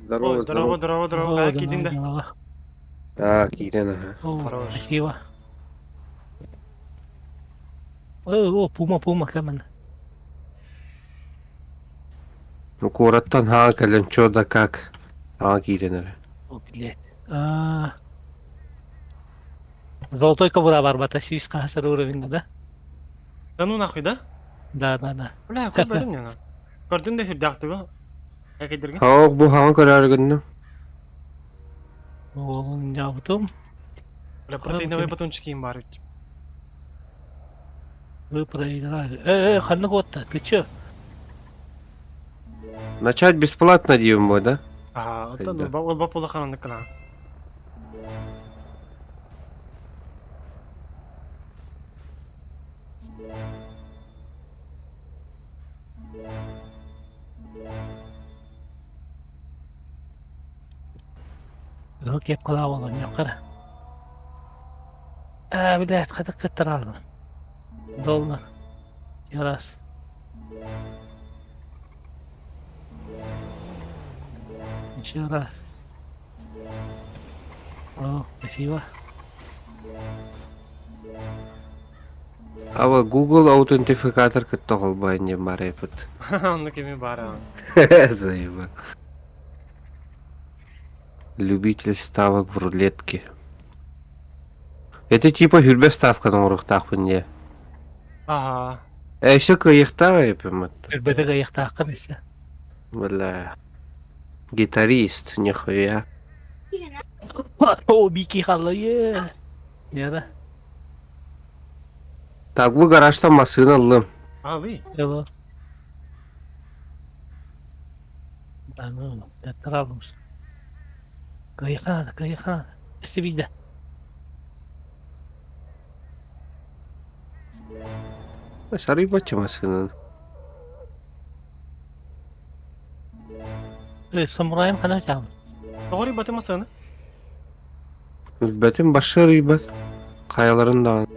Speaker 14: Здорово,
Speaker 1: Ой, здорово, здорово, здорово.
Speaker 12: О,
Speaker 1: Как кидин да?
Speaker 12: здорово.
Speaker 14: Так, Ирина. ага.
Speaker 12: О,
Speaker 1: Хорош.
Speaker 12: спасибо. О, о, пума, пума, кэмэн.
Speaker 14: Ну, куораттан хаҥа кэлэн чё да как. Хаҥа киирэн эрэ.
Speaker 12: О, блядь. А. Золотой кобура барбата, сүүс хаһасар уровень, да?
Speaker 1: Да ну нахуй, да?
Speaker 12: Да, да, да.
Speaker 1: Бля, көрбөтүм не Көрдүм да хүрдәхтүгү. Әкедерге.
Speaker 14: Хоох бу хаҥа көрөөрү гынным.
Speaker 12: Уолун дьаабытым.
Speaker 1: Бля, протеиновый батончик им бар ведь.
Speaker 12: Вы проиграли. Э, э, ханнык уотта, ты чё?
Speaker 14: Начать бесплатно диим бу, да?
Speaker 1: Ага, оттон
Speaker 14: Хайда.
Speaker 1: ол бап улахан оннук гына.
Speaker 12: Ыһык киэп кылаабалан ньоххара. Ээ, блядь, хатык кыттараллар. Доллар. Раз. Еще раз. О, спасибо.
Speaker 14: Ава Google аутентификатор кытта холбоон диэн баар эпит.
Speaker 1: Оннук эми баар.
Speaker 14: Заебал. Любитель ставок в рулетке. Это типа хүрбэ ставканы оҥоруохтаахпын дии.
Speaker 1: Ага.
Speaker 14: Э, еще кыайыахтаах эпим
Speaker 12: Үрбэтэ кыайыахтааххын истэ.
Speaker 14: Бля. Гитарист, нихуя.
Speaker 12: О, Бики халлайы. Яра.
Speaker 14: Так, бу гаражтан массыына ыллым.
Speaker 1: А, вы?
Speaker 12: Hello. Ну, травмус. Кыайыахтаах, кыайыахтаах. Өссө биирдэ.
Speaker 14: Сарыйбачча массыынаны.
Speaker 12: Э, самурайым хана чаам.
Speaker 1: Тоҕо баты масаны?
Speaker 14: Билбэтим башы арыйбат. Хайаларын даҕаны.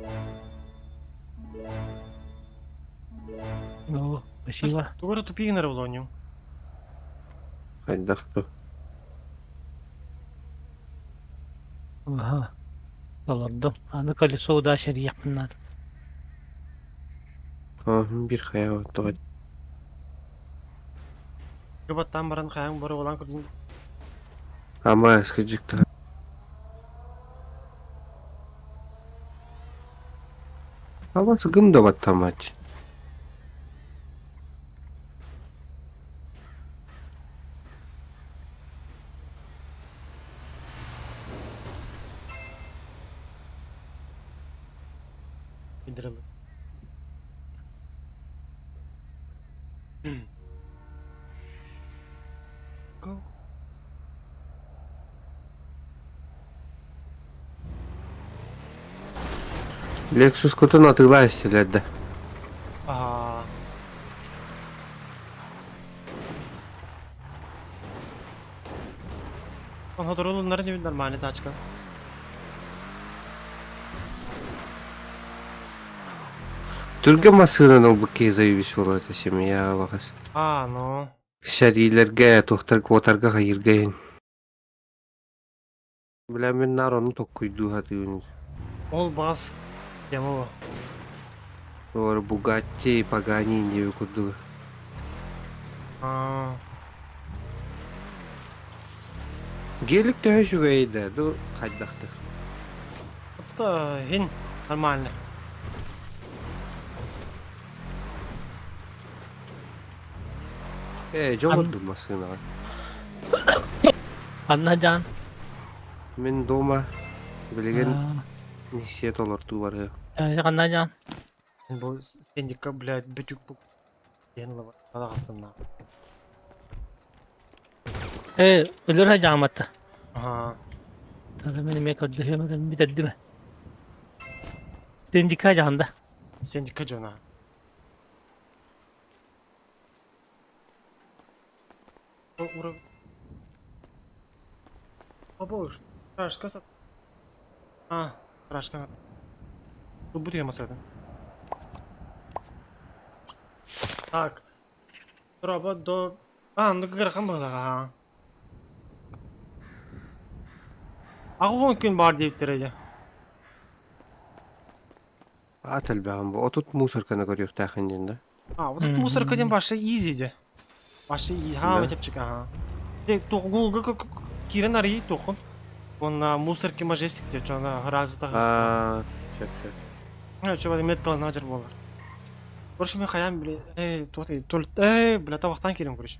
Speaker 12: О, спасибо.
Speaker 1: Тугу эрэ тупик гынар буолуо
Speaker 14: Хайдах ту.
Speaker 12: Ага. Толордум. Аны колесо удачи диэхпин наада.
Speaker 14: Биир хайа тоҕо
Speaker 1: Кыбаттаан баран хайаҥ бары улаан көрдүн.
Speaker 14: Ама скажи-ка. А вас гым да баттамать.
Speaker 1: Идрылы. Go.
Speaker 14: Lexus кутун атыылаа истилэр да.
Speaker 1: Ага. Он хоторулуннар не нормальный тачка.
Speaker 14: Түргэн массыынаны ылбыт киһи заебись буолуо этэ семья баҕас.
Speaker 1: А, ну.
Speaker 14: Сэриилэргэ, туохтарга, уотарга хайыырга иһин. Бля, мин наар ону толкуйдуу сатыыбын.
Speaker 1: Ол баҕас тема
Speaker 14: Туора Бугатти, Пагани диэби курдук.
Speaker 1: А,
Speaker 14: Гелик төһө үчүгэй да, ду хайдахтар.
Speaker 1: Это хин нормально.
Speaker 14: Э, дьолордум массыынаҕа.
Speaker 12: Анна Жан.
Speaker 14: Мин дома билигин миссия толортуу барыа.
Speaker 12: Анна Жан.
Speaker 1: Бу стендикка, блядь, бөтүк бу диэн лава адаҕастанна.
Speaker 12: Э, өлөр жааматта.
Speaker 1: Ага.
Speaker 12: Тара мен эме көрдөһүөм бүтэрдим. Сендика жаанда.
Speaker 1: Сендика дьоно. Ура. Або Рашка сат. А, Рашка. Бу масада. Так. Роба до А, ну кырахан буолаҕа. 80 күн баар диэбиттэрэ дьэ.
Speaker 14: Аат элбэҕин бу. Отут мусорканы көрүөхтээххин диэн да.
Speaker 1: А, вот тут мусорка диэн вообще изи дьэ. Вообще и ха, чэпчэки аха. Де туох гуглга киирэн арыйыы туоххун. Уонна мусорки мажестик диэ, чона разы таһы.
Speaker 14: Аа, сөп сөп.
Speaker 1: А, чё меткалан ажыр буолар. Короче, мен хайаан били, эй, туох тол, эй, бля, табахтан киирэн короче.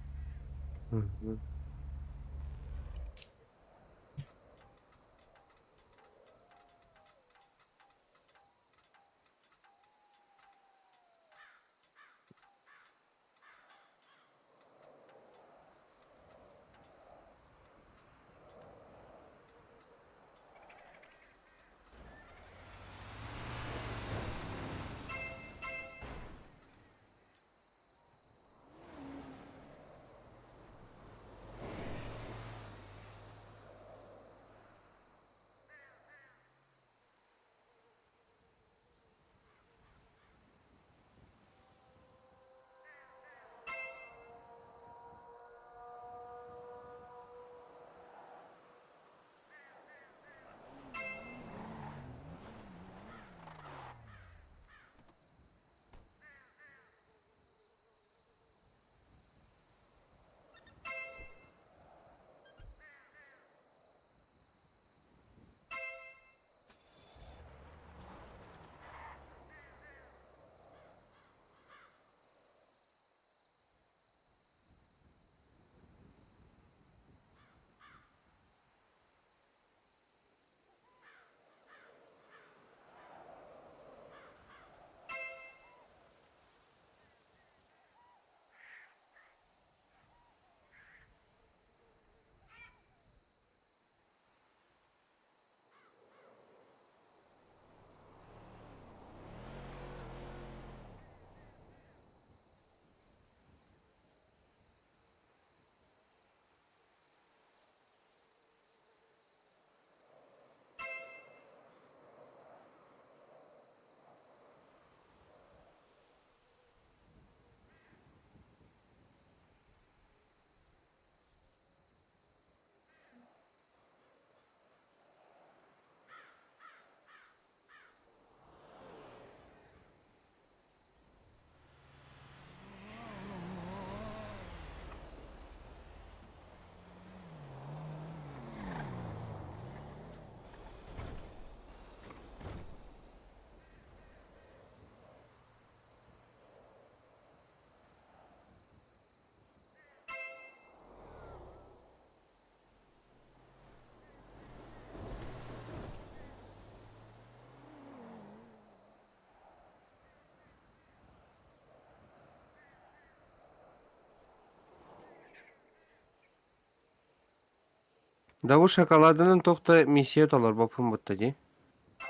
Speaker 14: Да бу шоколадынан туох да миссия толорбоппун бутта дии.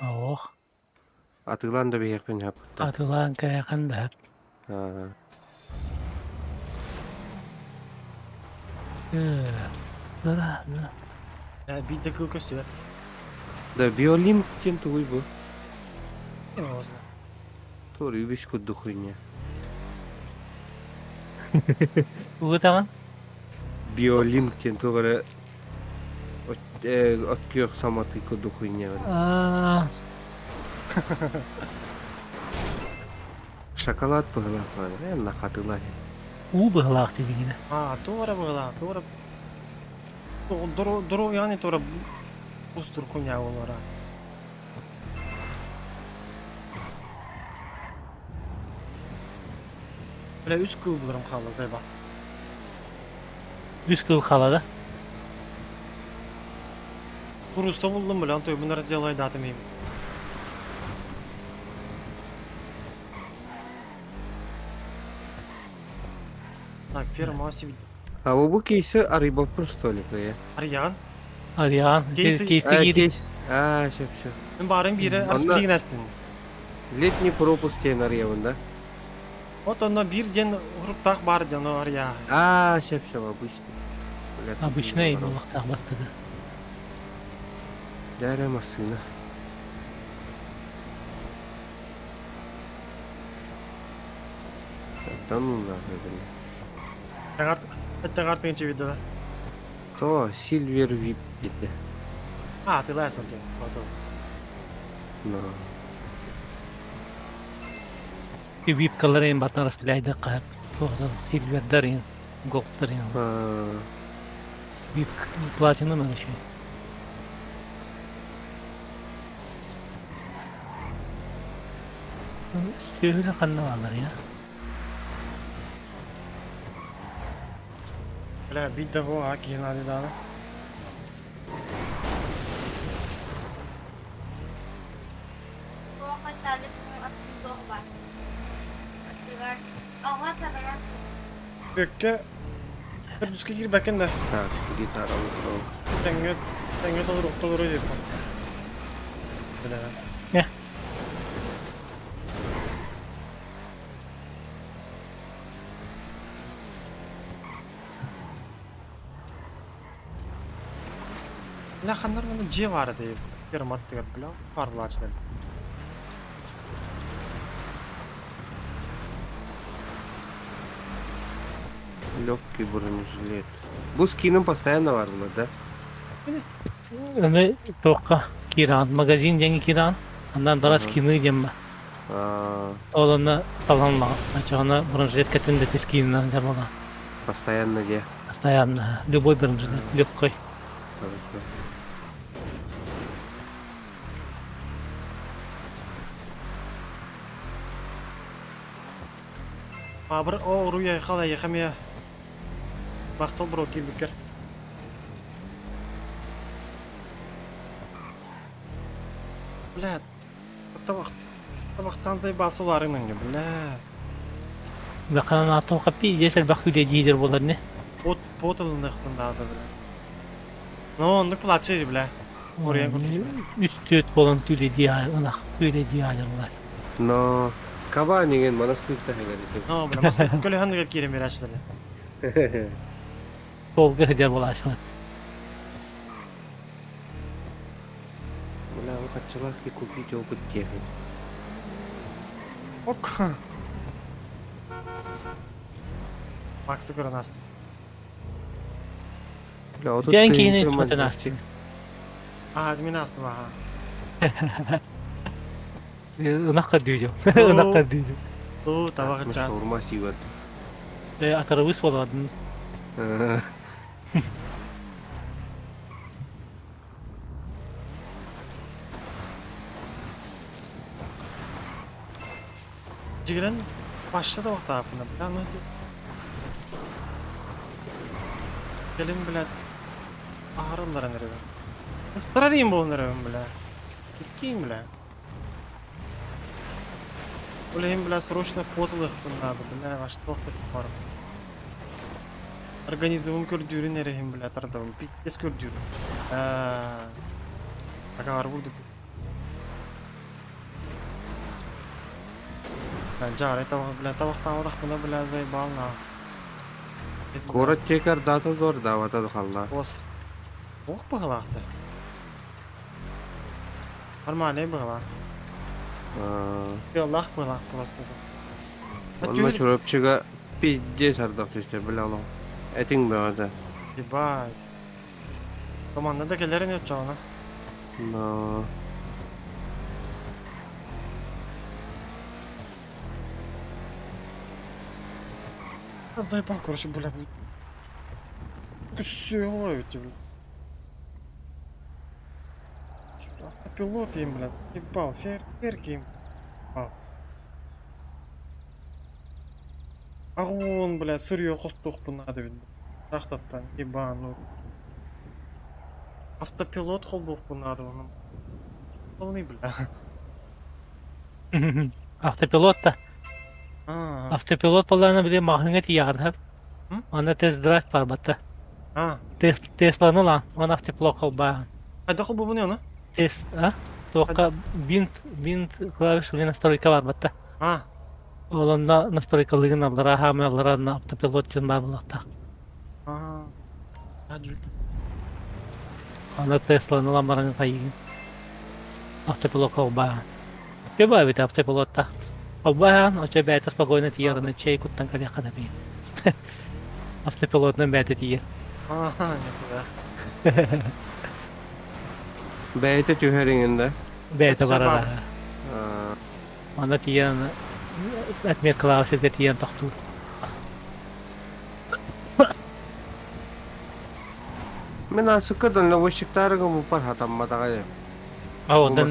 Speaker 12: Ох,
Speaker 14: Атыылаан да биһиэхпин сөп.
Speaker 12: атылаан кайахан да.
Speaker 14: Аа.
Speaker 12: Э, да, да.
Speaker 1: Э, биир да кыл көстүбэт.
Speaker 14: Да биолинк диэн тугуй бу?
Speaker 1: Ким его знает.
Speaker 14: Тур үбүс курдук хуйня.
Speaker 12: Угутаҕын?
Speaker 14: Биолинк диэн туох эрэ от күөх саматый курдук хуйня. Шоколад быһылаах баар, нахатыла.
Speaker 12: Уу быһылаах дигинэ.
Speaker 1: А, туора быһылаах, туора. Дору яны туора устур хуйня олора. Бля, үс кыл буларым хаалла, зайба.
Speaker 12: Үс кыл хаала да?
Speaker 1: Курусса булдум, бля, онтой буну разделай датым им. Так, ферма себе.
Speaker 14: А бу кейси арыйбаппын что ли я?
Speaker 1: Арыйаҕын?
Speaker 12: Арыйаҕын.
Speaker 1: Кейси.
Speaker 12: Кейси
Speaker 14: А,
Speaker 12: киир.
Speaker 14: кейс. А, все, все.
Speaker 1: Мин баарым биирэ арсплигин астын.
Speaker 14: Летний пропуск диэн арыйабын да?
Speaker 1: Вот онно биир диэн уруктаах баар диэн ону арыйаа.
Speaker 14: А, все, все, обычный. Бля,
Speaker 12: Обычный буолуохтаах бастакы.
Speaker 14: Дәрә массыына. Да ну нахуй, бля.
Speaker 1: Тэҥар тыынча видео.
Speaker 14: То, Silver VIP диэтэ.
Speaker 1: А, ты лайсон ты.
Speaker 14: Но.
Speaker 12: Випкаларын батан распыляйды кап. Сильвердарын, голдтарын. Вип платинум еще. Сүөһүлэ ханна бааллар я?
Speaker 1: Бля, бить того, а, киһи дааны. Бүккэ Үрдүскэ киирбэккин да.
Speaker 14: Так, гитара утром.
Speaker 1: Тэҥҥэ тэҥҥэ толору толору диэппин. Бля.
Speaker 12: Не.
Speaker 1: Бля, ханнар маны дьиэ баар этэ. Ферма аттыгар, бля, баар булааччылар.
Speaker 14: Легкий бронежилет. Бу скином постоянно бар было, да?
Speaker 12: Аны туохха кииран, магазин диэн кииран, андан дара скины диэн ба. Ол онно таланлаҕа. Ачаҕына бронежилет кэтин да скинынан дьарбала.
Speaker 14: Постоянно где?
Speaker 12: Постоянно. Любой бронежилет, легкой.
Speaker 14: Хорошо.
Speaker 1: Баабыр о уруй айхал эйиэхэ эмиэ махтал бро киирбиккэр. Бля, табах табахтан заебался уларыҥ бля.
Speaker 12: Баканан аттым капи, здесь элбэх күлэ диидер буолар не.
Speaker 1: Пот пот ылыныахпын наада бля. Ну, оннук плачы бля. Уруйан курдук.
Speaker 12: Үс түөт буолан күлэ дии ынах күлэ дии аалылар.
Speaker 14: Но кабан деген монастырь таһыгар
Speaker 1: Но, бля, мас көлөһөн киирэн биэрээччилэр.
Speaker 12: Суолга сылдьар буолааччылар.
Speaker 14: Бля, вы хотела купить опыт техники.
Speaker 1: Ок. Максы көрөн астым.
Speaker 14: Бля, вот
Speaker 12: Дьэн киһини түмэтин астым.
Speaker 1: Аа, мин астым, аха.
Speaker 12: Ынах көрдүүдүм. Ынах көрдүүдүм.
Speaker 1: Туу, табах чат.
Speaker 14: Шаурма сиибат.
Speaker 12: Атарыбыс буолабын.
Speaker 1: Дьигирэн башта да вахтаапына, бля, ну это... Кэлин, блядь, аһарылларан эрэбин. Ыстарар буолан эрэбин, бля. Иккиин, бля. Ол иһин, бля, срочно потылыахпын наада, бля, ваш туох бар. Организмым көрдүүрүн эрэһин, бля, тардабын. Пиздец көрдүүр. Агаар бурдук. Жаарай табах, бля, табахтаабатахпына, бля, заебал на.
Speaker 14: Город текар дата зор, да, вот это халла.
Speaker 1: Ос. Ох быһылаахты. Нормальный быһылаах. Тыаллаах быалаах просто.
Speaker 14: Онно Чурапчыга пиздец ардах түстэ бля олох. Этиҥ бөҕөтө.
Speaker 1: Ебать. Команда да кэлэрин оччоҕуна.
Speaker 14: Но.
Speaker 1: Заебал, короче, бля. Все, эти, бля. Автопилот им, блядь, заебал, фейерверки им. Ебал. Агон, бля, сырье хостуохпун надо ведь. Шахтаттан, ебану. Автопилот холбуохпун надо, он. Полный, бля.
Speaker 12: Автопилот да.
Speaker 1: А,
Speaker 12: Автопилот буоллаҕына били маҕаһыыҥҥа тиийэҕин сөп.
Speaker 1: М?
Speaker 12: Онно тест-драйв барбата.
Speaker 1: А.
Speaker 12: Тесланы ылан, уонна автопилот холбааһын.
Speaker 1: Хайдах холбуубун оны?
Speaker 12: Тест, а? Туохха винт, винт клавиш или настройка барбата.
Speaker 1: А.
Speaker 12: Ол онно настройкалыгын аллараа хаамыы аллараа онно автопилот диэн баар буолуохтаах.
Speaker 1: А. Радио.
Speaker 12: Аны Тесланы ылан баран хайыгын. Автопилот холбааһын. Төбө эбит автопилотта. Холбааһын, очо бэйэтэ спокойно тиийэр, чэй куттан кэлиэххэ да бэйин. Автопилотунан бэйэтэ тиийэр.
Speaker 1: Ага, нихуя.
Speaker 14: Бэйэтэ түһэр иҥин да?
Speaker 12: Бэйэтэ барар. Аны тиийэн отметкалаах сиргэ тиийэн тохтуур.
Speaker 14: Мин асыкка дальнобойщиктары гыммыппар хатамматаҕа дии.
Speaker 12: А онтон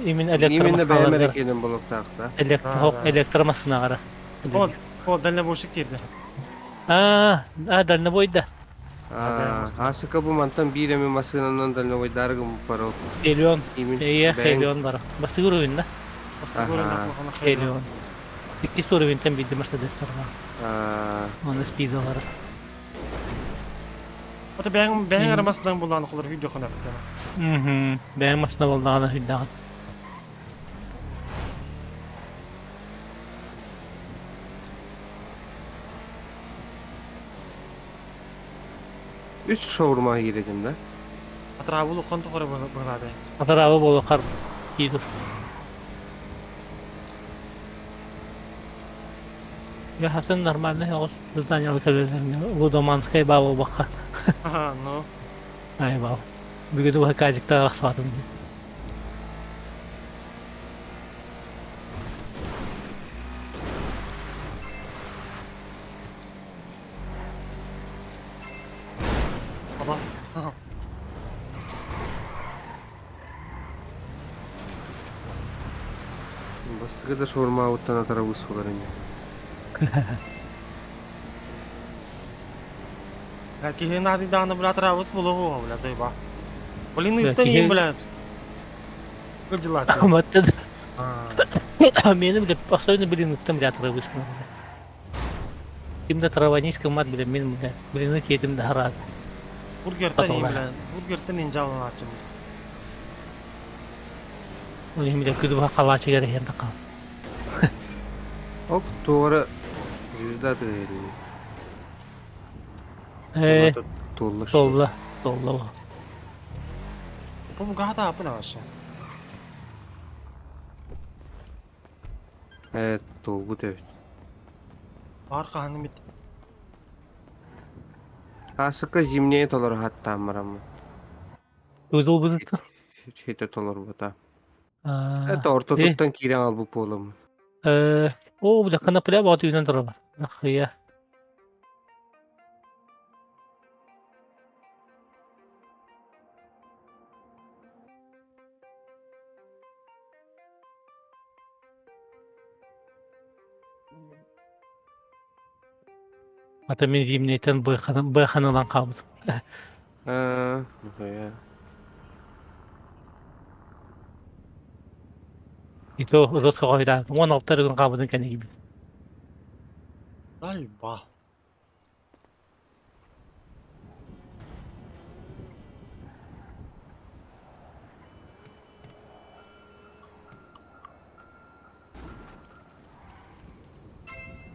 Speaker 12: именно
Speaker 14: Именно бэйэм эрэ
Speaker 12: электромассыналарга
Speaker 14: киэним булуктаах да.
Speaker 12: электромассынаҕара.
Speaker 1: Вот, вот, дальнобойщик тиэрдэ.
Speaker 12: А, а, дальнобой да.
Speaker 14: Асыка бу мантан биир эми массыынанан дальнобойдаары гыммыппар ол.
Speaker 12: Хелион. Эйэ, Хелион бар. Бастыгыр уровень да?
Speaker 1: Бастыгыр уровень
Speaker 12: Хелион. Иккис уровеньтен биирдэ Мерседестер бар. Оны спидалар.
Speaker 1: Ото бэйэҥ бэйэҥ эрэ массынаҥ буллаҕына холор үйдөххүн эптэн.
Speaker 12: Мм, бэйэҥ массына буоллаҕына үйдэҕин.
Speaker 14: Үс шаурма киирэтим да.
Speaker 1: Атыраабы улахан тухары быһылаабай.
Speaker 12: Атыраабы буолуоххар диир. Я Хасан нормальный оҕус зданиялы кэлэлэргэ Лудоманскай баа буолбакка.
Speaker 1: Ага, ну.
Speaker 12: Ай баа. Бүгүн уһа казиктар арахсыбатым.
Speaker 1: Аба.
Speaker 14: Бастакы да шаурмабыттан атарабыс буолар ини.
Speaker 1: Киһи наадыйдаҕына бля атарабыс буолуо бля заеба. Блин, ыттан иһин бля. Кырдьылааччы.
Speaker 12: Маттан. Мени бля особенно блин ыттан бля атарабыс Ким да траванись кыммат бля мин бля блины тиэтим да хараат.
Speaker 1: Бургертан иһин бля бургертан иһин дьааланааччым.
Speaker 12: Ол иһин бля күдүбэ халаачыгар иһэн тақал.
Speaker 14: Оп, туора звезда тыһыйдым.
Speaker 12: Э,
Speaker 14: Туолла.
Speaker 12: Туолла, туолла.
Speaker 1: Бу гата апын ашы.
Speaker 14: Э, туолбут эбит.
Speaker 1: Бар хаһаным бит.
Speaker 14: Аасыкка зимнее толору хаттаан бараммын.
Speaker 12: Туолбут
Speaker 14: Хите толорбута. Это ортотуттан киирэн албыт буоламмын.
Speaker 12: Э, о, бля, конопля вот үүнэн турар. Нахуя. Ата мин зимнейтен быханылан хаалбытым.
Speaker 14: Э, нахуя.
Speaker 12: И то урут хоҕойдаан 16 эрэ хаалбытын кэннигибин.
Speaker 1: Дальба.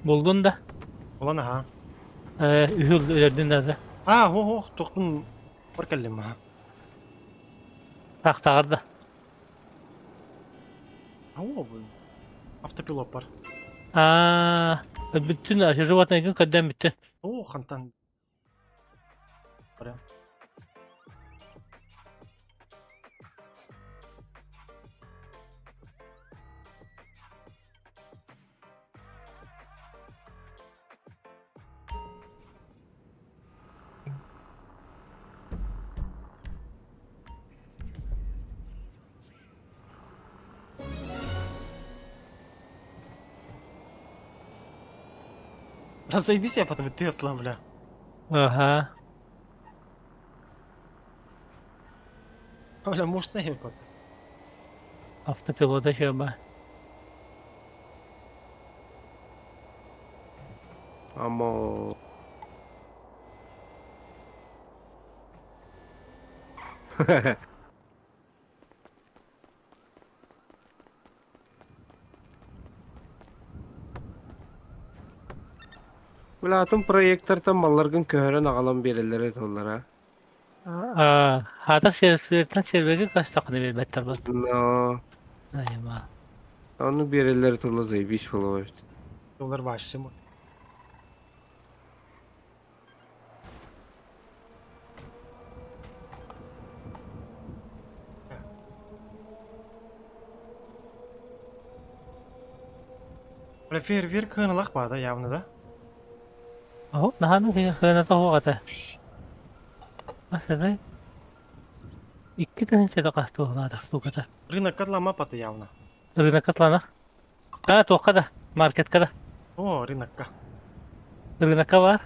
Speaker 12: Булдун да?
Speaker 1: Булан аха.
Speaker 12: Э, үһүл өлөрдүн да.
Speaker 1: А, хо хо, тохтун бар кэллим аха.
Speaker 12: Тахтаҕар да.
Speaker 1: Оо, автопилот бар.
Speaker 12: Аа, бүттүн животныйгын көрдөөн бүттүн.
Speaker 1: Оо, хантан. Прям. Да заебись я потом Тесла, бля.
Speaker 12: Ага.
Speaker 1: Бля, мощная епот.
Speaker 12: Автопилота хеба.
Speaker 14: Амо. Бля, атын проекттартан малларгын көһөрөн аҕалан биэрэллэрэ этоллара.
Speaker 12: Аа, хата сервертен серверге кастакны бербеттер бу.
Speaker 14: Но
Speaker 12: Айма.
Speaker 14: ону биэрэллэр этолла заебись болот.
Speaker 1: Доллар вообще мой. Бля, фейерверк хыналах бада явно, да?
Speaker 12: Аһ, наһаны хыната хугата. Асыры. 2000 кастуылаада штуката.
Speaker 1: Рынок котлама пата явно.
Speaker 12: Рынок котлана. А, тоққа да, маркетка да.
Speaker 1: О, рынокка.
Speaker 12: Рынокка бар.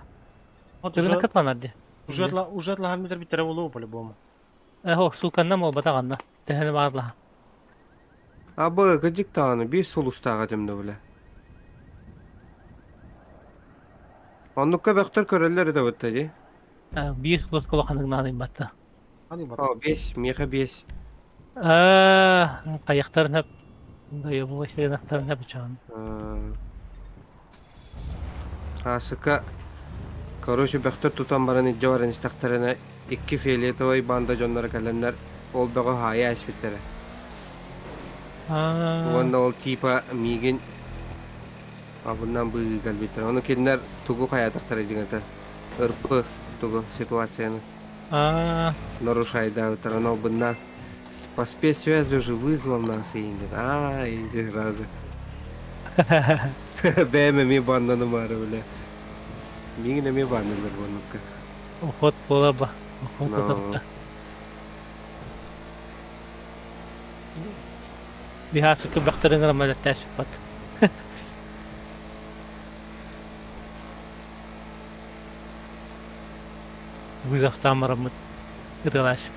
Speaker 1: Вот
Speaker 12: Рынок
Speaker 1: уже,
Speaker 12: котлана ди.
Speaker 1: уже, отла, уже отлагам метр биттер болу по-любому.
Speaker 12: Эхо, штуканна мол батаганна. Тэхени баарлаха.
Speaker 14: Абы кыдьык даҕаны биир сулустааҕа этим да бля. Оннукка бөхтөр көрөллөр этэ бытта дии.
Speaker 12: Биир сулус кулаханыгнаан батта.
Speaker 1: Аны бата.
Speaker 14: О, бес, миэхэ биэс.
Speaker 12: Аа, каяктарын хап. Дайы бу шырынактарын хап чаан.
Speaker 14: Аасыка, короче, бөхтөр тутан баран илдьэ баран истэхтэринэ икки фиолетовай банда дьонноро кэлэннэр ол бөҕө хаайа эспиттэрэ.
Speaker 12: Аа,
Speaker 14: Уонна ол типа миигин абынан быыһыы кэлбиттэрэ. Ону кинилэр тугу хайаатахтара дьиҥэтэ ырпы тугу ситуацияны
Speaker 12: аа,
Speaker 14: нарушайдаабыттара. Ону обунна по спецсвязи уже вызвал нас индин. Аа, инди сразу. Бэйэм эмиэ баннанымаары бile. Миигин эмиэ баннанар буоннукка.
Speaker 12: Уход буола ба. Уход
Speaker 14: Но
Speaker 12: утарда. Биһаасыкы бөхтөрүн рамалаттаашпат. Вызовтаамараммыт ытылаашпит.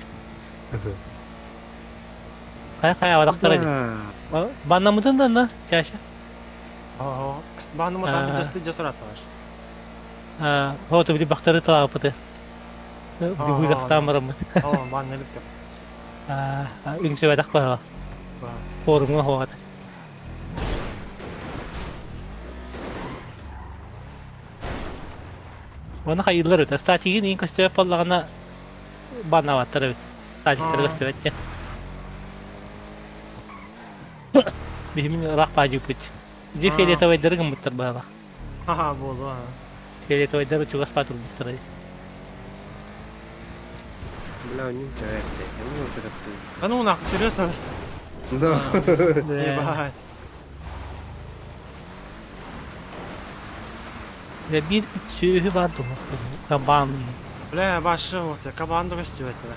Speaker 12: Кая кая абадактар эди.
Speaker 14: Да.
Speaker 12: Баннамытын да на чаша.
Speaker 1: Ага. Бану матам
Speaker 12: Аа,
Speaker 1: just just раташ.
Speaker 12: аа, хооту били бахтары талаапыты.
Speaker 1: Ага,
Speaker 12: Вызовтаамараммыт.
Speaker 1: О, бан неликтер.
Speaker 12: Аа, үҥсүбэтэх баһа.
Speaker 1: Ба.
Speaker 12: Форумҥа хоҕат. Оны хайыылар өтө. Статигин иин көстүбэт буоллаҕына баннаабаттар эбит. Статиктары
Speaker 1: Аа.
Speaker 12: көстүбэт диэн. Биһимин ыраах баадьыппыт. Дьи
Speaker 1: Аа.
Speaker 12: фиолетовайдары гыммыттар баала.
Speaker 1: Ха-ха, болу, а.
Speaker 12: Фиолетовайдары чугас баа турбуттар.
Speaker 14: Бля, у них
Speaker 1: Да ну нахуй, серьезно?
Speaker 14: Да.
Speaker 1: Ебать.
Speaker 12: Дьэ биир сүөһү баар дуо? Кабан.
Speaker 1: Бля, башы вот, я кабан да көстүбэт да.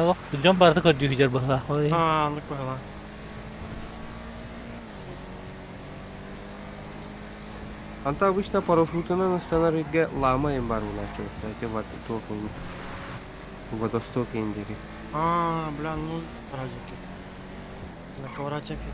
Speaker 12: Олох дьон барыта көрдүүһүдэр быһыылаах. Ой.
Speaker 1: Аа, ну кыһыла.
Speaker 14: Анта обычно парашютынан останар лама им бар улачивать. Эти вот водосток индиги.
Speaker 1: Аа, бля, ну, разики. На ковраче фи.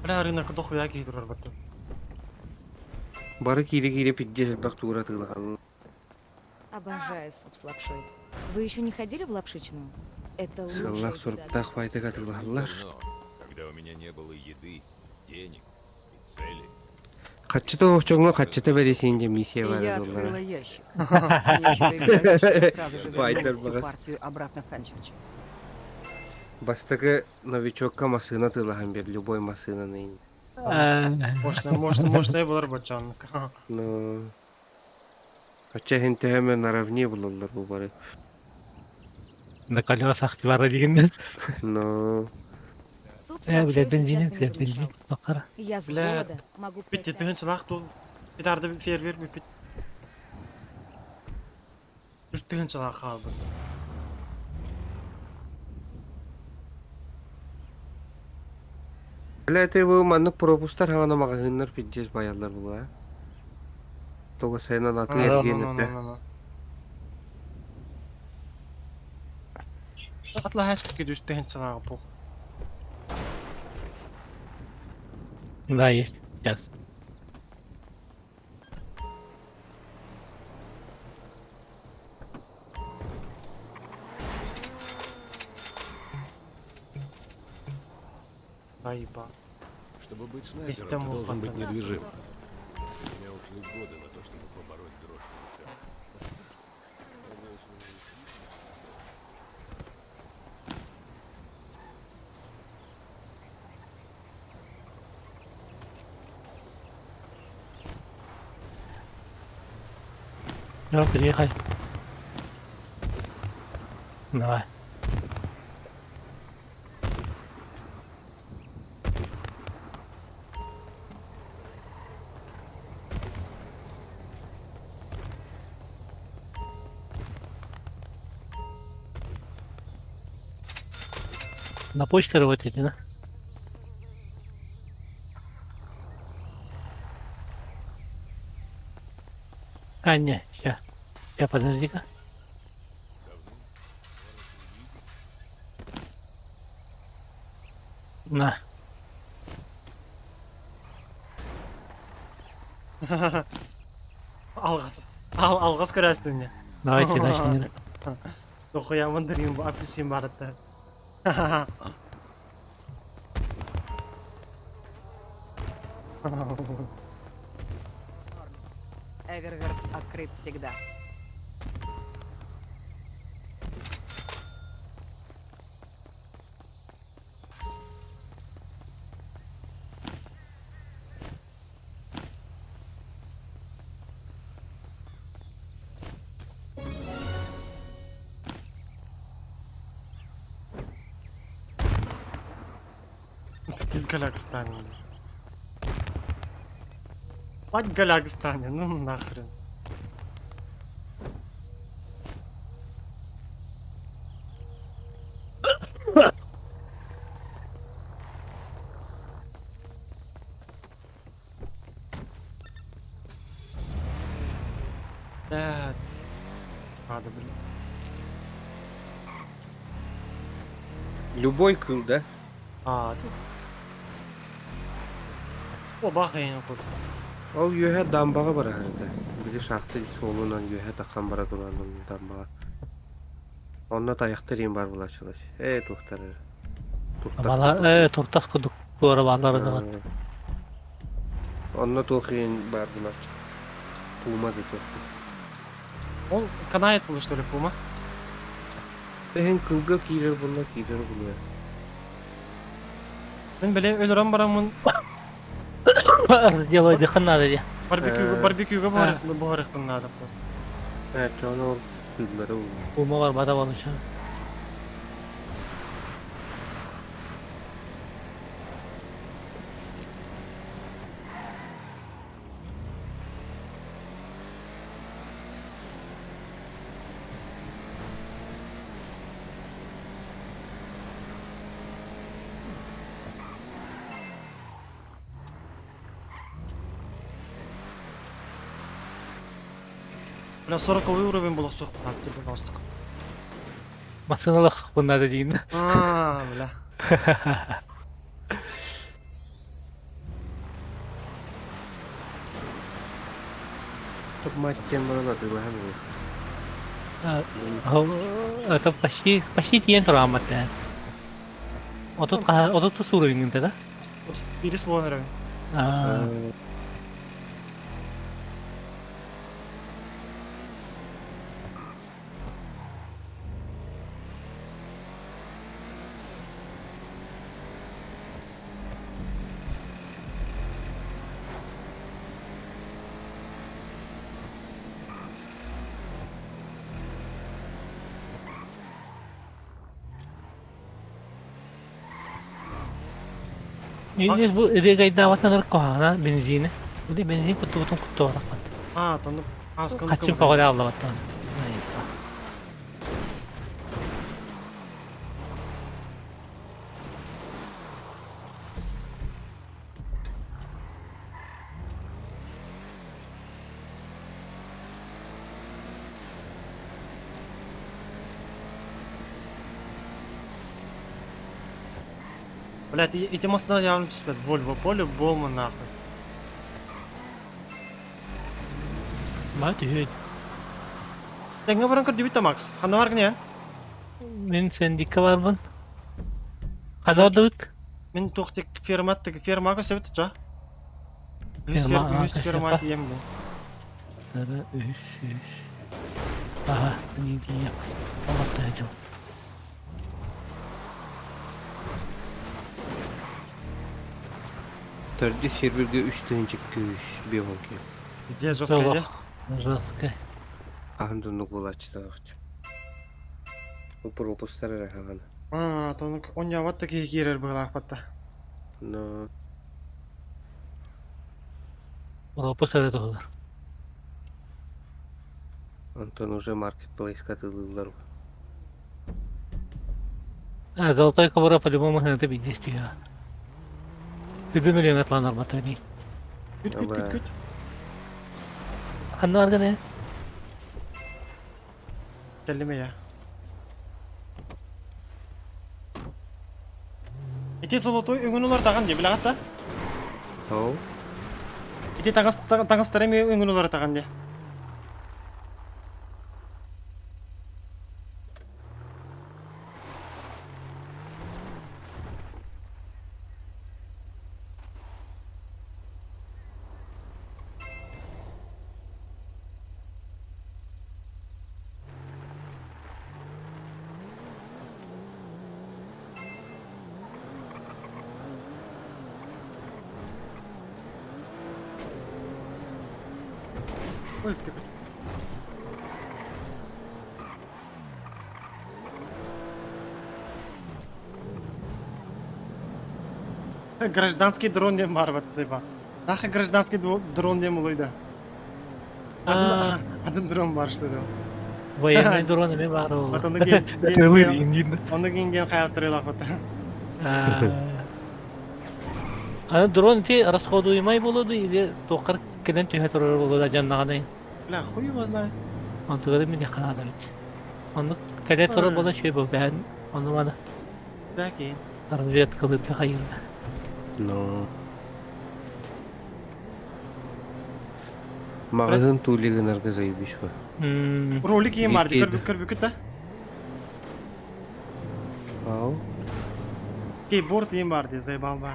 Speaker 1: Бля, рынок дохуя кейдер баттым.
Speaker 14: Бары кире-кире пидде бак тура тыгылган.
Speaker 8: Обожаю суп с лапшой. Вы еще не ходили в лапшичную? Это
Speaker 14: Сыллах
Speaker 8: лучшая
Speaker 14: суруктаах байтык атыылаһаллар.
Speaker 13: Давно, когда у меня не было еды, денег и цели.
Speaker 14: Хаччыта оһчоҥҥо хаччыта бэрисиин дьэ миссия
Speaker 15: И
Speaker 14: баар
Speaker 15: я
Speaker 14: буоллаҕа.
Speaker 15: открыла ящик. Нечего и говорить, что я сразу же вернула
Speaker 14: Байтар
Speaker 15: всю
Speaker 14: баҕас.
Speaker 15: партию обратно в Фэнчерч.
Speaker 14: Бастакы новичокка массыына атыылаһан биэр, любой массыынаны ин.
Speaker 1: Мощная, мощная, мощная буолар баччааннык.
Speaker 14: Ну, оччо иһин төһө эмэ наравне булаллар бу бары.
Speaker 12: На колесах бара дигин.
Speaker 14: Ну,
Speaker 8: Суп с
Speaker 12: Э, бля,
Speaker 8: лапшой сейчас
Speaker 12: бензин,
Speaker 8: бы не
Speaker 12: бля, бензин.
Speaker 8: помешал.
Speaker 12: Бакара.
Speaker 8: Я с
Speaker 1: Бля,
Speaker 8: голода могу
Speaker 1: Битти
Speaker 8: пройти.
Speaker 1: тыһынчалаах тул. Битарды фейерверк бүппүт. Үс тыһынчалаах хаалбыт.
Speaker 14: бля, это бу маннык пропустар хаҥана маҕаһыыннар пиздец байаллар буолуо. Тоҕо сайынан аты эргиэн этэ.
Speaker 1: Атла хаспыт үс тыһынчалаах бу.
Speaker 12: Да, есть. Сейчас.
Speaker 1: Айба.
Speaker 13: Чтобы быть
Speaker 1: Есть
Speaker 13: снайпером, ты
Speaker 1: там
Speaker 13: должен быть
Speaker 1: опыт.
Speaker 13: недвижим. У меня ушли годы на то, чтобы побороть дрожь в руках.
Speaker 12: Ну, приехали. Давай. На почте работаете, да? А, не, сейчас. Сейчас, подожди-ка. На.
Speaker 1: Алғас. Ал алғас көрәсті мне.
Speaker 12: Давайте дальше не
Speaker 1: Дохуя мандарин бу апельсин бар это.
Speaker 15: Эверверс открыт всегда.
Speaker 1: Из Галякстане. Мать Галякстане, ну нахрен. Блядь. Надо, блин.
Speaker 14: Любой кыл, да?
Speaker 1: А, тут. О, бахайын кур.
Speaker 14: Ол үөһэ дамбаҕа барар этэ. Били шахта суолунан үөһэ таххан бара туран дамбаҕа. Онно тайахтар иин бар булааччылар. Ээ туохтар эрэ. Туртас
Speaker 12: Бала,
Speaker 14: курдук.
Speaker 12: э, туртас курдук туора бааллара даҕан.
Speaker 14: Онно туох иин бар булааччы. Пума да туох.
Speaker 1: Он канает был, что ли, пума?
Speaker 14: Тэһин кылга киирэр буолла киирэр буолуо.
Speaker 1: Мен биле өлөрөн барамын
Speaker 12: Делай дыхан надо де.
Speaker 1: барбекю барбекюга барых надо просто.
Speaker 14: Ээ чоно ол кыыллары ол.
Speaker 12: Пума бар бада болуша.
Speaker 1: Бля, 40 уровень был сух, так, ты бастык.
Speaker 12: Масыналах надо дейін.
Speaker 1: А, бля.
Speaker 14: Топ мать тем баран атыылаһан ол.
Speaker 12: Это почти, почти тиийэн турааммат ээ. Отут хаһа, отут тус уровень да?
Speaker 1: Бирис буолан эрэ.
Speaker 12: Аа. Бу ырыгайдаабатан куһаҕана бензини. Били бензин куттубутун куттуораппат.
Speaker 1: А, тону аскан
Speaker 12: Хаччым көҕүлэ аллабаттан.
Speaker 1: Блять, ити массыына явно түспэт. Вольво по-любому нахуй.
Speaker 12: Ма түһүө.
Speaker 1: Тэҥҥэ баран көрдүбүт да Макс. Ханна баргын эн?
Speaker 12: Мин сендикка барбын. Ханна бардыбыт?
Speaker 1: Мин туох тик ферма ферма көсөбүт ча. Үһүс
Speaker 12: Ферма,
Speaker 1: үһүс ферма тиийэм дии.
Speaker 12: Үһүс, үһүс. Аха, мин тиийэм. Олохтоочум.
Speaker 14: Төрдүс серверге үс тыһыынча күүс биэс киһи.
Speaker 1: Где жесткая де?
Speaker 12: Жесткая.
Speaker 14: Хаһан дуннук буолааччытаах. Бу пропустар эрэ хаһан.
Speaker 1: А, тонук онньообот да киһи киирэр быһыылаахпат да.
Speaker 14: Но
Speaker 12: Пропуск эрэ туһулар.
Speaker 14: Онтон уже маркетплейска атыылыыллар.
Speaker 12: А, золотой кобура по-любому это биир түһүө. Үбү миллион атланар батыни.
Speaker 1: Күт күт күт күт.
Speaker 12: Ханна барган э?
Speaker 1: Кэллим я. Ити золотой өҥүн уларытаҕын дии, билэҕит да?
Speaker 14: Ол?
Speaker 1: Ити таҥас таҥастары эмиэ өҥүн уларытаҕын дии. Ой, спикач. Гражданский дрон диэн баар заеба. Нахуй гражданский дрон диэн булуйда. Атын, атын дрон бар что ли?
Speaker 12: Военный дрон эмиэ баар ол.
Speaker 1: Вот ону Ону киин хайаттырыылаах
Speaker 12: Аны дрон ити расходуемай буолуо или туоххар кэлэн түһэ турар буолуо да дьаннаҕанай.
Speaker 1: Бля, хуй его знает.
Speaker 12: Онтугары мин ханаада бит. Оннук кэлэ турар буола үчүгэй буолбээн ону маны
Speaker 1: Да, киин.
Speaker 12: разведкалыырга хайыырга.
Speaker 14: Но. Маҕаһыын туули гынарга заебись ба.
Speaker 1: Ролик иин бар ди көрбүкүт да?
Speaker 14: Ау.
Speaker 1: Кейборд иин бар ди заебал ба.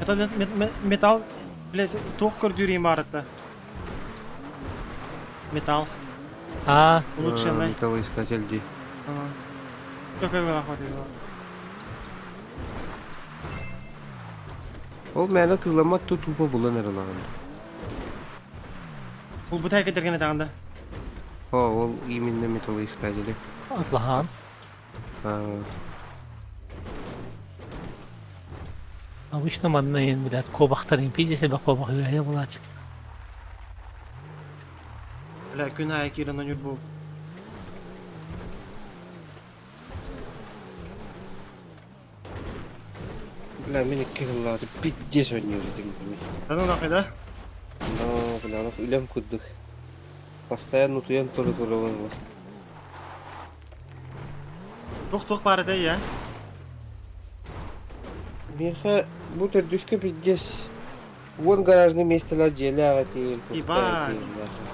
Speaker 1: Это металл, блядь, туох көрдүүр иин бар это. Металл.
Speaker 12: А.
Speaker 1: Улучшенный.
Speaker 14: Металлоискатель ди.
Speaker 1: Какой вы хватит
Speaker 14: Ол мээнэ тыыламмат ту тупо булан эрэ ылаҕын.
Speaker 1: Ол бутайка кэтэргэнэ даҕанда.
Speaker 14: О, ол именно металлоискатели.
Speaker 12: Атлахан. Обычно манна иһин билээт куобахтар импиди себе куобах үөһэ булааччы.
Speaker 1: Бля, күн аайы киирэн ойуур буол.
Speaker 14: Бля, мин икки сыллааты пиздец оонньуур этим.
Speaker 1: Да ну нахуй, да?
Speaker 14: Но, бля, ону үлэм курдук. Постоянно утуйан тура турабын.
Speaker 1: Туох-туох баар этэй, я?
Speaker 14: Миэхэ бу төрдүскэ пиздец уон гаражный миэстэлээх дьиэлээх этим, туохтаах
Speaker 1: Ебать.
Speaker 14: этим нахуй.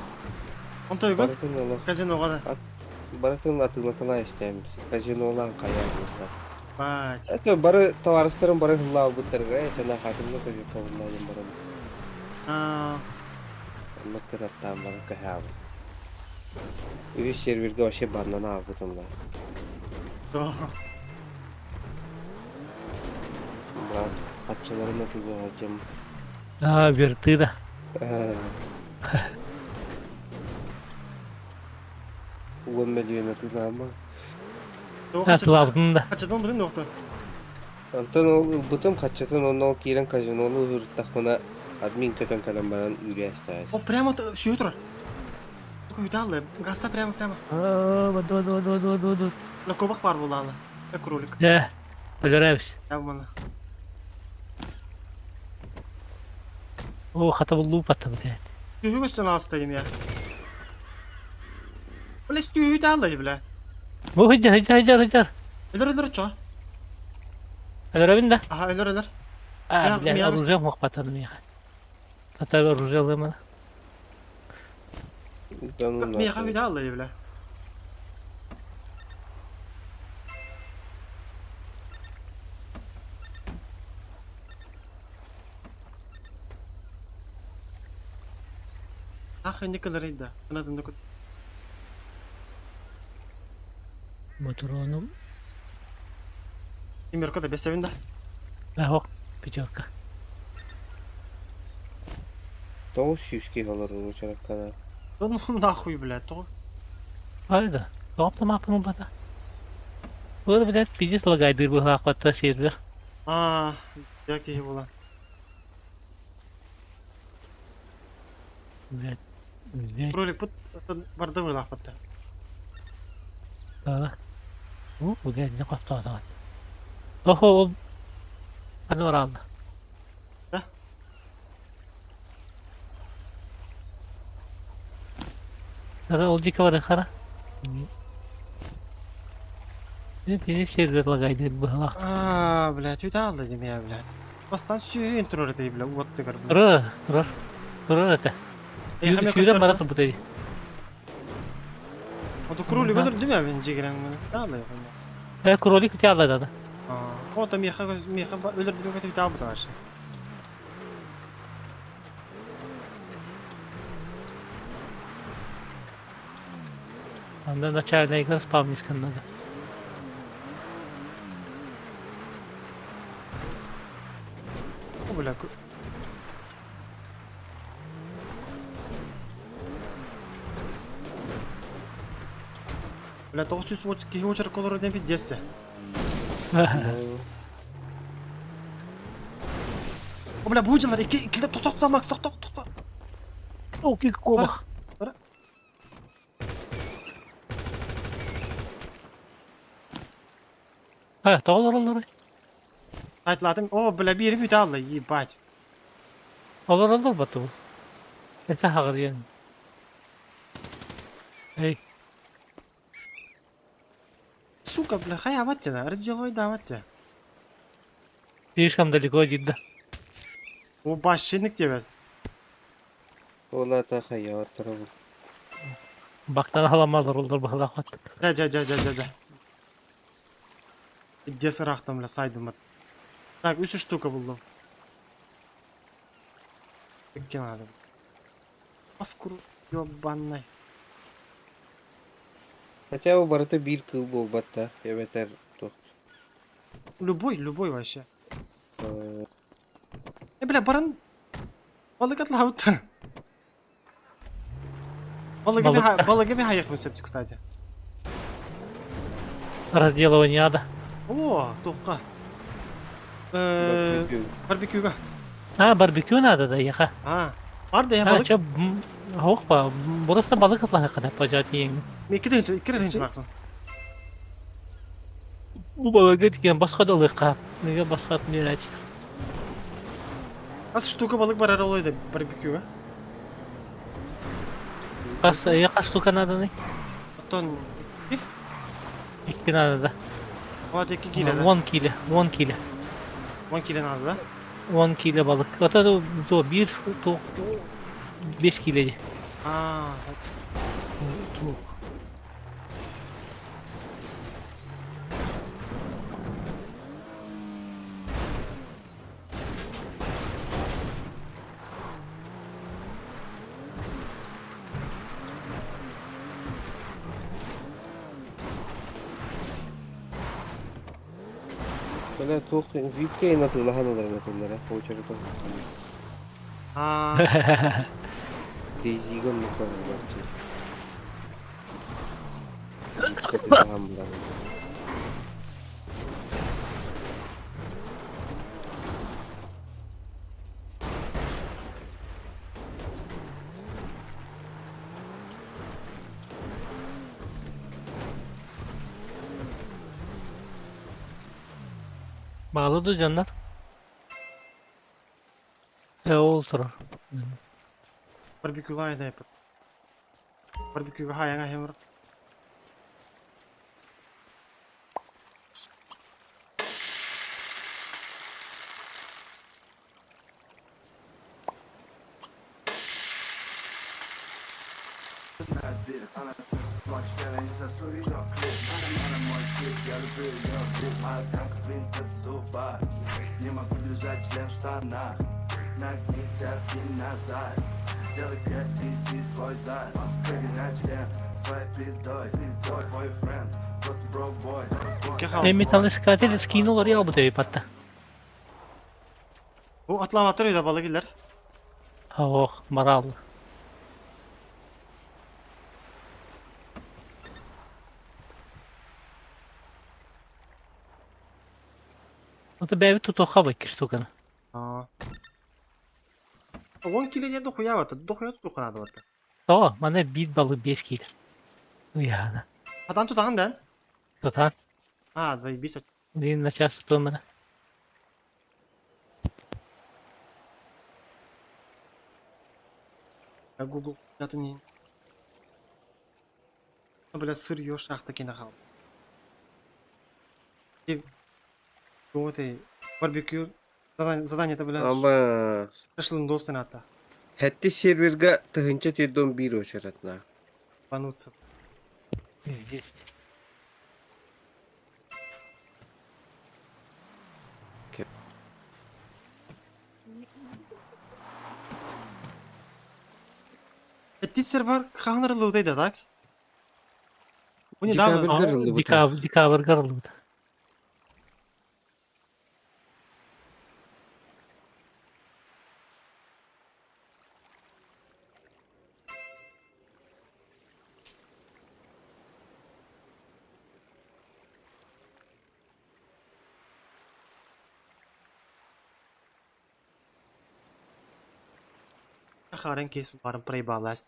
Speaker 1: Онтойгун
Speaker 14: Барытын олох
Speaker 1: казиноҕа да.
Speaker 14: барытын атыылаталаа истэм. Казинолаан хайаан диэххэ.
Speaker 1: Бать.
Speaker 14: Это бары товарыстарым бары ыллаабыттарга этэн хатымна көжүккабынна диэн баран
Speaker 1: Аа,
Speaker 14: оннук кынаттаан баран кэһээбит. Үһүс сервергэ вообще баннан аалбытым да.
Speaker 1: да.
Speaker 14: Брат, хаччыларын атыылаһа дьым.
Speaker 12: А, верты да.
Speaker 14: Уон мөлүйүөн атыылаама.
Speaker 12: Атылабытын да.
Speaker 1: Хаччатан бүтүн доктор.
Speaker 14: Онтон ол ылбытым хаччатын онно ол киирэн казинону уһуруттахпына админ көтөн кэлэн баран үүрээстээх.
Speaker 1: Ол прямо сүйе турар. Күйдаллы, гаста прямо прямо.
Speaker 12: Ду ду ду ду ду ду.
Speaker 1: На кубах бар булалы. Как кролик.
Speaker 12: Э, өлөрөбүс.
Speaker 1: Я бумана.
Speaker 12: О, хата буллуу паттым дээд.
Speaker 1: Сүйе көстөн алыстайым я. Бля, сүйе даллы, бля.
Speaker 12: Бу хыджар хыджар хыджар хыджар.
Speaker 1: Өлөр өлөр чо.
Speaker 12: Өлөрөбүн да.
Speaker 1: Аха, өлөр өлөр.
Speaker 12: А, бля, оружие мох паттым миха. Татар оружие лымана.
Speaker 1: Миха үйдаллы, бля. Ах, не кылырыйда. Анатын да
Speaker 12: Моторону.
Speaker 1: Имерко да бесебин да.
Speaker 12: Ахок, пятерка.
Speaker 14: 900 киһи олорор учараккада.
Speaker 1: Да ну нахуй, блядь, то.
Speaker 12: Хайда. Топ тамапын бата. Бұл, блядь, пиздец лагайдыр быһаахпатта сервер.
Speaker 1: А, я киһи була.
Speaker 12: Блядь. Взять.
Speaker 1: Кролик пут барды вылахпатта.
Speaker 12: Да. У, блядь, не қаптаатаат. Охо, ол Панорама.
Speaker 1: Да?
Speaker 12: Ара ол жеке бар қара. Пиздец сервер лагайдыр быһалаах.
Speaker 1: А, блядь, үталды дим я, блядь. Бастан сүйін турар ди, бля, вот ты гар.
Speaker 12: Турар, турар. Турар это. Сүүрэн бара турбут эди.
Speaker 1: Ото кролик өлөр дим я мен жегерен мен. Таалай хуйня.
Speaker 12: Э, кролик үтэ алла
Speaker 1: А, ото меха меха өлөр дим көтү таабы ташы.
Speaker 12: Анда начальная игра спавнискан надо.
Speaker 1: О, бля, Бля, 900 киһи очерк олорор диэн пиздец. О, бля, бу дьылар икки иккиле тохто тохто Макс тохто тохто.
Speaker 12: О, кик кобах.
Speaker 1: Бара.
Speaker 12: А, тоҕо олороллор?
Speaker 1: Айтлатым. О, бля, бири бүтэ алла, ебать.
Speaker 12: Олороллор бату. Это хаҕырыйан. Эй,
Speaker 1: Сука, бля, хай аваттина, разделай давайте.
Speaker 12: слишком далеко один да.
Speaker 1: О, башенник тебе.
Speaker 14: Ол ата хайа турабын.
Speaker 12: Бактан аламалар олор баһалаахат.
Speaker 1: Да, да, да, да, да, да. Где сырахтам, бля, сайдым. Так, үс штука булдум. Икки надо. Аскуру, ёбаный.
Speaker 14: Хотя бы барыта биир кыл буолбатта, эбэтэр туох.
Speaker 1: Любой, любой вообще. Э, бля, баран... Балык отлаут. Балыгы ми септик, кстати.
Speaker 12: Разделывание ада.
Speaker 1: О, тоққа. Барбекюга.
Speaker 12: А, барбекю надо да, яха.
Speaker 1: А, бар да я балык.
Speaker 12: А, чё, Хохпа, просто балык атлаха када пожать ең.
Speaker 1: Икки денче лакны.
Speaker 12: Бу балыгы деген басқа да лыка. Неге басқа не айтты.
Speaker 1: Аз штука балык бар олайды барбекюга.
Speaker 12: Кас, яка штука надо не?
Speaker 1: Оттон
Speaker 12: Икки надо да.
Speaker 1: Вот 2 кило, да?
Speaker 12: 10 кило, 10 кило.
Speaker 1: 10 кило надо, да?
Speaker 12: 10 кило балык. Это то биир то 5 кило дии.
Speaker 1: А,
Speaker 12: Туох.
Speaker 14: Бля, туох випке атыылаһан ыларын этэллэрэ, очередь.
Speaker 1: А,
Speaker 14: Дейзиге оннук барылар. Атыылаһан булар.
Speaker 12: Bağlı da canlar. E ол турар.
Speaker 1: Барбекюга айда. Барбекюга хаяңа хемер.
Speaker 13: Не могу держать член в штанах. Нагнись, откинь назад. Делай грязь, тряси свой зад. Прыгай на член, своей пиздой. Пиздой, бойфренд, просто бро-бой.
Speaker 12: Металлоискатель скинулар я бу патта.
Speaker 1: Бу атлаватыр үйдө бала келер.
Speaker 12: Ох, морал. Это бэби тут охабы штуканы.
Speaker 1: А. 10 кило не дохуя вот, дохуя тут надо вот.
Speaker 12: О, мана биир балык 5 кило. Уяна.
Speaker 1: Адан тутаган да?
Speaker 12: Тутан.
Speaker 1: А, заебись.
Speaker 12: Блин, на час тутумана.
Speaker 1: Я Google, это не. Бля, сырье шахта кинахал. Вот и барбекю задание это, бля.
Speaker 14: Ама
Speaker 1: Шашлын достын ата.
Speaker 14: Хэтти серверга 1041 очеретна.
Speaker 1: Банутся.
Speaker 12: Здесь.
Speaker 1: Эти сервер ханрылы да, так? Bu недавно.
Speaker 14: Декабрь горылды бу.
Speaker 12: Декабрь, декабрь горылды.
Speaker 1: Харен кейс барым проебалась.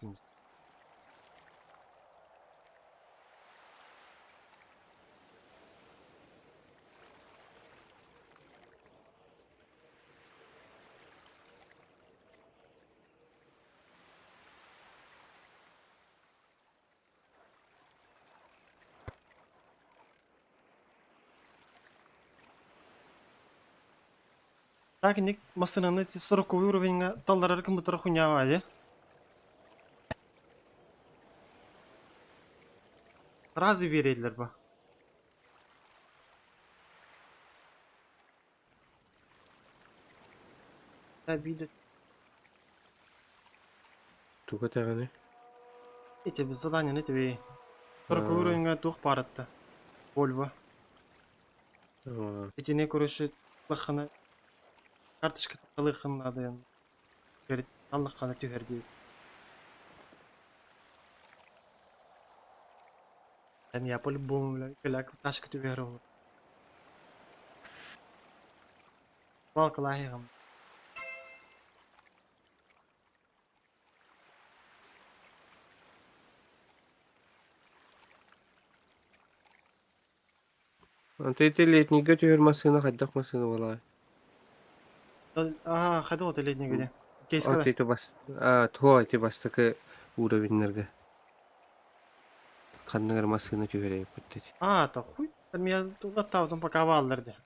Speaker 1: Так, ник масынаны 40 уровеньга талларар кымытыр хуйня вади. Разы бередлер ба. Обида.
Speaker 14: Туга таганы.
Speaker 1: Эти без задания на тебе. 40 уровеньга тух паратта. Вольво. Эти не, короче, лахана. Карточка лыхын надо. Говорит, аллахана түһәрди. Там я по-любому, бля, каляк, ташка түһәр. Балка лахигам.
Speaker 14: Анты летнийга түһэр массыына хайдах массыына буолаа.
Speaker 1: Ага, ходил это летний где. Кейс
Speaker 14: Анты
Speaker 1: когда?
Speaker 14: ити бас а туа ити бастакы уровеннерге. Ханныгар массыына түһэрэ бүттет.
Speaker 1: А, то хуй. Там я туда там паковал, дерде.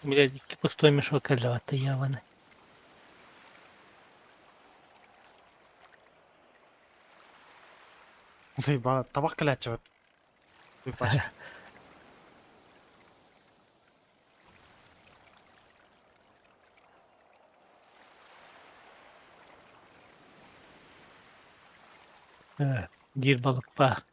Speaker 12: Блядь, пустой мешок кэллэҕэ яваны.
Speaker 1: Заебало. Табах кэлээччи вот. Паша.
Speaker 12: Биир балык баар.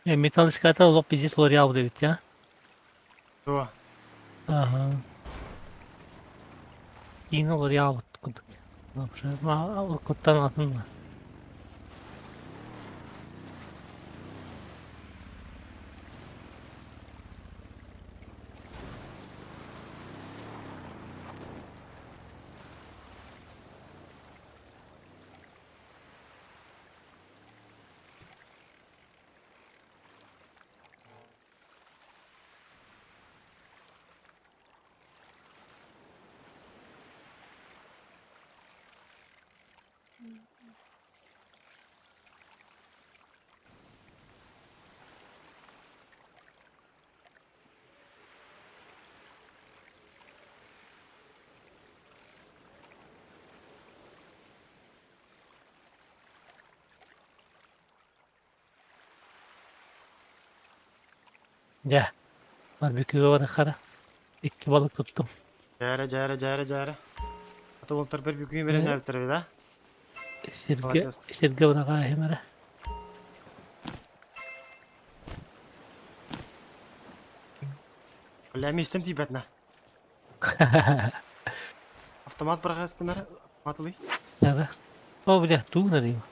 Speaker 12: Металл искатель олох пиздец лореал эбит я.
Speaker 1: Дуо.
Speaker 12: Ага. Киин лореал курдук. Куттан атын. Дьэ, барбекюга барыхара. Икки балык туттум.
Speaker 1: Дьээрэ, дьээрэ, дьээрэ, дьээрэ. Ата уолтар бер бүгүн бэлэмнээбиттэр да?
Speaker 12: Сиргэ, сиргэ быраҕааһым эрэ.
Speaker 1: Бля, миэстэм тиийбэт на. Автомат быраҕаастым эрэ, автомат ылый.
Speaker 12: Да, О, бля, туу нарыйым.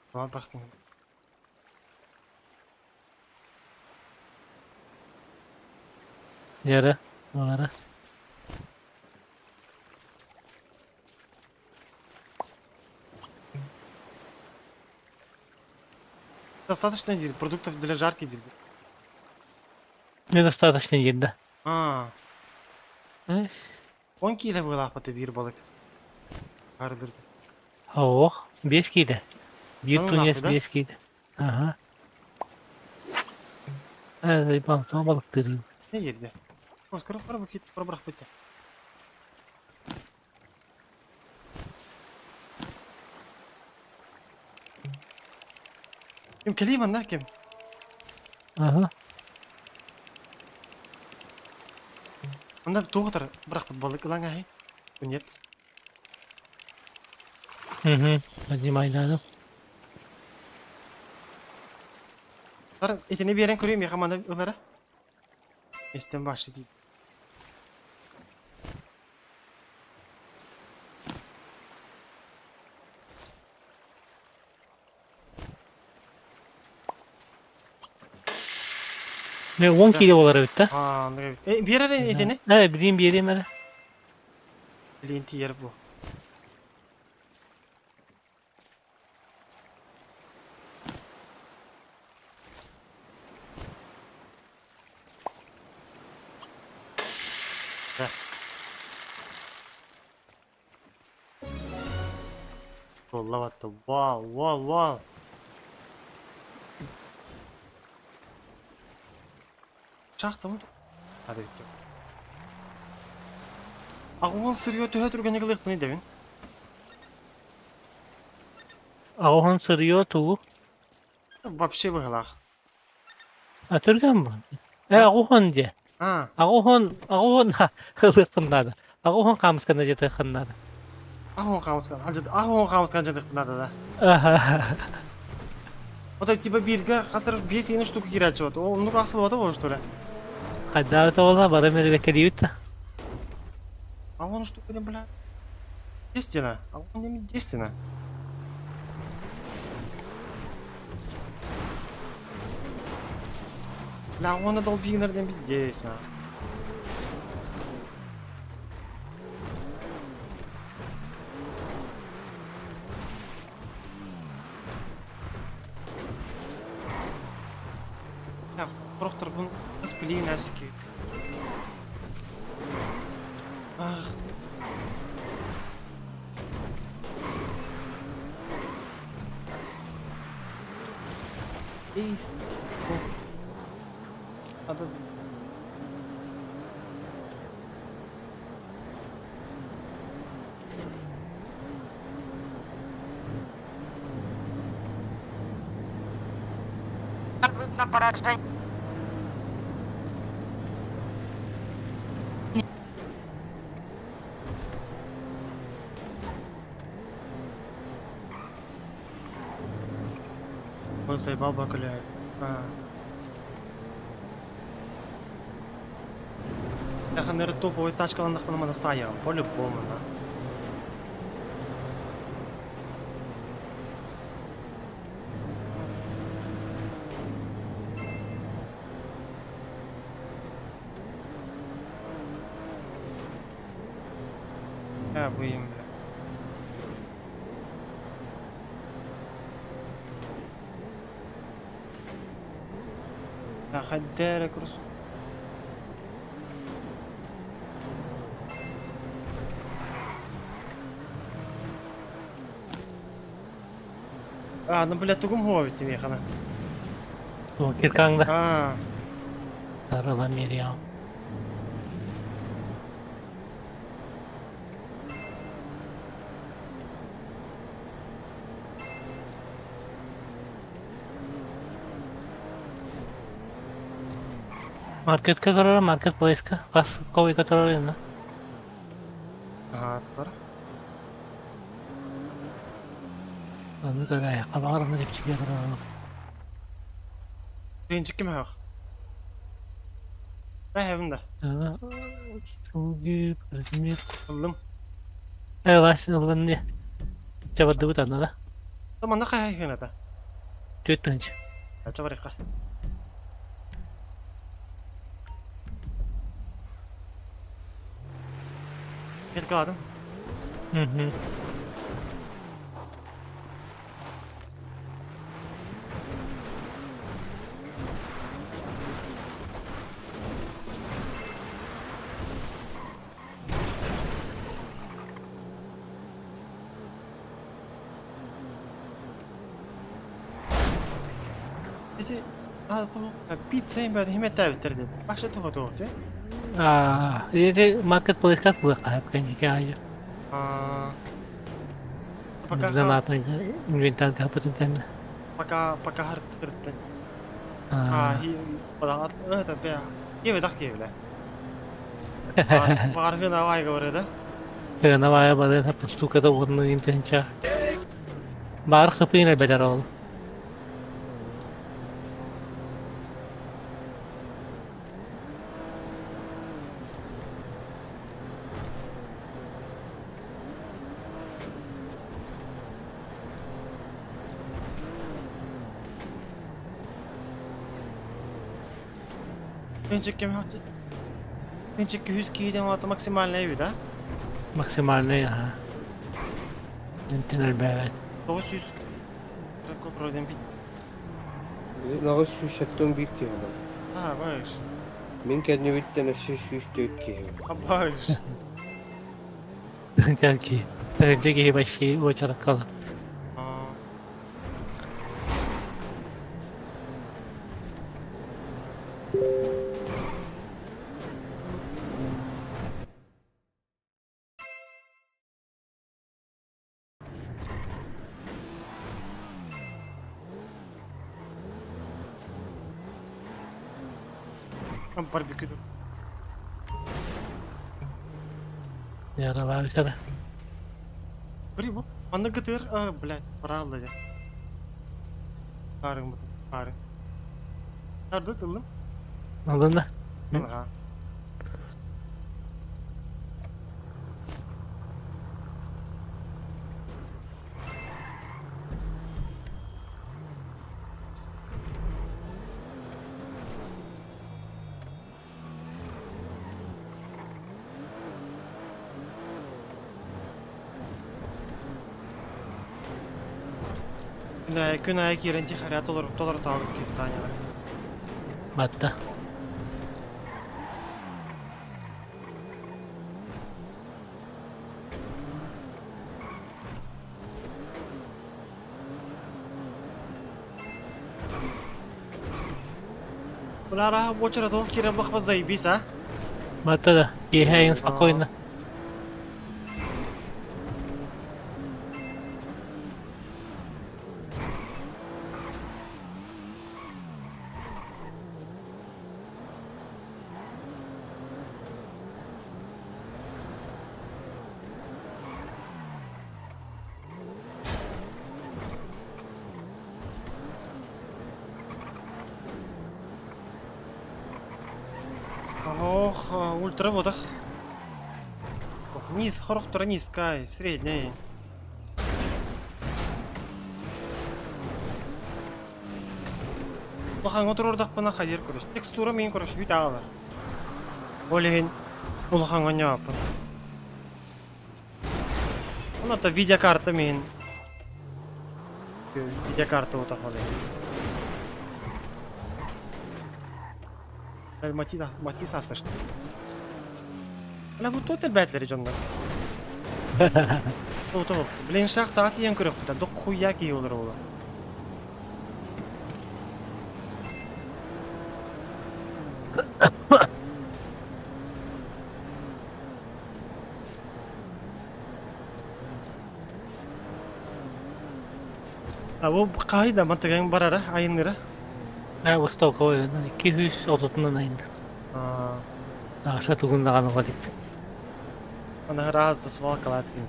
Speaker 1: Автомат бырахтым.
Speaker 12: Дьэрэ, баҕара.
Speaker 1: Достаточно диир, продуктов для жарки диир.
Speaker 12: Недостаточно диир да.
Speaker 1: А,
Speaker 12: Э,
Speaker 1: он киилэ быылаахпыт биир балык. Хардырды.
Speaker 12: Ох, 5 киилэ. Биир
Speaker 1: Ну,
Speaker 12: тунец
Speaker 1: нахуй, да?
Speaker 12: 5 киилэ. Ага. Э, заебал, тоҕо балыктыырый?
Speaker 1: Не ерде? Скоро пора букет пробрах бытта. Ким кэлии манна ким?
Speaker 12: Ага.
Speaker 1: Манна туох бырахпыт балык ылаҥ аһый? Тунец.
Speaker 12: Угу. Поднимай надо.
Speaker 1: Тар итини биэрэн көрүөм миэхэ маны ылара. Истэн башы дии.
Speaker 12: Не, 10 киилэ буолар эбит да?
Speaker 1: Аа, э, биэр эрэ итини?
Speaker 12: Э, билиим биэриэм эрэ.
Speaker 1: Билиин тиийэр бу. Буолла Вау, вау, вау. Шахта mı? Hadi bitti. Аҕуһун сырыа төһө түргэнник ылыахпыный дэбин?
Speaker 12: Аҕуһун сырыа тугу?
Speaker 1: Вообще быһылаах.
Speaker 12: А түргэн бу. Э, аҕуһун диэ.
Speaker 1: А.
Speaker 12: Аҕуһун ылыаххын наада. Аҕуһун хаамысканы дьатыаххын наада.
Speaker 1: Аҕуһун хаамысканы аҕуһун хаамысканы дьатыахпын наада да. Ото типа бииргэ хас эрэ биэс иини штука киирээччи вот. Ол оннук ахсылыбата буолар что ли?
Speaker 12: Хайдах это бары мэрибэккэлиибит да.
Speaker 1: А он штука не бля. Естественно. А он не естественно. Бля, он долбинер не здесь, на. Прохторбун сплин аски. Ах. Эйс. Оф. Надо.
Speaker 3: На поражение.
Speaker 1: Он заебал бакаляет. А. Бляха, наверное, топовый тачкаланнахпына мана саайаҕын, по-любому, на. Я выем, бля. Бля, Дерек Рус. А, ну бля, тугум хуа ведь механа.
Speaker 12: Киркаҥ да.
Speaker 1: А.
Speaker 12: Тарыла мериям. Маркетка көрөр, маркет плейска, бас ковика көрөр инна.
Speaker 1: Ага, тутар.
Speaker 12: Аны көрөр, кабагар аны чепчиге көрөр.
Speaker 1: Тыынчык ким хах? Бәһәбим да.
Speaker 12: Суги, предмет.
Speaker 1: Ыллым.
Speaker 12: Э, лас ыллын не. Чабарды бут аны да.
Speaker 1: Таманна хай хыната.
Speaker 12: Түт тынч.
Speaker 1: Чабарыкка. Кеткаладым.
Speaker 12: Угу.
Speaker 1: Эти а пицца им бәд химеттәбиттер дип. Башы туга туга,
Speaker 12: А, или маркет плейска кылык кэники айы.
Speaker 1: А. Пока
Speaker 12: Граната инвентарь капытын
Speaker 1: пока пока харт кырттын. А, хи бада это бе. Кебе так кебе. Баргы давай говорит, да?
Speaker 12: Навая бады штука да орны интенча. Бар хыпыйна бедер ол.
Speaker 1: Тынчык кем хат? Тынчык 100 кийден вата максимальный эби, да?
Speaker 12: Максимальный, ага. Интенер бәбәт.
Speaker 1: 900 такой пройдем бит.
Speaker 14: Наҕыс сүүс сэттэ уон биир киһи бар.
Speaker 1: А, баиш.
Speaker 14: Мин кэннибиттэн өссө 104 киһи бар.
Speaker 1: А, баиш.
Speaker 12: Тынча Тынча киһи вообще очарак кала.
Speaker 1: А. Барбекю.
Speaker 12: Яралаабысара.
Speaker 1: Грибу. Манна гытыр, а, блядь, правда я. Харың бу, харың. Харды тылым.
Speaker 12: Алына.
Speaker 1: Ага. Күн аайы киирэн тихаря толору таабыт киһи Таняга.
Speaker 12: Батта.
Speaker 1: Булара уочарат киирэн бахпас заебись, а?
Speaker 12: Батта да. Киэһэ спокойно.
Speaker 1: Ох, ультра водах. Низ, хорохтора низкая, средняя. Улахан оторордахпына хайыр көрөс. Текстура мин көрөс бүт аалар. Ол иһин улахан оñооппун. Оната видеокарта мин. Видеокарта утах ол иһин. Матис асташты. Бля, бу тут элбэтлери дьоннор. Ту Блин, шахтаҕа тиийэн көрүөхпүт, дохуя киһи олор буолар. А бу хаһый да мантыгаң барара, айынныра?
Speaker 12: Ә, Востокова 230-унан айында. Аша тугуннаҕан оҕо дип.
Speaker 1: Аны раз свалкалаас дим.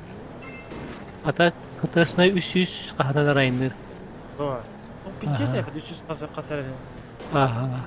Speaker 12: Ата кытышнай 300 хаһанан айынныр.
Speaker 1: Да. Ну, пиздец, я 300 қасар қасар.
Speaker 12: Ага. Да.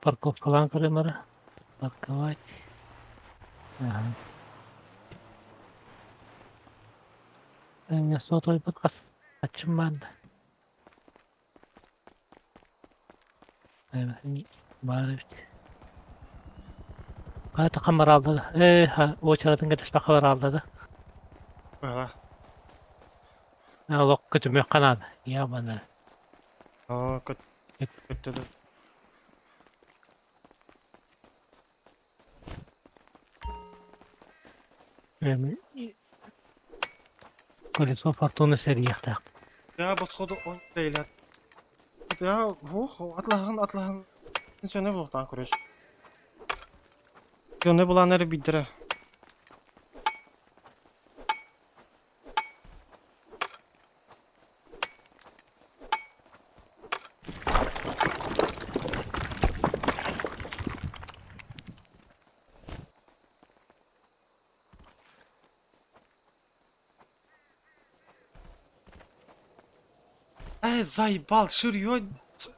Speaker 12: Парковкалаан көрөмөрө. Парковать. Ага. Меня сотовый подкаст. Ачымман. Баар эбит. Хаата хамар алды. Э, очаратын кэтеспэ хабар алды да.
Speaker 1: Ага.
Speaker 12: Олох көтүмүөх канаан. Я бана.
Speaker 1: О, көт көттү.
Speaker 12: Колесо фортуны серияхтаах.
Speaker 1: Я босходу он дейлят. Я хух, атлаһын атлаһын. Сөне булуктан көрөш. Сөне буланары биддere. Эй, заебал, шырьё,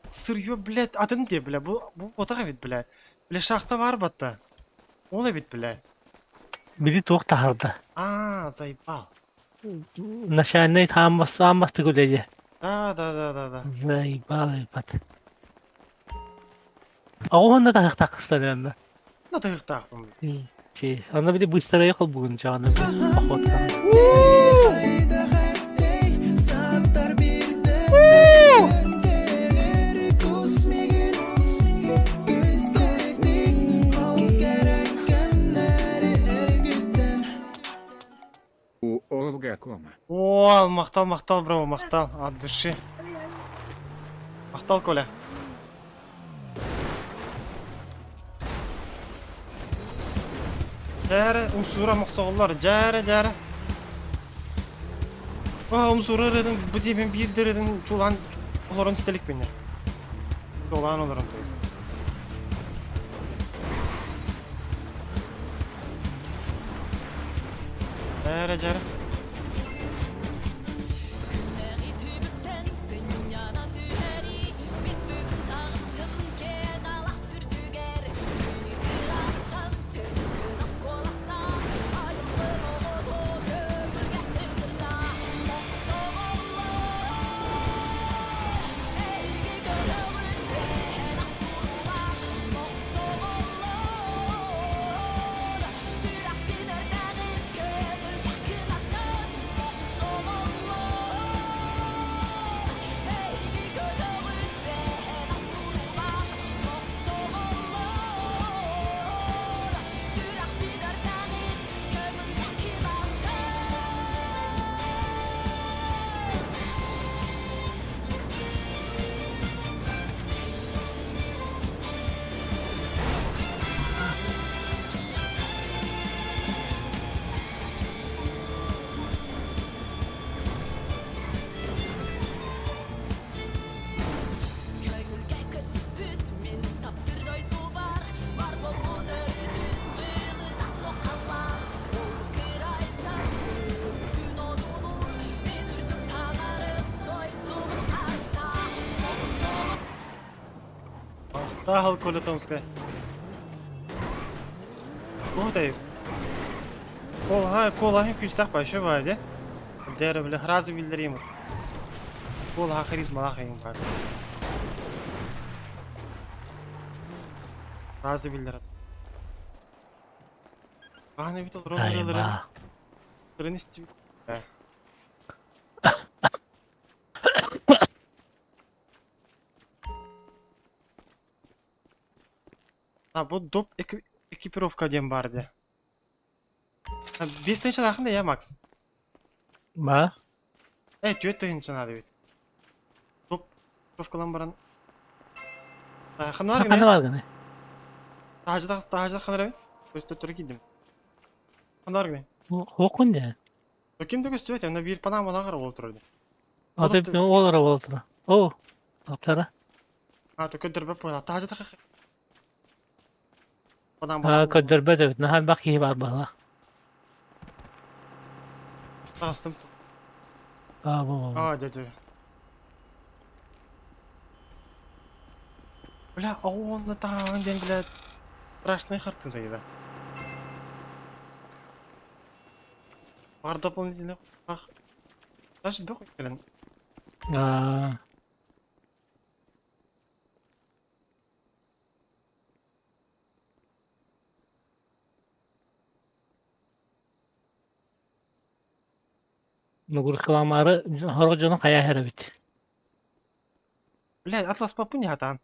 Speaker 1: сырьё, блядь, атын де, бля, бу отаға бит, бля. Бля, шахта бар батта. Ол бит, бля.
Speaker 12: Били туох таһарда.
Speaker 1: А, заебал.
Speaker 12: Начальный тааммас ааммасты күлэйэ.
Speaker 1: Да, да, да, да, да.
Speaker 12: Заебал ебать. А он на тахтах что ли?
Speaker 1: На тахтах.
Speaker 12: Она били быстро ехал бүгүн жааны походка.
Speaker 16: знакомо.
Speaker 1: О, махтал, махтал, бро, махтал, от души. Махтал, Коля. Дьээрэ, умсуура мохсоҕоллор, дьээрэ, дьээрэ. Аа, умсуура ырыатын бу диэбин биир да ырыатын чулаан олорон истэликпин Чулаан олорон то есть. Дьээрэ, дьээрэ. Тахал Коля Томская. Кутай. Кол колаһын күүстээх башы баа де. Дәрі біле хразы билдерейм. Колаха харизмалах ең бар. Разы билдерет. Аны бит олорон ырыларын. Ырын истибит. А бу доп экипировка диэн баар дии. Биэс тыһыынчалаахын да я Макс?
Speaker 12: Ба?
Speaker 1: Э, түөрт тыһыынча наада эбит. Доп экипировкалан баран Ханар
Speaker 12: Ханар гына.
Speaker 1: Таһажда таһажда ханар эбит. Көстө киирдим. Ханар гына.
Speaker 12: Хокун дии.
Speaker 1: Ким да көстүбэт, онно биир панамалаах эрэ буола турар дии.
Speaker 12: Аты ол эрэ буола турар. Оо, аттара.
Speaker 1: А, то көрдөрбөт буолла. Таһажда
Speaker 12: Аа, көрдөрбөт эбит. Наһаа элбэх киһи баар быһыылаах.
Speaker 1: Таҕыстым.
Speaker 12: Аа, бу.
Speaker 1: Аа, дьэ, дьэ. Бля, оҕуонна таһаҕын диэн, блядь, страшная хартыына да. Бар дополнительный ах. Даже бөх кэлэн.
Speaker 12: Аа. Нугуркаламаары сорох дьону хайа иһэр эбит.
Speaker 1: Блядь, Атлас папы не хатаан.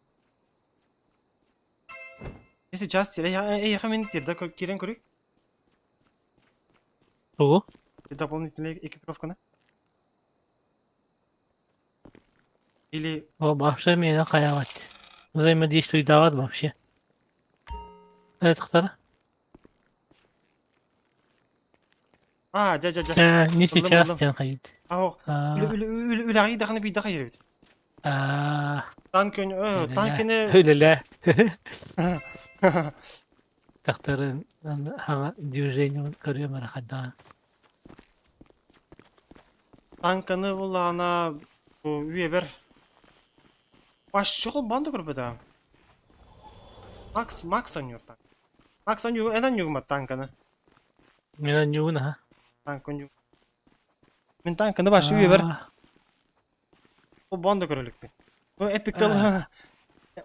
Speaker 1: Если сейчас, я мин тирда кирен көрүй.
Speaker 12: Тугу?
Speaker 1: Дополнительная экипировканы. Или...
Speaker 12: О, вообще меня хаявать. Взаимодействие давать вообще. Это кто?
Speaker 1: А, дьэ, дьэ, дьэ.
Speaker 12: Не сейчас диэн хайыт.
Speaker 1: Аох, үлэҕи даҕаны биирдэ хайырыбыт. Танк танкины...
Speaker 12: Үлэлээ. Тахтарын хаҥа движение көрүөм эрэ хайдаҕа.
Speaker 1: Танканы буллаҕына бу үйэбэр Башчы холбоон да көрбөтөҕүм. Макс, Макс оонньуур танк. Макс оонньуур, эн оонньуугун танканы.
Speaker 12: Мин оонньуубун аха.
Speaker 1: Танк оонньуу. Мин танканы башы үйэбэр холбоон да көрө иликпин. Бу эпикал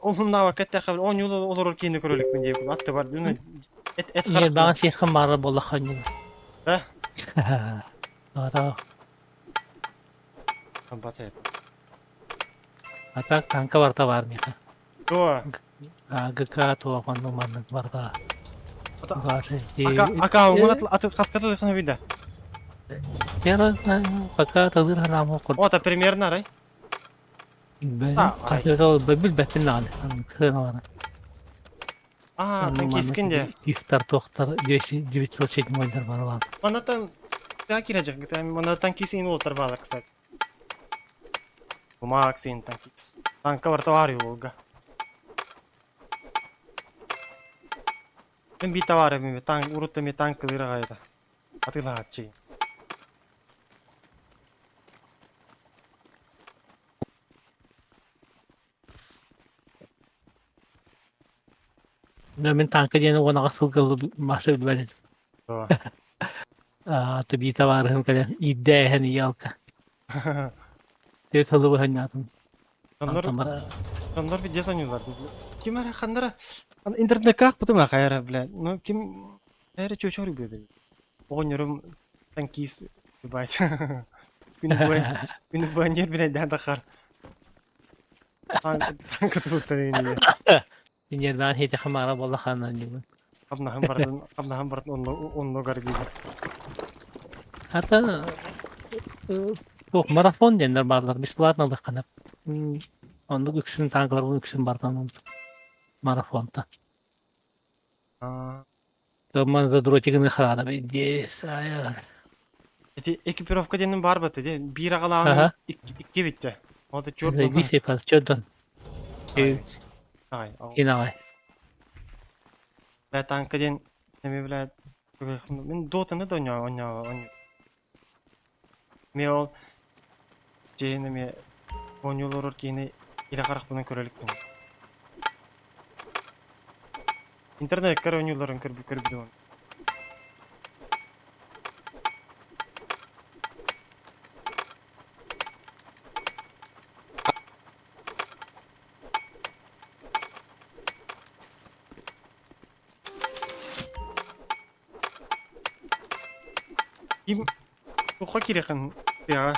Speaker 1: омуннаабакка эттэххэ оонньуу олорор киһини көрө иликпин диэбит. Атты бар. Эт эт
Speaker 12: Нет, баҕа сиэххин баара буоллахха оонньуур.
Speaker 1: Да?
Speaker 12: Ата.
Speaker 1: Баса
Speaker 12: А так танка барта баар миэхэ.
Speaker 1: Дуо?
Speaker 12: ГК туох оннук маннык барта.
Speaker 1: Ака аккаунтун аты хаската дыхына бийдэ.
Speaker 12: Я пока талыр ханаамы курдук.
Speaker 1: Ота примерно арай.
Speaker 12: Билбэппин даҕаны. Сыаналара.
Speaker 1: Аа, танкискин де.
Speaker 12: Ифтар туохтар 907-дар барылаан.
Speaker 1: Манатан та кирэжек, мана танкисин уолтар баалар, кстати. Максин танкис. Танка бар товар Волга. Мен би товар мен танк урутта мен танк кылыра гайда. Атылааччы.
Speaker 12: Мин танка диэн уонаҕа сылга маса билбэт этим. Аты бии табаарыһым кэлэн иирдээһэн ийалка. Түө тылы быһанньаатым.
Speaker 1: Дьоннор дьоннор видео саныылар. Ким эрэ ханнара интернетка аахпытым ахайара бля. Ну ким эрэ чочор үгөдү. Оҕонньорум танкист ебать. Күн бу күн бу ньэр билэйдээн тахар. Танка туттан иние.
Speaker 12: Ньэрбээн хити хамаара буолла хаанан дьыбын.
Speaker 1: Хамнаһын бардын, хамнаһын бардын онно онно гаргига.
Speaker 12: Ата туох марафон диэннэр бааллар бесплатно ылыаххына. Оннук үксүн танкаларбын үксүн бартан марафонта. Томман задротигын хаана бейдес.
Speaker 1: Эти экипировка диэнин бар бата де биир аҕалааны икки битте. Ол да чёрт.
Speaker 12: Зайди пас чёртон.
Speaker 1: Ай,
Speaker 12: Кинаҕай.
Speaker 1: Бля танка диэн эми бля мин дотаны да оñоо оñоо оñоо. Ме ол дьиэн эми оонньуулорор киһини илэ харахпынан көрө иликпин. Интернеккер оонньууларын көрбүтүм. Ким туохха киириэххин тыаҕа?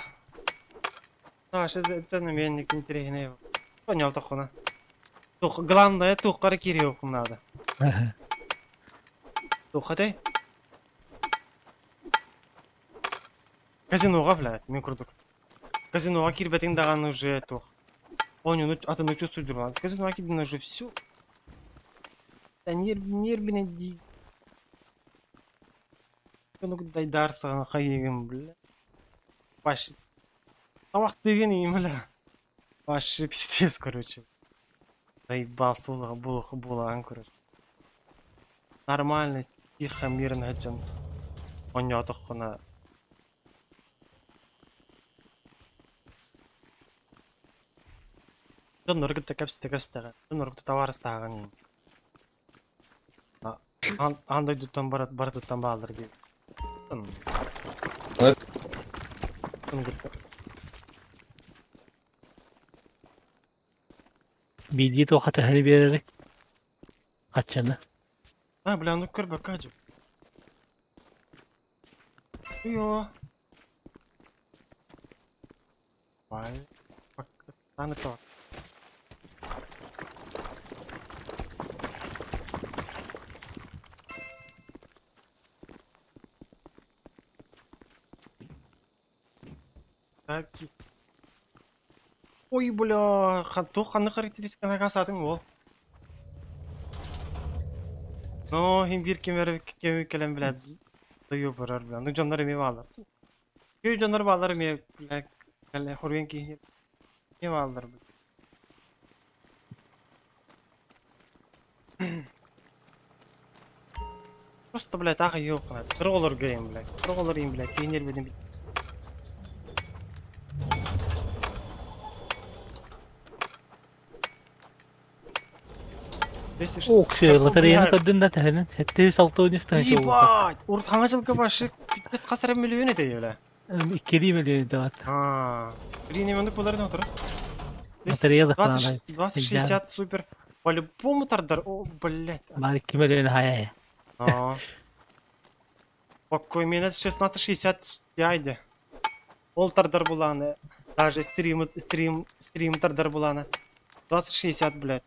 Speaker 1: Саша мен интэриэһинэй Оонньоотоххуна. Туох главное туохха эрэ киириэххин наада. Туохха этэй? Казиноҕа, блядь, мин курдук. Казиноҕа киирбэтиҥ даҕаны уже туох. Оонньууну атыны чувствуйдур Казиноҕа киирдин уже все. Нервнее дии. Дайдар саҕана хайыгын, бля. Вообще. Табахтыгын им, бля. Вообще пиздец, короче. Заебал сулаҕа буолаҕын, короче. Нормально, тихо, мирно сылдьан оонньоотоххуна Дьоннору кытта кэпсэтэ-кэпсэтэҕин, дьоннору кытта табаарыстааҕын иһин. Аан, аан дойдуттан барыт, барытыттан бааллар дии.
Speaker 12: Биирдии туохха төһөнү биэрэрий? Хаччаны.
Speaker 1: А, бля, ну көрбөккө дьэ. Йоо. Бай. Аны то. Так. Ой, бля, туох ханнык характеристиканы саатыҥ уол? Но иһин биир ким эрэ кэлэн, блядь, дойу барар, бля. Ну дьоннор эмиэ бааллар. Күй дьоннор бааллар эмиэ, бля, кэлэ хоруйан киһи эмиэ бааллар. Просто, блядь, таах yok, блядь. Кыра олорго им, блядь. Кыра олор им, блядь, киһи нервини
Speaker 12: Ок, лотереяны көрдүн да төһөнөн? 760 тыһыынча буолбута.
Speaker 1: Ебать! Урут хаҥа дьылга башы пиздец хас эрэ миллион этэ бля.
Speaker 12: Иккилии миллион дават.
Speaker 1: А, блин, именно кулар отыр.
Speaker 12: Лотерея да
Speaker 1: 20, 20-60 супер. По-любому тардар. О, блядь.
Speaker 12: Бар 2 миллион хая.
Speaker 1: А. Покой меня 16-60 яйде. Ол тардар буланы. Даже стрим, стрим, стрим тардар буланы. 20-60, блядь.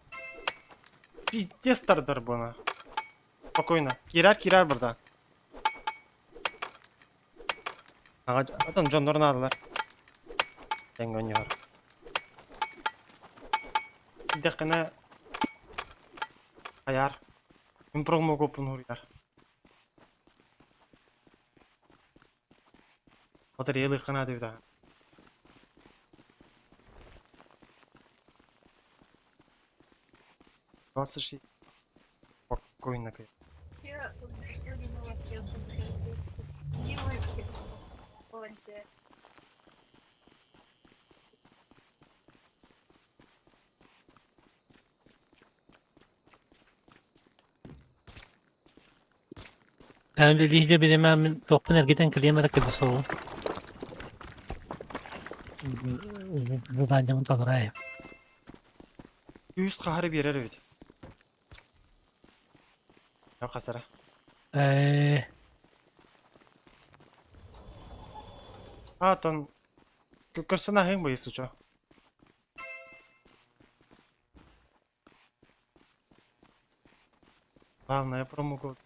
Speaker 1: Пиздец тардар буна. Спокойно. Кирар, кирар барда. Атын дьоннор наадалар. Тэҥҥэ оонньоһор. Дэххинэ хайаар. Мин промокоппун уруйар. Батареялыахха наада эбит аһа. 26 спокойно.
Speaker 12: Үлэлииргэ биримэ мин туохпун эргитэн кэлиэм эрэ кэлэ суоҕум. Заданиябын толорайым.
Speaker 1: Үс хаһары биэрэр эбит. Хасара.
Speaker 12: Ээ,
Speaker 1: А, там көрсөн аһыҥ бу если чё. Главное промокод.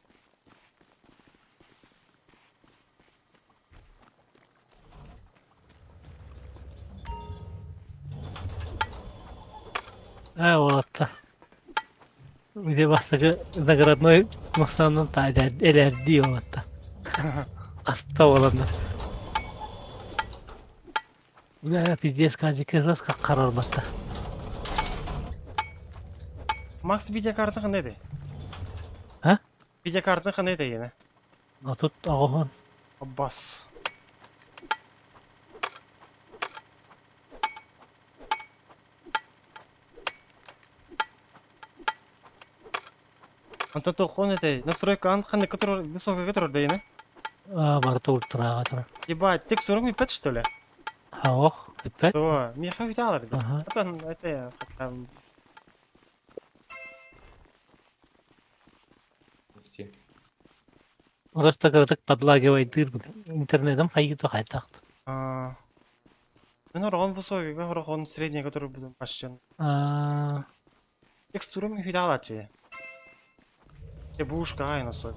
Speaker 12: Ээ уолаттар. Где бастакы наградной массанан элэрдии уолаттар. Аста уоланна. Бля, пиздец, каждый раз как қарар батта.
Speaker 1: Макс видеокарта қандай еді?
Speaker 12: А?
Speaker 1: Видеокарта қандай еді ені?
Speaker 12: А тут огонь.
Speaker 1: Бас. Онтон тоққон этэй, настройка ан қандай который высокий который да ені?
Speaker 12: А, барыта ультраға тұр.
Speaker 1: Ебать, текстура не пять что ли?
Speaker 12: А, ох, опять?
Speaker 1: То, меха видала.
Speaker 12: Ага.
Speaker 1: Это, это я там.
Speaker 12: Просто кырдык подлагивай дыр, интернетом хайыту хайтақ.
Speaker 1: А, мен орон высокий, орон средний, который буду почти.
Speaker 12: А,
Speaker 1: Текстура мне видала тебе. Те бушка, ай, на сой.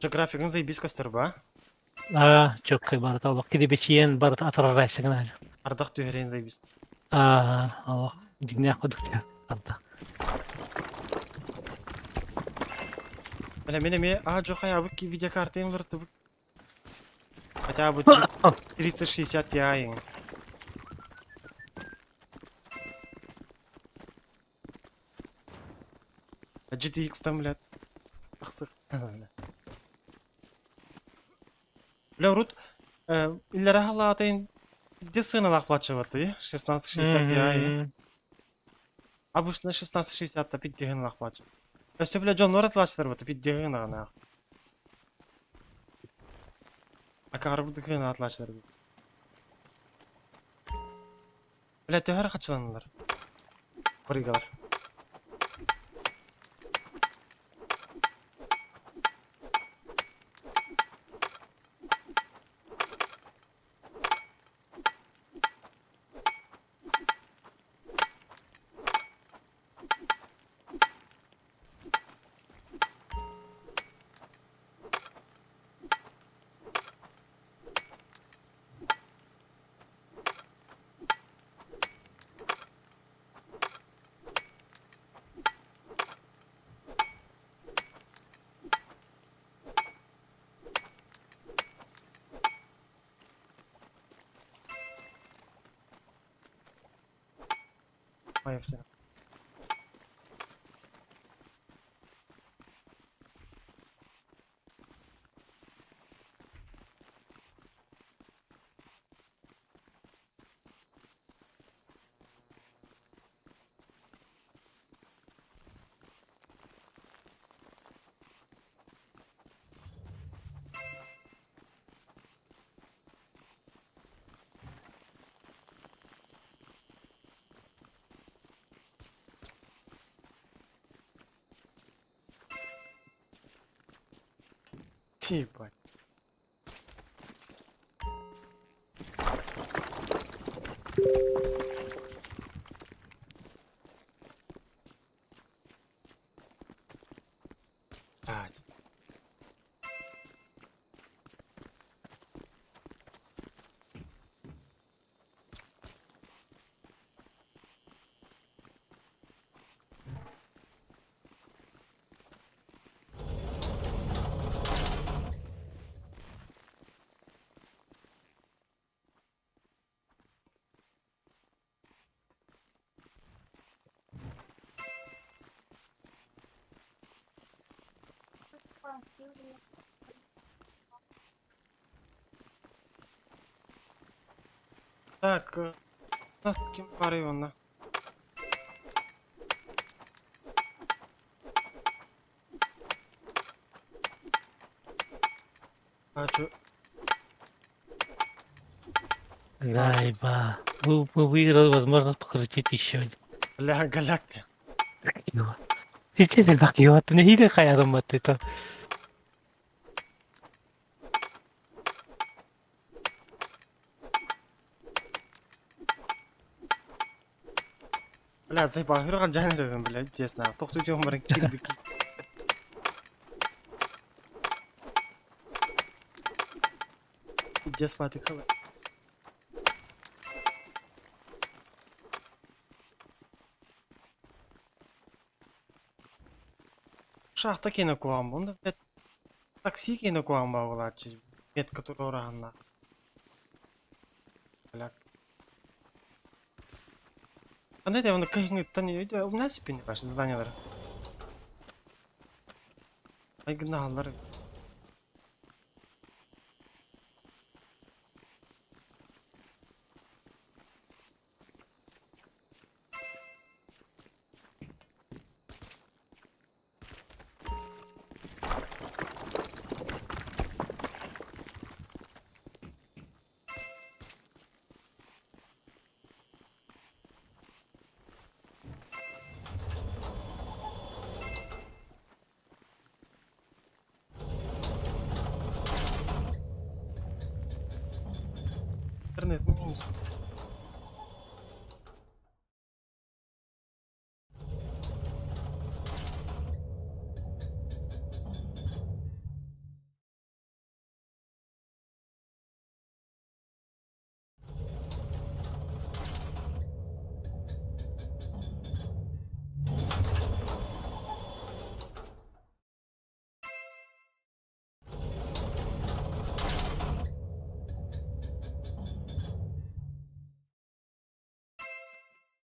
Speaker 1: Че графигын заебись костер ба?
Speaker 12: А, чоккай барыта олох киди бечиен барыта атырар райсыгын.
Speaker 1: Ардах түһэрин заебись.
Speaker 12: А, олох дигнях кудук арда.
Speaker 1: Бля, мен эме, а, жо хая бы видеокарта им вырты. Хотя бы 3060 Ti. GTX там, блядь. Ахсых. Бля, урут, иллere халаатын де сыналах плачеваты, 1660 Ti. Обычно 1660 та пиддеген лах плач. Өсө бля Джон Норат лачлар бата пиддеген ана. Акар бу атлачлар. Бля төһөр хачыланылар. Коригалар. Поехали. Ебать. Блядь. Так, ким баарый уонна? А, чё?
Speaker 12: Гайба. Выиграл возможность покрутить еще один.
Speaker 1: Бля, голяк ты.
Speaker 12: Ичи так его, ты не или хаярым вот это.
Speaker 1: Бля, заебал, хүрган жанры, блядь, тесно. Тохту тем баран кирбики. Где спать хала? Шахта кена куам, онда, блядь, такси кена куам багылачы. Метка тураранна. Бля. А знаете, он кайгыттан өйдө умна сипин баш заданиялар. Айгыналар. Интернет минус.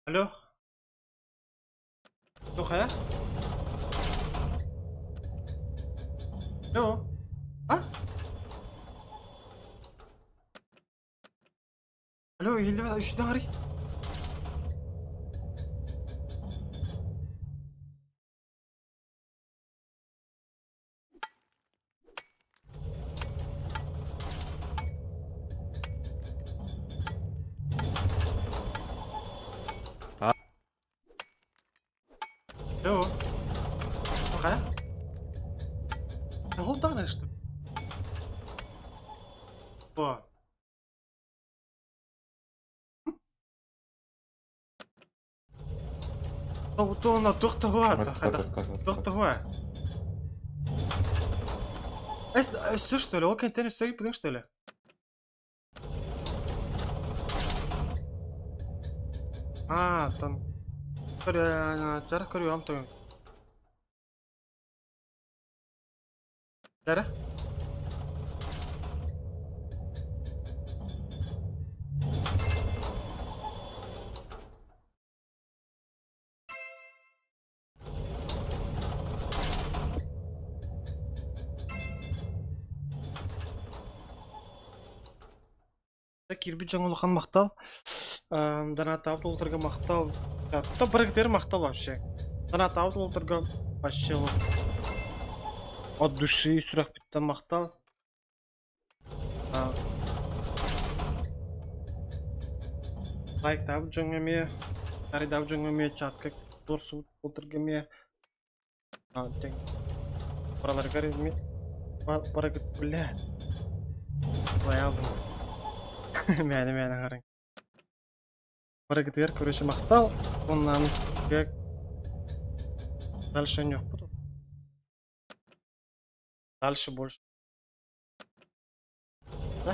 Speaker 1: Алло. Ну, хайа? Алло. А? Алло, елді үстіне қарай. Алло. Ну, хайа? Да ол что? О. Туох туох. Все что ли? Ол контейнер все что ли? А, там. Жара көрүөм то. Жара? Кирби жаңылыхан мақтал. Донат аут мақтал. То барыгдер мақтал вообще. Донат аут вообще от души сүрэх биттен мақтал. Лайк тап жоңеме, таридап жоңеме, чатка торсу олтыргеме. Тең. Бараларга ме барыгыт, блядь. Былай алдым. Мәне мәне қараң. Барыгытыр короче мақтал. Оннан дальше не буду. Дальше больше. Да?